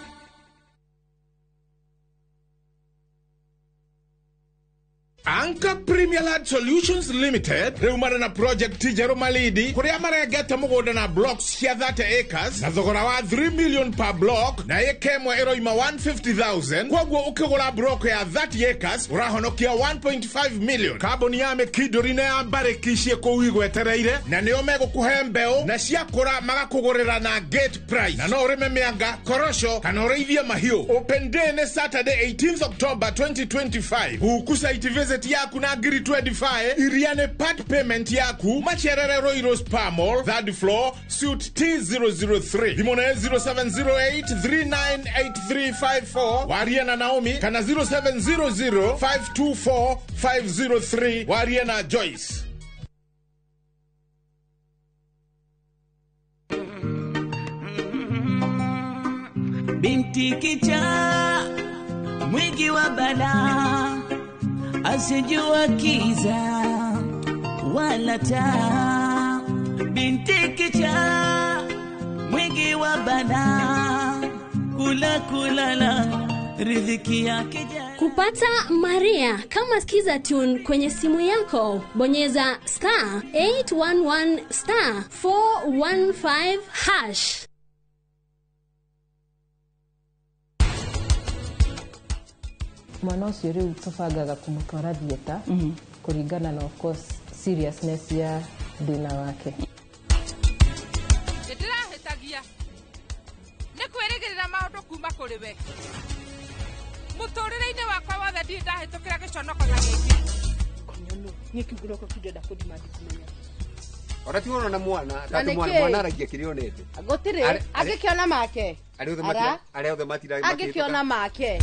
Anchor Premier Land Solutions Limited rĩu marĩ na project njerũ Malindi kũrĩa marengete mũgũnda na blocks cia 30 acres na thogora wa 3 million per block, na ĩka ĩmwe ĩroima 150,000. Koguo ũkĩgũra block ya 30 acres ũrahonokia 1.5 million. Kambuni ya Mĩkindũri na ya Mbarĩki ciĩ kũu igwetereire, na nĩo megũkũhe mbeũ na ciakũra magakũgũrĩra na gate price, na no ũrĩme mĩanga, korosho kana ũrĩithie mahiũ. Open day nĩ Saturday 18th October 2025. Huku site visit yaku na ngiri 25 iria nĩ part payment yaku. Macerere Royal Spa Mall, 3rd floor, suite T003. Thimũ nĩ 0708 398354 warie na Naomi, kana 0700 524 503 warie na Joyce. Binti kichaa mwingi wa balaa, asijua kiza wala taa. Binti kichaa mwingi wa balaa, kula kulala riziki yake. Kupata Maria kama Skiza Tune kwenye simu yako, bonyeza star 811 star 415 hash. Mwana ũcio rĩu tũbangaga kũmũtwara theatre kũringana na of course seriousness ya thĩna wake. Ndĩrahĩtagia nĩ kwĩrĩgĩrĩra maũndũ kuma kũrĩ we. Mũtũrĩre-inĩ wakwa wothe ndirĩ ndahĩtũkĩra gĩconoko ta gĩkĩ. Niĩ kiugo gĩakwa kĩu ndĩrenda kũdemand kũmenya. Ona ti wona mwana, tatu mwana aragia kĩrĩa onete. Gũtirĩ, angĩkĩona make. Arĩa othe matira angĩkĩona make.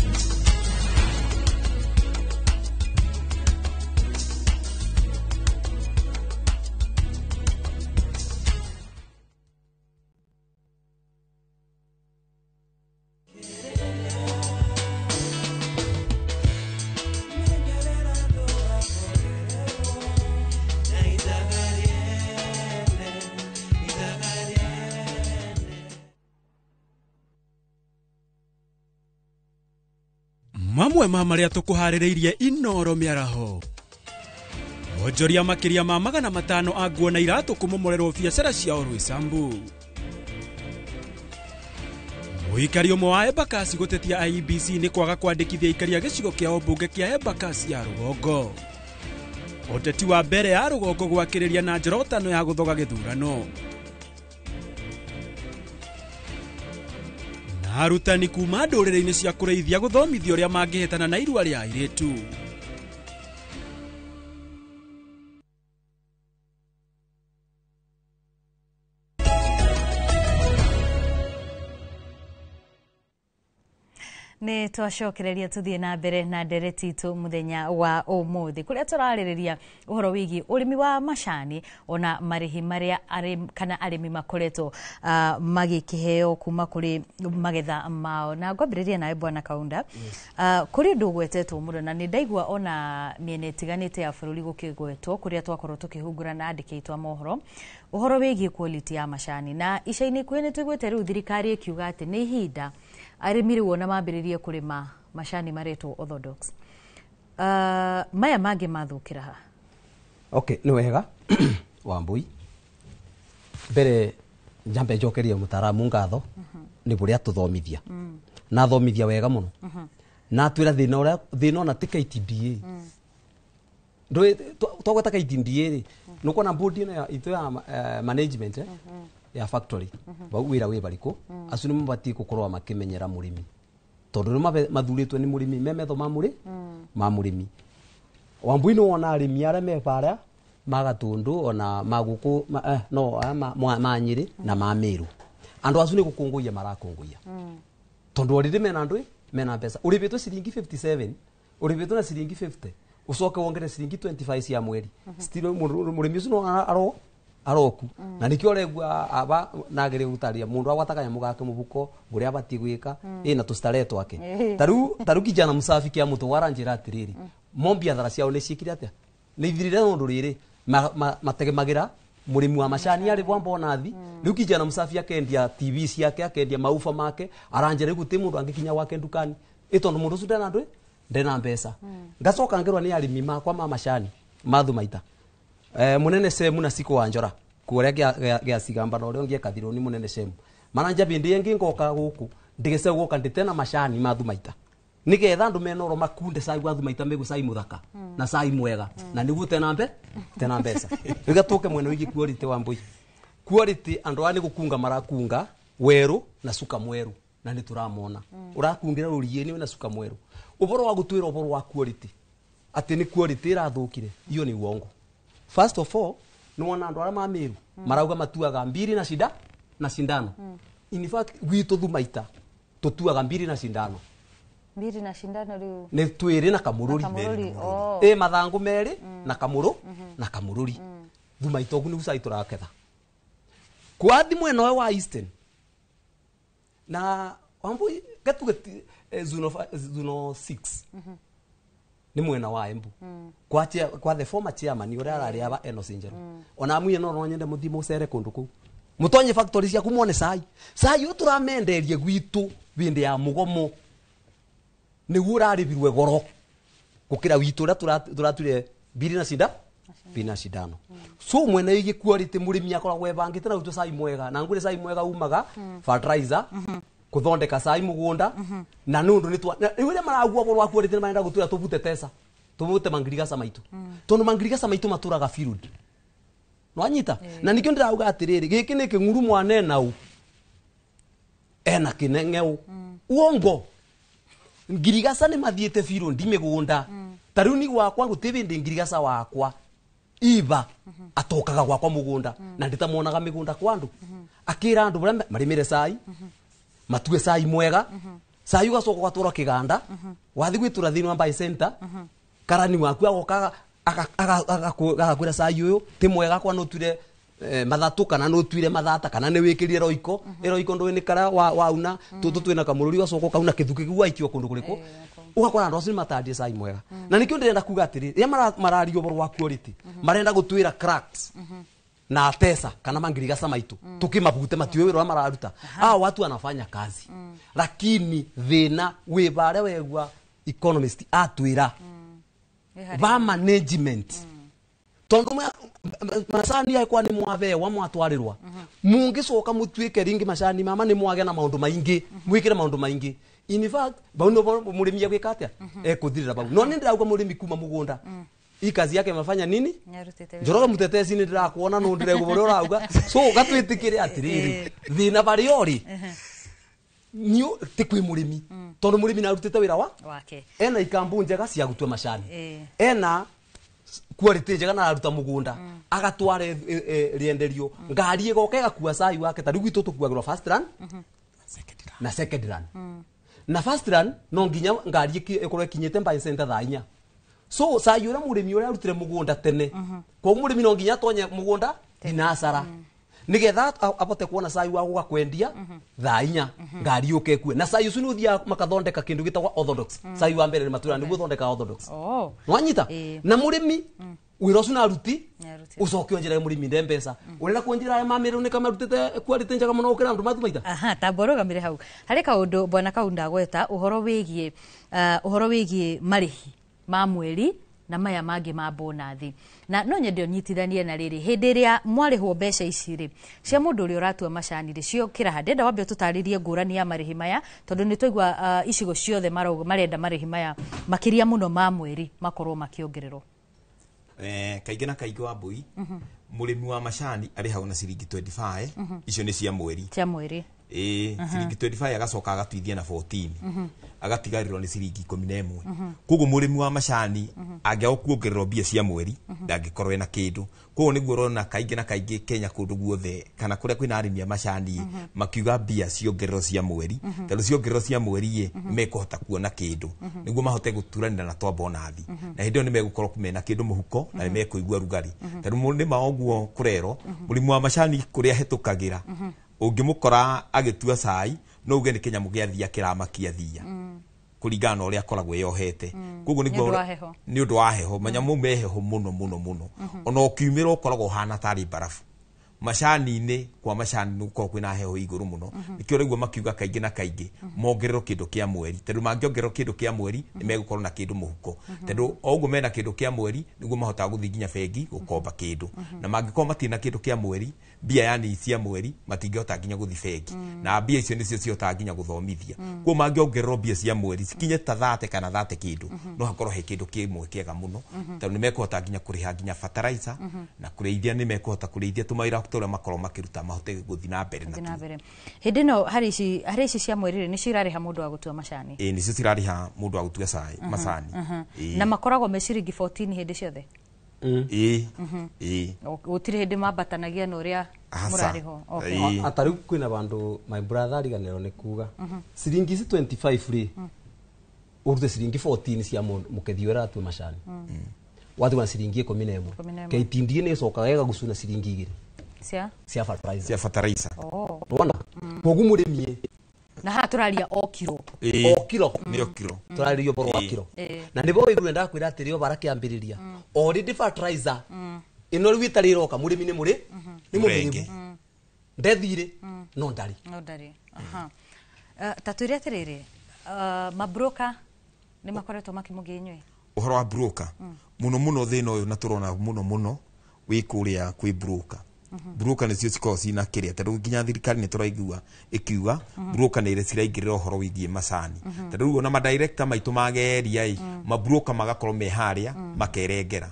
Mamwe ma marĩa tũkũharĩrĩirie Inoro mĩaraho. Onjoria makĩria ma 500 a nguo na iratũ kũmomorerwo biacara ciao Roysambu. Mũikari ũmwe wa Embakasi gũtetia IEBC nĩ kwaga kwandĩkithia aikari a gĩcigo kĩao mbunge kĩa Embakasi ya rũgongo. Ũteti wa mbere ya rũgongo gwakĩrĩria na njorotano ya gũthoga gĩthurano. Na arutani kuma ndũrĩrĩ-inĩ cia kũrĩithia gũthomithio ũrĩa mangĩhĩtana na irua rĩa airĩtu. Nĩ twacokereria tuthie na mbere na ndereti itũ muthenya wa ũmũthĩ kũrĩa tũrarĩrĩria ũhoro wĩgiĩ ũrĩmi wa macani ona marĩhi marĩa kana arĩmi makoretwo magĩkĩheo kuma kũrĩ magetha mao. Na ngwambĩrĩria nawe Bwana Kaunda. Yes. Kũrĩ ũndũ ũgwetetwo mũno na nĩ ndaigua ona mĩena ĩtiganĩte ya bũrũri gũkĩgwetwo kũrĩa twakorwo tũkĩhungura na andĩki aitũ a mohoro ũhoro wĩgiĩ quality ya macani. Na ica-inĩ ikuhĩ nĩ tũiguĩte rĩu thirikari ĩkiuga atĩ nĩ ihinda arĩmi rĩu ona mambĩrĩrie kũrĩma macani maretwo orthodox. Maya mangĩ mathũkĩra ha? Okay, nĩ wega Wambui. Mbere njambe njokerie mũtaaramu ngatho nĩ kũrĩa tũthomithia. Na thomithia wega mũno. Na twĩra thĩna ũrĩa thĩna ona ti KTDA. Ndũĩ twagweta KTDA rĩ, nĩũkuona board ĩno itũ ya management ya factory bau wĩra wĩ barikũ acio nĩ mabatiĩ gũkorwo makĩmenyera mũrĩmi tondũ nĩ mathurĩtwo nĩ mũrĩmi me metho ma mũrĩ ma mũrĩmi. Wambui nĩ wona arĩmi arĩa me barĩa ma Gatũndũ ona ma gũkũ no ma Nyĩrĩ na ma Mĩrũ, andũ acio nĩ gũkũngũiya marakũngũiya tondũ already mena andũ mena mbeca. Ũrĩbĩtwo ciringi 57, ũrĩbĩtwo na ciringi 50, ũcoke wongere ciringi 25 cia mweri, still mũrĩmi ũcio no aroku. Na nikio aregua aba nagere gutaria mundu agwata kanyamu gake mubuko buria abati gwika ina tustare twake. Taru kijana musafi kia mutu waranjira atiriri mo biathara ciao ni ciikire atia ni ithirire nundu riri mategemagira murimi wa macani ari bwa bonathi. Riu kijana musafi akendia TV ciake akendia maufa make aranjira guti mundu angikinya gwake ndukani tondu mundu ucio ndena ndwi ndena mbeca. Ngacoka ngirwa ni arimi makwa ma macani mathumaita munene Semu na Siko wa Njora kuria gĩa cigamba na ũrĩa ũngĩ ekathirwo nĩ munene Semu maranja bindi ĩngĩ ngoka gũkũ ndigece gũka ndĩte na macani ma thumaita nigetha andũ menoro makunde cai gwa thumaita megu cai muthaka na cai mwega na nĩguo tena mbeca. Rĩu gatũke mwena wĩgiĩ quality wa Mbui. Quality andũ aya nĩ gũkunga marakunga werũ na cuka mwerũ na nĩ tũramona ũrakungĩra rũriĩ-inĩ na cuka mwerũ. Ũhoro wa gũtwĩra ũhoro wa quality atĩ nĩ quality ĩrathũkire, iyo nĩ uongo. First of all, nĩ wona andũ arĩa ma Meru marauga matuaga mbiri na shida na sindano. In fact gwitũ thumaita tũtuaga mbiri na sindano. Mbiri na sindano rĩu nĩ twĩrĩ na kamũrũri. Mathangũ merĩ na kamũrũ na kamũrũri. Thumaita ũguo nĩguo cai tũraketha. Kwathi mwena ũyũ wa Eastern na Wambui gatuge zone 6 nĩ mwena wa Embu kwa the former chairman ũrĩa ararĩ aba Enos Njeru. Ona mwiye no nyende mũthiĩ mũcere kũndũ kũu mũtonye factory ciaku muone cai cai ũyũ tũramenderie gwitũ bĩndĩ ya mũgomo nĩguo ũrarĩbirwe goro gũkĩra witũ ũrĩa tũrature mbiri na cinda mbiri na cindano. So mwena wĩgiĩ quality mũrĩmi akoragwo ebangĩte na gwitũ cai mwega na ngũrĩ cai mwega umaga fertilizer kuthondeka cai mugunda na nundu ni twa riu ria maragua ũhoro wa quality marenda gutwira tubute tesa tubute mangirigaca maitu tondu mangirigaca maitu maturaga field nwanyita. Na nikio ndirauga atiriri giki ni king'uru mwana enau ena kineng'eu uongo. Ngirigaca ni mathiite field migunda ta riu ni gwakwa guti bindi ngirigaca wakwa iba atokaga gwakwa mugunda na nditamuonaga migunda kwa andu akira andu buria marimire cai matue cai mwega cai ugacoka ugatwarwo kiganda wathi gwitura thiini wa Mbai Center karani waku agoka agakwira cai uyu ti mwega kwa nutuire mathatu kana nutuire mathata kana ni wikirie roiko iroiko ndui ni kara wauna tutu twina kamururi ugacoka ukauna kithuki kiu waikio kundu kuriku ugakora andu acio ni matandie cai mwega. Na nikio ndirenda kuga atiri riria mararia ũhoro wa quality marenda gutwira cracks na atesa kana mangirigaca maitu tukimabute matiwe wira mararuta. Hao watu wanafanya kazi lakini thina wi bare wegwa Economist atwira ba management tondu macani yakwa ni mwabewa mwatwarirwa mungicoka mutuike ringi macani mama ni mwage na maundu maingi mwikire maundu maingi. In fact bau no murimi agwika atia ekuthirira bau no ni ndirauga murimi kuma mugunda hii kazi yake mafanya nini Njoroge Mutetezi ni ndirakuona no ndiregwo uria urauga so gatwitikire atiriri thina bari ori ni ti kwi murimi tondu murimi na arutite wira wa wake ena ikambu njega cia gutua macani ena quality njega na aruta mugunda agatwara rienderio ngari igoka igakua cai wake ta riu gwitu tukuagirwa first run na second run na first run no nginya ngari ikorwo ikinyite by center thaa inya. So cai uria murimi uria arutire mugunda tene koguo murimi no nginya atonye mugunda dinasara nigetha abote kuona cai wa guka kwendia thaa inya ngari yuke ikue na cai ucio ni uthia makathondeka kindu gitagwa orthodox cai wa mbere ni matura ni guthondeka orthodox nwanyita na murimi wira ucio naruti ucoke onjira murimi nde mbeca urenda kuonjira aya mamiru ni kamarutite quality njega muno gukira andu mathumaita. Aha, tamba urugamire hau hari kaundu bwana Kaunda gweta uhoro wigie marihi ma mweri na maya mangi ma bonathi na no nyende nyitithanie na riri hindi ria mwarihwo mbeca ici ri cia mundu uria uratua macani ri cio kiraha ndenda wambe tutaririe ngurani ya marihi maya tondu ni twaigua icigo ciothe marenda marihi maya makiria muno ma mweri makorwo makiongererwo. Kaingĩ na kaingĩ wa mbui mũrĩmi wa macani arĩhagwo na ciringi 25 icio nĩ cia mweri cia mweri ciringi 25 agacoka agatuithia na 14 agatigarĩrwo nĩ ciringi 11. Koguo mũrĩmi wa macani angĩaga kuongererwo mbia cia mweri ndangĩkorwo ena kĩndũ. Koguo nĩguo ũrona kaingĩ na kaingĩ Kenya kũndũ guothe kana kũrĩa kwĩna arĩmi a macani makiuga mbia ciongererwo cia mweri tondũ ciongererwo cia mweri ĩ nĩmekũhota kuona kĩndũ nĩguo mahote gũturanĩra na twa bonathi na hĩndĩ ĩyo nĩmegũkorwo mena kĩndũ mũhuko na nĩmekũigua rugarĩ tondũ nĩma ũguo kũrerwo mũrĩmi wa macani kũrĩa hetũkagĩra ũngĩmũkora agĩtua cai no uge nĩ kĩnyamũ gĩa thia kĩramakia thia kũringana na ũrĩa akoragwo eyohete. Koguo nĩguo nĩ ũndũ wa heho manyamũ me heho mũno mũno mũno ona ũkiumĩra ũkoragwo ũhana tarĩ mbarabu macani-inĩ kwa macani nĩ gũkoragwo kwĩna heho igũrũ mũno nĩkĩo ũraigua makiuga kaingĩ na kaingĩ mongererwo kĩndũ kĩa mweri tondũ mangĩongererwo kĩndũ kĩa mweri nĩ megũkorwo na kĩndũ mũhuko tondũ o ũguo mena kĩndũ kĩa mweri nĩguo mahotaga gũthiĩ nginya bengi gũkomba kĩndũ na mangĩkorwo matirĩ na kĩndũ kĩa mweri mbia yani cia mweri matingĩhota nginya gũthiĩ bengi na mbia icio nĩcio cihotaga nginya gũthomithia. Koguo mangĩongererwo mbia cia mweri cikinye ta 30 kana 30 kĩndũ no hakorwo he kĩndũ kĩmwe kĩega mũno tondũ nĩ mekũhota nginya kũrĩha nginya fertilizer na kũrĩithia nĩ mekũhota kũrĩithia tũmawĩra tũrĩa makorwo makĩruta mahote gũthiĩ na mbere na mbere. Hĩndĩ ĩno harĩ ici cia mweri nĩcio irarĩha mũndũ wa gũtua macani? Ĩĩ nĩcio cirarĩha mũndũ wa gũtua cai macani. Na makoragwo me ciringi 14 hĩndĩ ciothe? Ĩĩ ĩĩ gũtirĩ hĩndĩ mambatanagia na ũrĩa mũrarĩhwo. Ata rĩu kwĩna bandũ my brother ariganĩrwo nĩ kuga ciringi ici 25 rĩ ũrute ciringi 14 cia mũkethi ũrĩa aratua macani watigwo na ciringi 11 KTD nĩ ĩcokaga ĩgagucuna ciringi 2 cia fertilizer cia fertilizer. Wona koguo mũrĩmi na haha tũraria o kiro o kiro nĩ o kiro tũrarĩrio ũhoro wa kiro na nĩbo wĩigue ndakwĩra atĩrĩ o bara kĩambĩrĩria already fertilizer ĩno rĩu ĩtarĩ ĩroka mũrĩmi nĩ mũrĩ nĩ mũrĩmi ndethire no ndarĩ no ndarĩ. Aha, ta twĩre atĩrĩrĩ mabroka nĩ makoretwo makĩmũgĩa inyuĩ ũhoro wa broker mũno mũno thĩna ũyũ na tũrona mũno mũno wĩ kũrĩa kwĩ broker. Broker nĩcio cikoragwo cina kĩrĩa tondũ nginya thirikari nĩ tũraigua ĩkiuga broker nĩ irĩa ciraingĩrĩra ũhoro wĩgiĩ macani tondũ rĩu ona madirector maitũ mageria ĩ mabroker magakorwo me harĩa makerengera.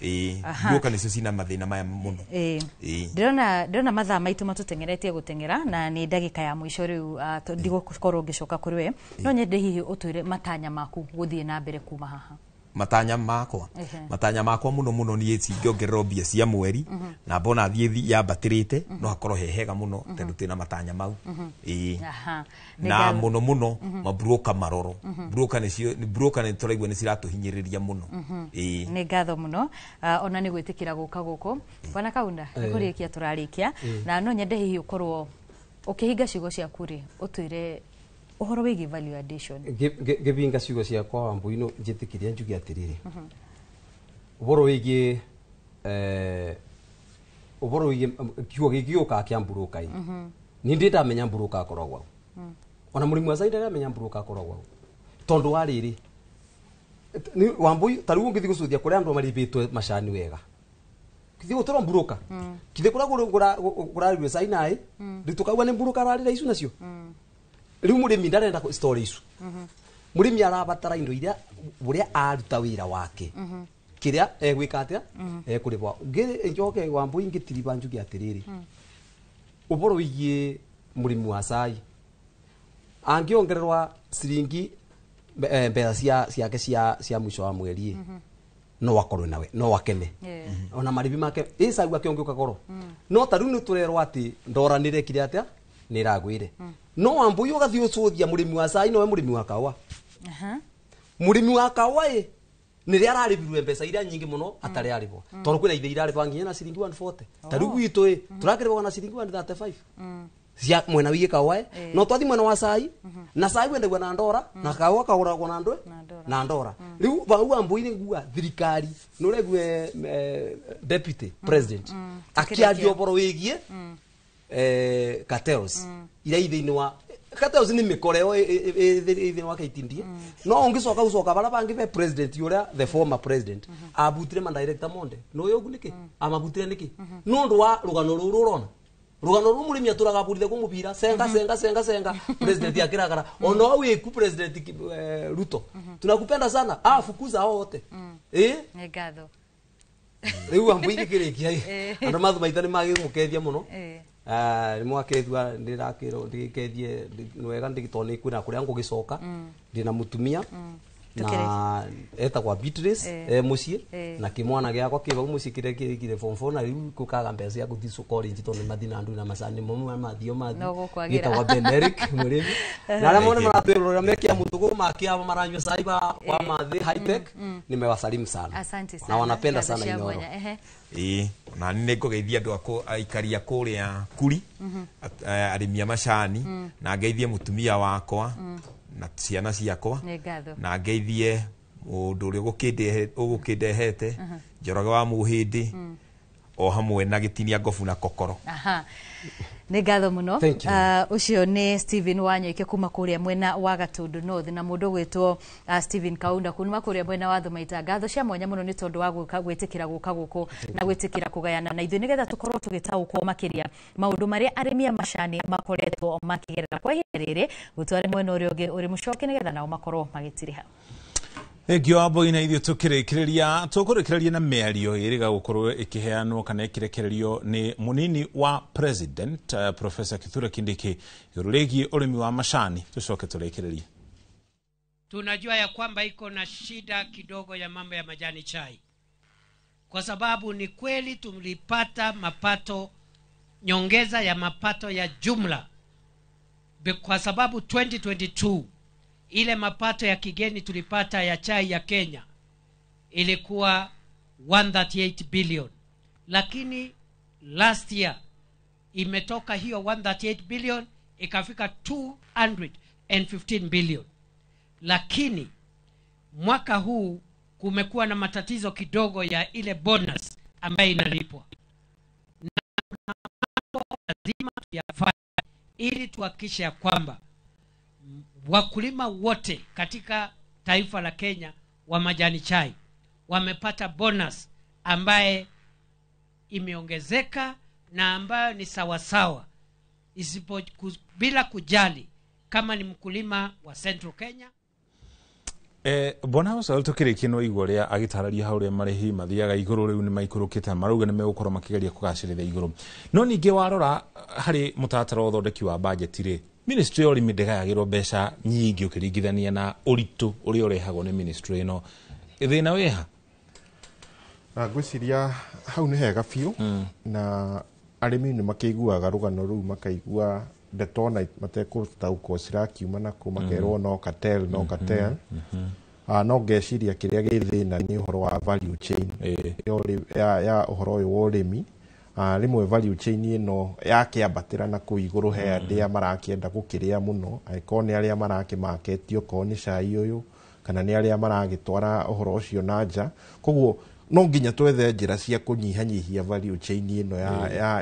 Ĩĩ broker nĩcio cina mathĩna maya mũno. Ndĩrona mathaa maitũ matũteng'eretie gũteng'era na nĩ ndagĩka ya mũico rĩu ndigũkorwo ngĩcoka kũrĩ we no nyende hihi ũtwĩre matanya maku gũthiĩ na mbere kuma haha. Matanya makwa matanya makwa muno muno ni cingiongererwo mbia cia mweri na mbona thiĩ yambatĩrĩte no hakorwo he hega muno tondũ twĩna matanya mau. Ĩĩ na muno muno mabroka maroro broka nĩcio broka nĩ tũraigua nĩ ciratũhinyĩrĩria mũno. Ĩĩ nĩ ngatho mũno ona nĩ gwĩtĩkĩra gũka gũkũ bwana Kaunda nĩ kũrĩkia tũrarĩkia na no nyende hihi ũkorwo ũkĩhinga ciugo ciaku rĩ ũtwĩre ũhoro wĩgiĩ value addition. Ngĩbinga ciugo ciakwa Wambui no njĩtĩkĩrie njuge atĩrĩrĩ ũhoro wĩgiĩ ũhoro wĩgiĩ kiugo gĩkĩ gĩũkaga kĩa mburuka ĩ niĩ ndĩ ndamenya mburuka akoragwo hau ona mũrĩmi wa cai ndamenya mburuka akoragwo hau tondũ wa rĩrĩ Ni Wambui ta riu ungithi gucuthia kuria andu maribitwe macani wega kithi gutoro mburuka kithi kura gurarire caina riu tukauga ni mburuka ararira icu nacio. Riu murimi ndarenda story icu. Murimi arabatara indo iria uria aruta wira wake kiria egwika atia ekuribwa. Njoke Wambui ngitiriba njuge atiriri uboro wigie murimi wa cai angiongererwa ciringi mbeca ciake cia mwisho wa mweri no akorwe nawe no akene ona maribi make icau akiongiuka goro. No ta riu ni turerwo ati ndoranire kire atia ni iragwire. No Wambui ugathii ucuthia murimi wa cai nowe murimi wa kawa. Murimi wa kawa ni ria araribirwe mbeca iria nyingi muno atari aribwo tondu kwina ithe iraribwa nginya na ciringi 140. Ta riu gwitu turakiribwa na ciringi 135 cia mwena wigie kawa. No twathi mwena wa cai na cai wendagua na ndora na kawa kaguragwo na ndwe na ndora. Riu vau Wambui ni ngua thirikari nuregue deputy president akiaria uboro wigie cartels iria ithe-ini wa cartels ni mikoreo ithe-ini wa KTDA. No ungicoka ucoka bara bangi be president uria the former president abutire ma director monde no yogu niki amabutire niki nundu wa rugano ruru urona rugano ruru murimi aturaga burire kumubira senga senga senga senga president akiragara ono wiku president Ruto tunakupenda sana fukuza hao wote. Ngatho riu Wambui ngikirikia andu mathu maitha ni magimukethia muno. Ni mwakethua ndirakirwo ndigikethie wega ndigitwo ni kwina kuria ngugicoka ndina mutumia na etagwa Beatrice mucii na kimwana giakwa ki vau mucii kiria kirikire form 4 na riu kukaga mbeca cia guthii college tondu mathi na andu na macani mo mathio mathi gitagwa Ben Eric murimi na aria mone maratwirorera mekia mutugo makia maranyua cai wa mathi high tech. Nimewasalimu sana. Asante sana na wanapenda sana Inoro. Na nĩ ngũgeithia andũ aikaria kũrĩa Kuri arĩmi a macani na ngeithie mũtumia wakwa na ciana ciakwa na ngeithie mũndũ ũrĩa ũgũkĩndehete Njoroge wa Mũhĩndĩ o hamwe na gĩtinia ngobu na kokoro. Nĩ ngatho mũno. Ũcio nĩ Stephen Wanyoike kuma kũrĩa mwena wa Gatundu North na mũndũ ũgwĩtwo Stephen Kaunda kuma kũrĩa mwena wa Thumaita. Ngatho cia mwanya mũno nĩ tondũ wa gwĩtĩkĩra gũka gũkũ na gwĩtĩkĩra kũgayana na ithuĩ nĩgetha tũkorwo tũgĩtaũkwo makĩria maũndũ marĩa arĩmi a macani makoretwo makĩgerera kwa ihinda rĩrĩ. Gũtware mwena ũrĩa ũngĩ ũrĩ mũcoke nĩgetha nao makorwo magĩtiriha. Thengio Wambui na ithuĩ tukĩrĩkĩrĩria tũkũrĩkĩrĩria na mĩario ĩrĩga gũkorwo ĩkĩheanwo kana ĩkĩrekererio nĩ mũnini wa president Professor Kithure Kindiki igũrũ rĩgiĩ ũrĩmi wa macani. Tũcoke tũrĩkĩrĩrie. Tunajua ya kwamba iko na shida kidogo ya mambo ya majani chai, kwa sababu ni kweli tulipata mapato, nyongeza ya mapato ya jumla, kwa sababu 2022 ile mapato ya kigeni tulipata ya chai ya Kenya ilikuwa 138 billion, lakini last year imetoka hiyo 138 billion ikafika 215 billion. Lakini mwaka huu kumekuwa na matatizo kidogo ya ile bonus ambayo inalipwa, na lazima tuyafanye ili tuhakikishe ya kwamba wakulima wote katika taifa la Kenya wa majani chai wamepata bonus ambaye imeongezeka na ambayo ni sawasawa, bila kujali kama ni mkulima wa Central Kenya. Bwana Hosal tukĩrĩkia no igua ũrĩa agĩtarĩria hau ũrĩa marĩhi mathiaga igũrũ rĩu nĩ maikũrũkĩte marauga nĩ megũkorwo makĩgeria kũgacĩrithia igũrũ. No ningĩ warora harĩ mũtaratara wa ũthondeki wa bajeti rĩ, ministry ya ũrĩmi ndĩgayagĩrwo mbeca nyingĩ ũkĩringithania na ũritũ ũrĩa ũrehagwo nĩ ministry ĩno. Thĩna wĩha? Ngwĩciria hau nĩ hega biũ na arĩmi nĩ makĩiguaga rũgano rũu makaigua ndeto na matekũtaũkwo cirakiuma nakũ makerwo no cartel no cartel. No ngeciria kĩrĩa gĩ thĩna nĩ ũhoro wa value chain ya ũhoro ũyũ wa ũrĩmi. Rĩmwe value chain ĩno yakĩambatĩra na kũu igũrũ he arĩa marakĩenda gũkĩrĩa mũno, angĩkorwo nĩ arĩa marakĩmaketio okorwo nĩ cai ũyũ kana nĩ arĩa maragĩtwara ũhoro ũcio na nja. Koguo No nginya twethe njĩra cia kũnyihanyihia value chain ĩno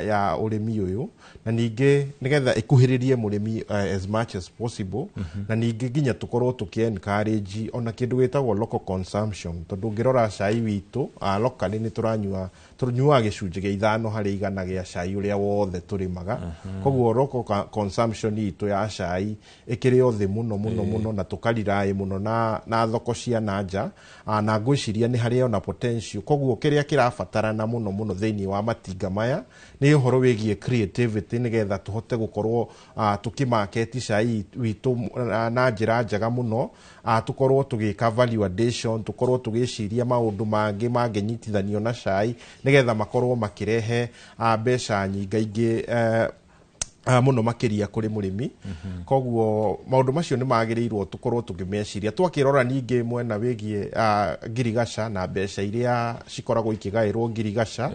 ya ũrĩmi ũyũ, na ningĩ nĩgetha ĩkuhĩrĩrie mũrĩmi as much as possible. Na ningĩ nginya tũkorwo tũkĩ encourage ona kĩndũ gĩtagwo local consumption, tondũ ũngĩrora cai witũ locally nĩ tũranyua, tũnyuaga gĩcunjĩ gĩa 5% gĩa cai ũrĩa wothe tũrĩmaga. Koguo local consumption itũ ya cai ĩkĩrĩ o thĩ mũno mũno mũno, na tũkariraĩ mũno na thoko cia na nja. Na ngwĩciria nĩ harĩ ona potential. Koguo kĩrĩa kĩrabatarana mũno mũno thĩinĩ wa matinga maya nĩ ũhoro wĩgiĩ creativity, nĩgetha tũhote gũkorwo tũkĩmarket cai witũ na njĩra njega mũno, tũkorwo tũgĩka value addition, tũkorwo tũgĩciria maũndũ mangĩ mangĩnyitithanio na cai, nĩgetha makorwo makĩrehe mbeca nyingaingĩ mũno makĩria kũrĩ mũrĩmi. Koguo maũndũ macio nĩ magĩrĩirwo tũkorwo tũkĩmeciria. Twakĩrora ningĩ mwena wĩgiĩ ngirigaca na mbeca iria cikoragwo ikĩgaĩrwo ngirigaca,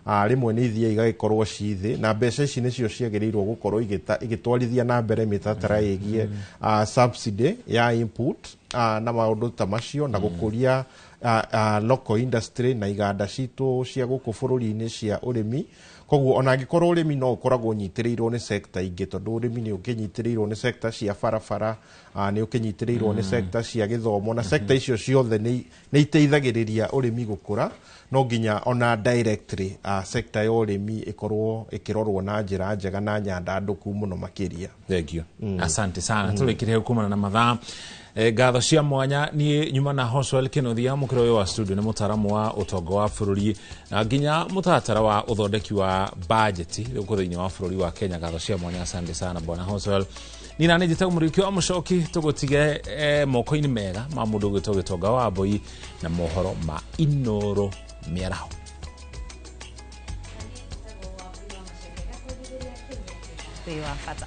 rĩmwe nĩ ithiaga igagĩkorwo ci thĩ, na mbeca ici nĩcio ciagĩrĩirwo gũkorwo igĩtwarithia na mbere mĩtaratara ĩgiĩ subsidy ya input na maũndũ ta macio, na gũkũria local industry na iganda citũ cia gũkũ bũrũri-inĩ cia ũrĩmi. Koguo ona angĩkorwo ũrĩmi no ũkoragwo ũnyitĩrĩirwo nĩ sector ingĩ, tondũ ũrĩmi nĩ ũkĩnyitĩrĩirwo nĩ sector cia barabara, nĩ ũkĩnyitĩrĩirwo nĩ sector cia gĩthomo, na sector icio ciothe nĩ iteithagĩrĩria ũrĩmi gũkũra. No nginya ona directly sector ya ũrĩmi ĩkorwo ĩkĩrorwo na njĩra njega na nyandandũku mũno makĩria. Thank you. Asante sana. Tũrĩkĩrie kumana na mathaa. Ngatho cia mwanya niĩ nyuma na Hoswell Kĩnuthia, mũkĩra ũyũ wa studio nĩ mũtaaramu wa ũtonga wa bũrũri na nginya mũtaratara wa ũthondeki wa bajeti gũkũ thĩinĩ wa bũrũri wa Kenya. Ngatho cia mwanya, asante sana bwana Hoswell. Niĩ na nĩ njĩtagwo Mũriũki wa Mũcoki, tũgũtige moko-inĩ mega ma mũndũ ũgwĩtwo Gĩtonga wa Mbũi na mohoro ma Inoro mĩaraho. Wĩ wa bata.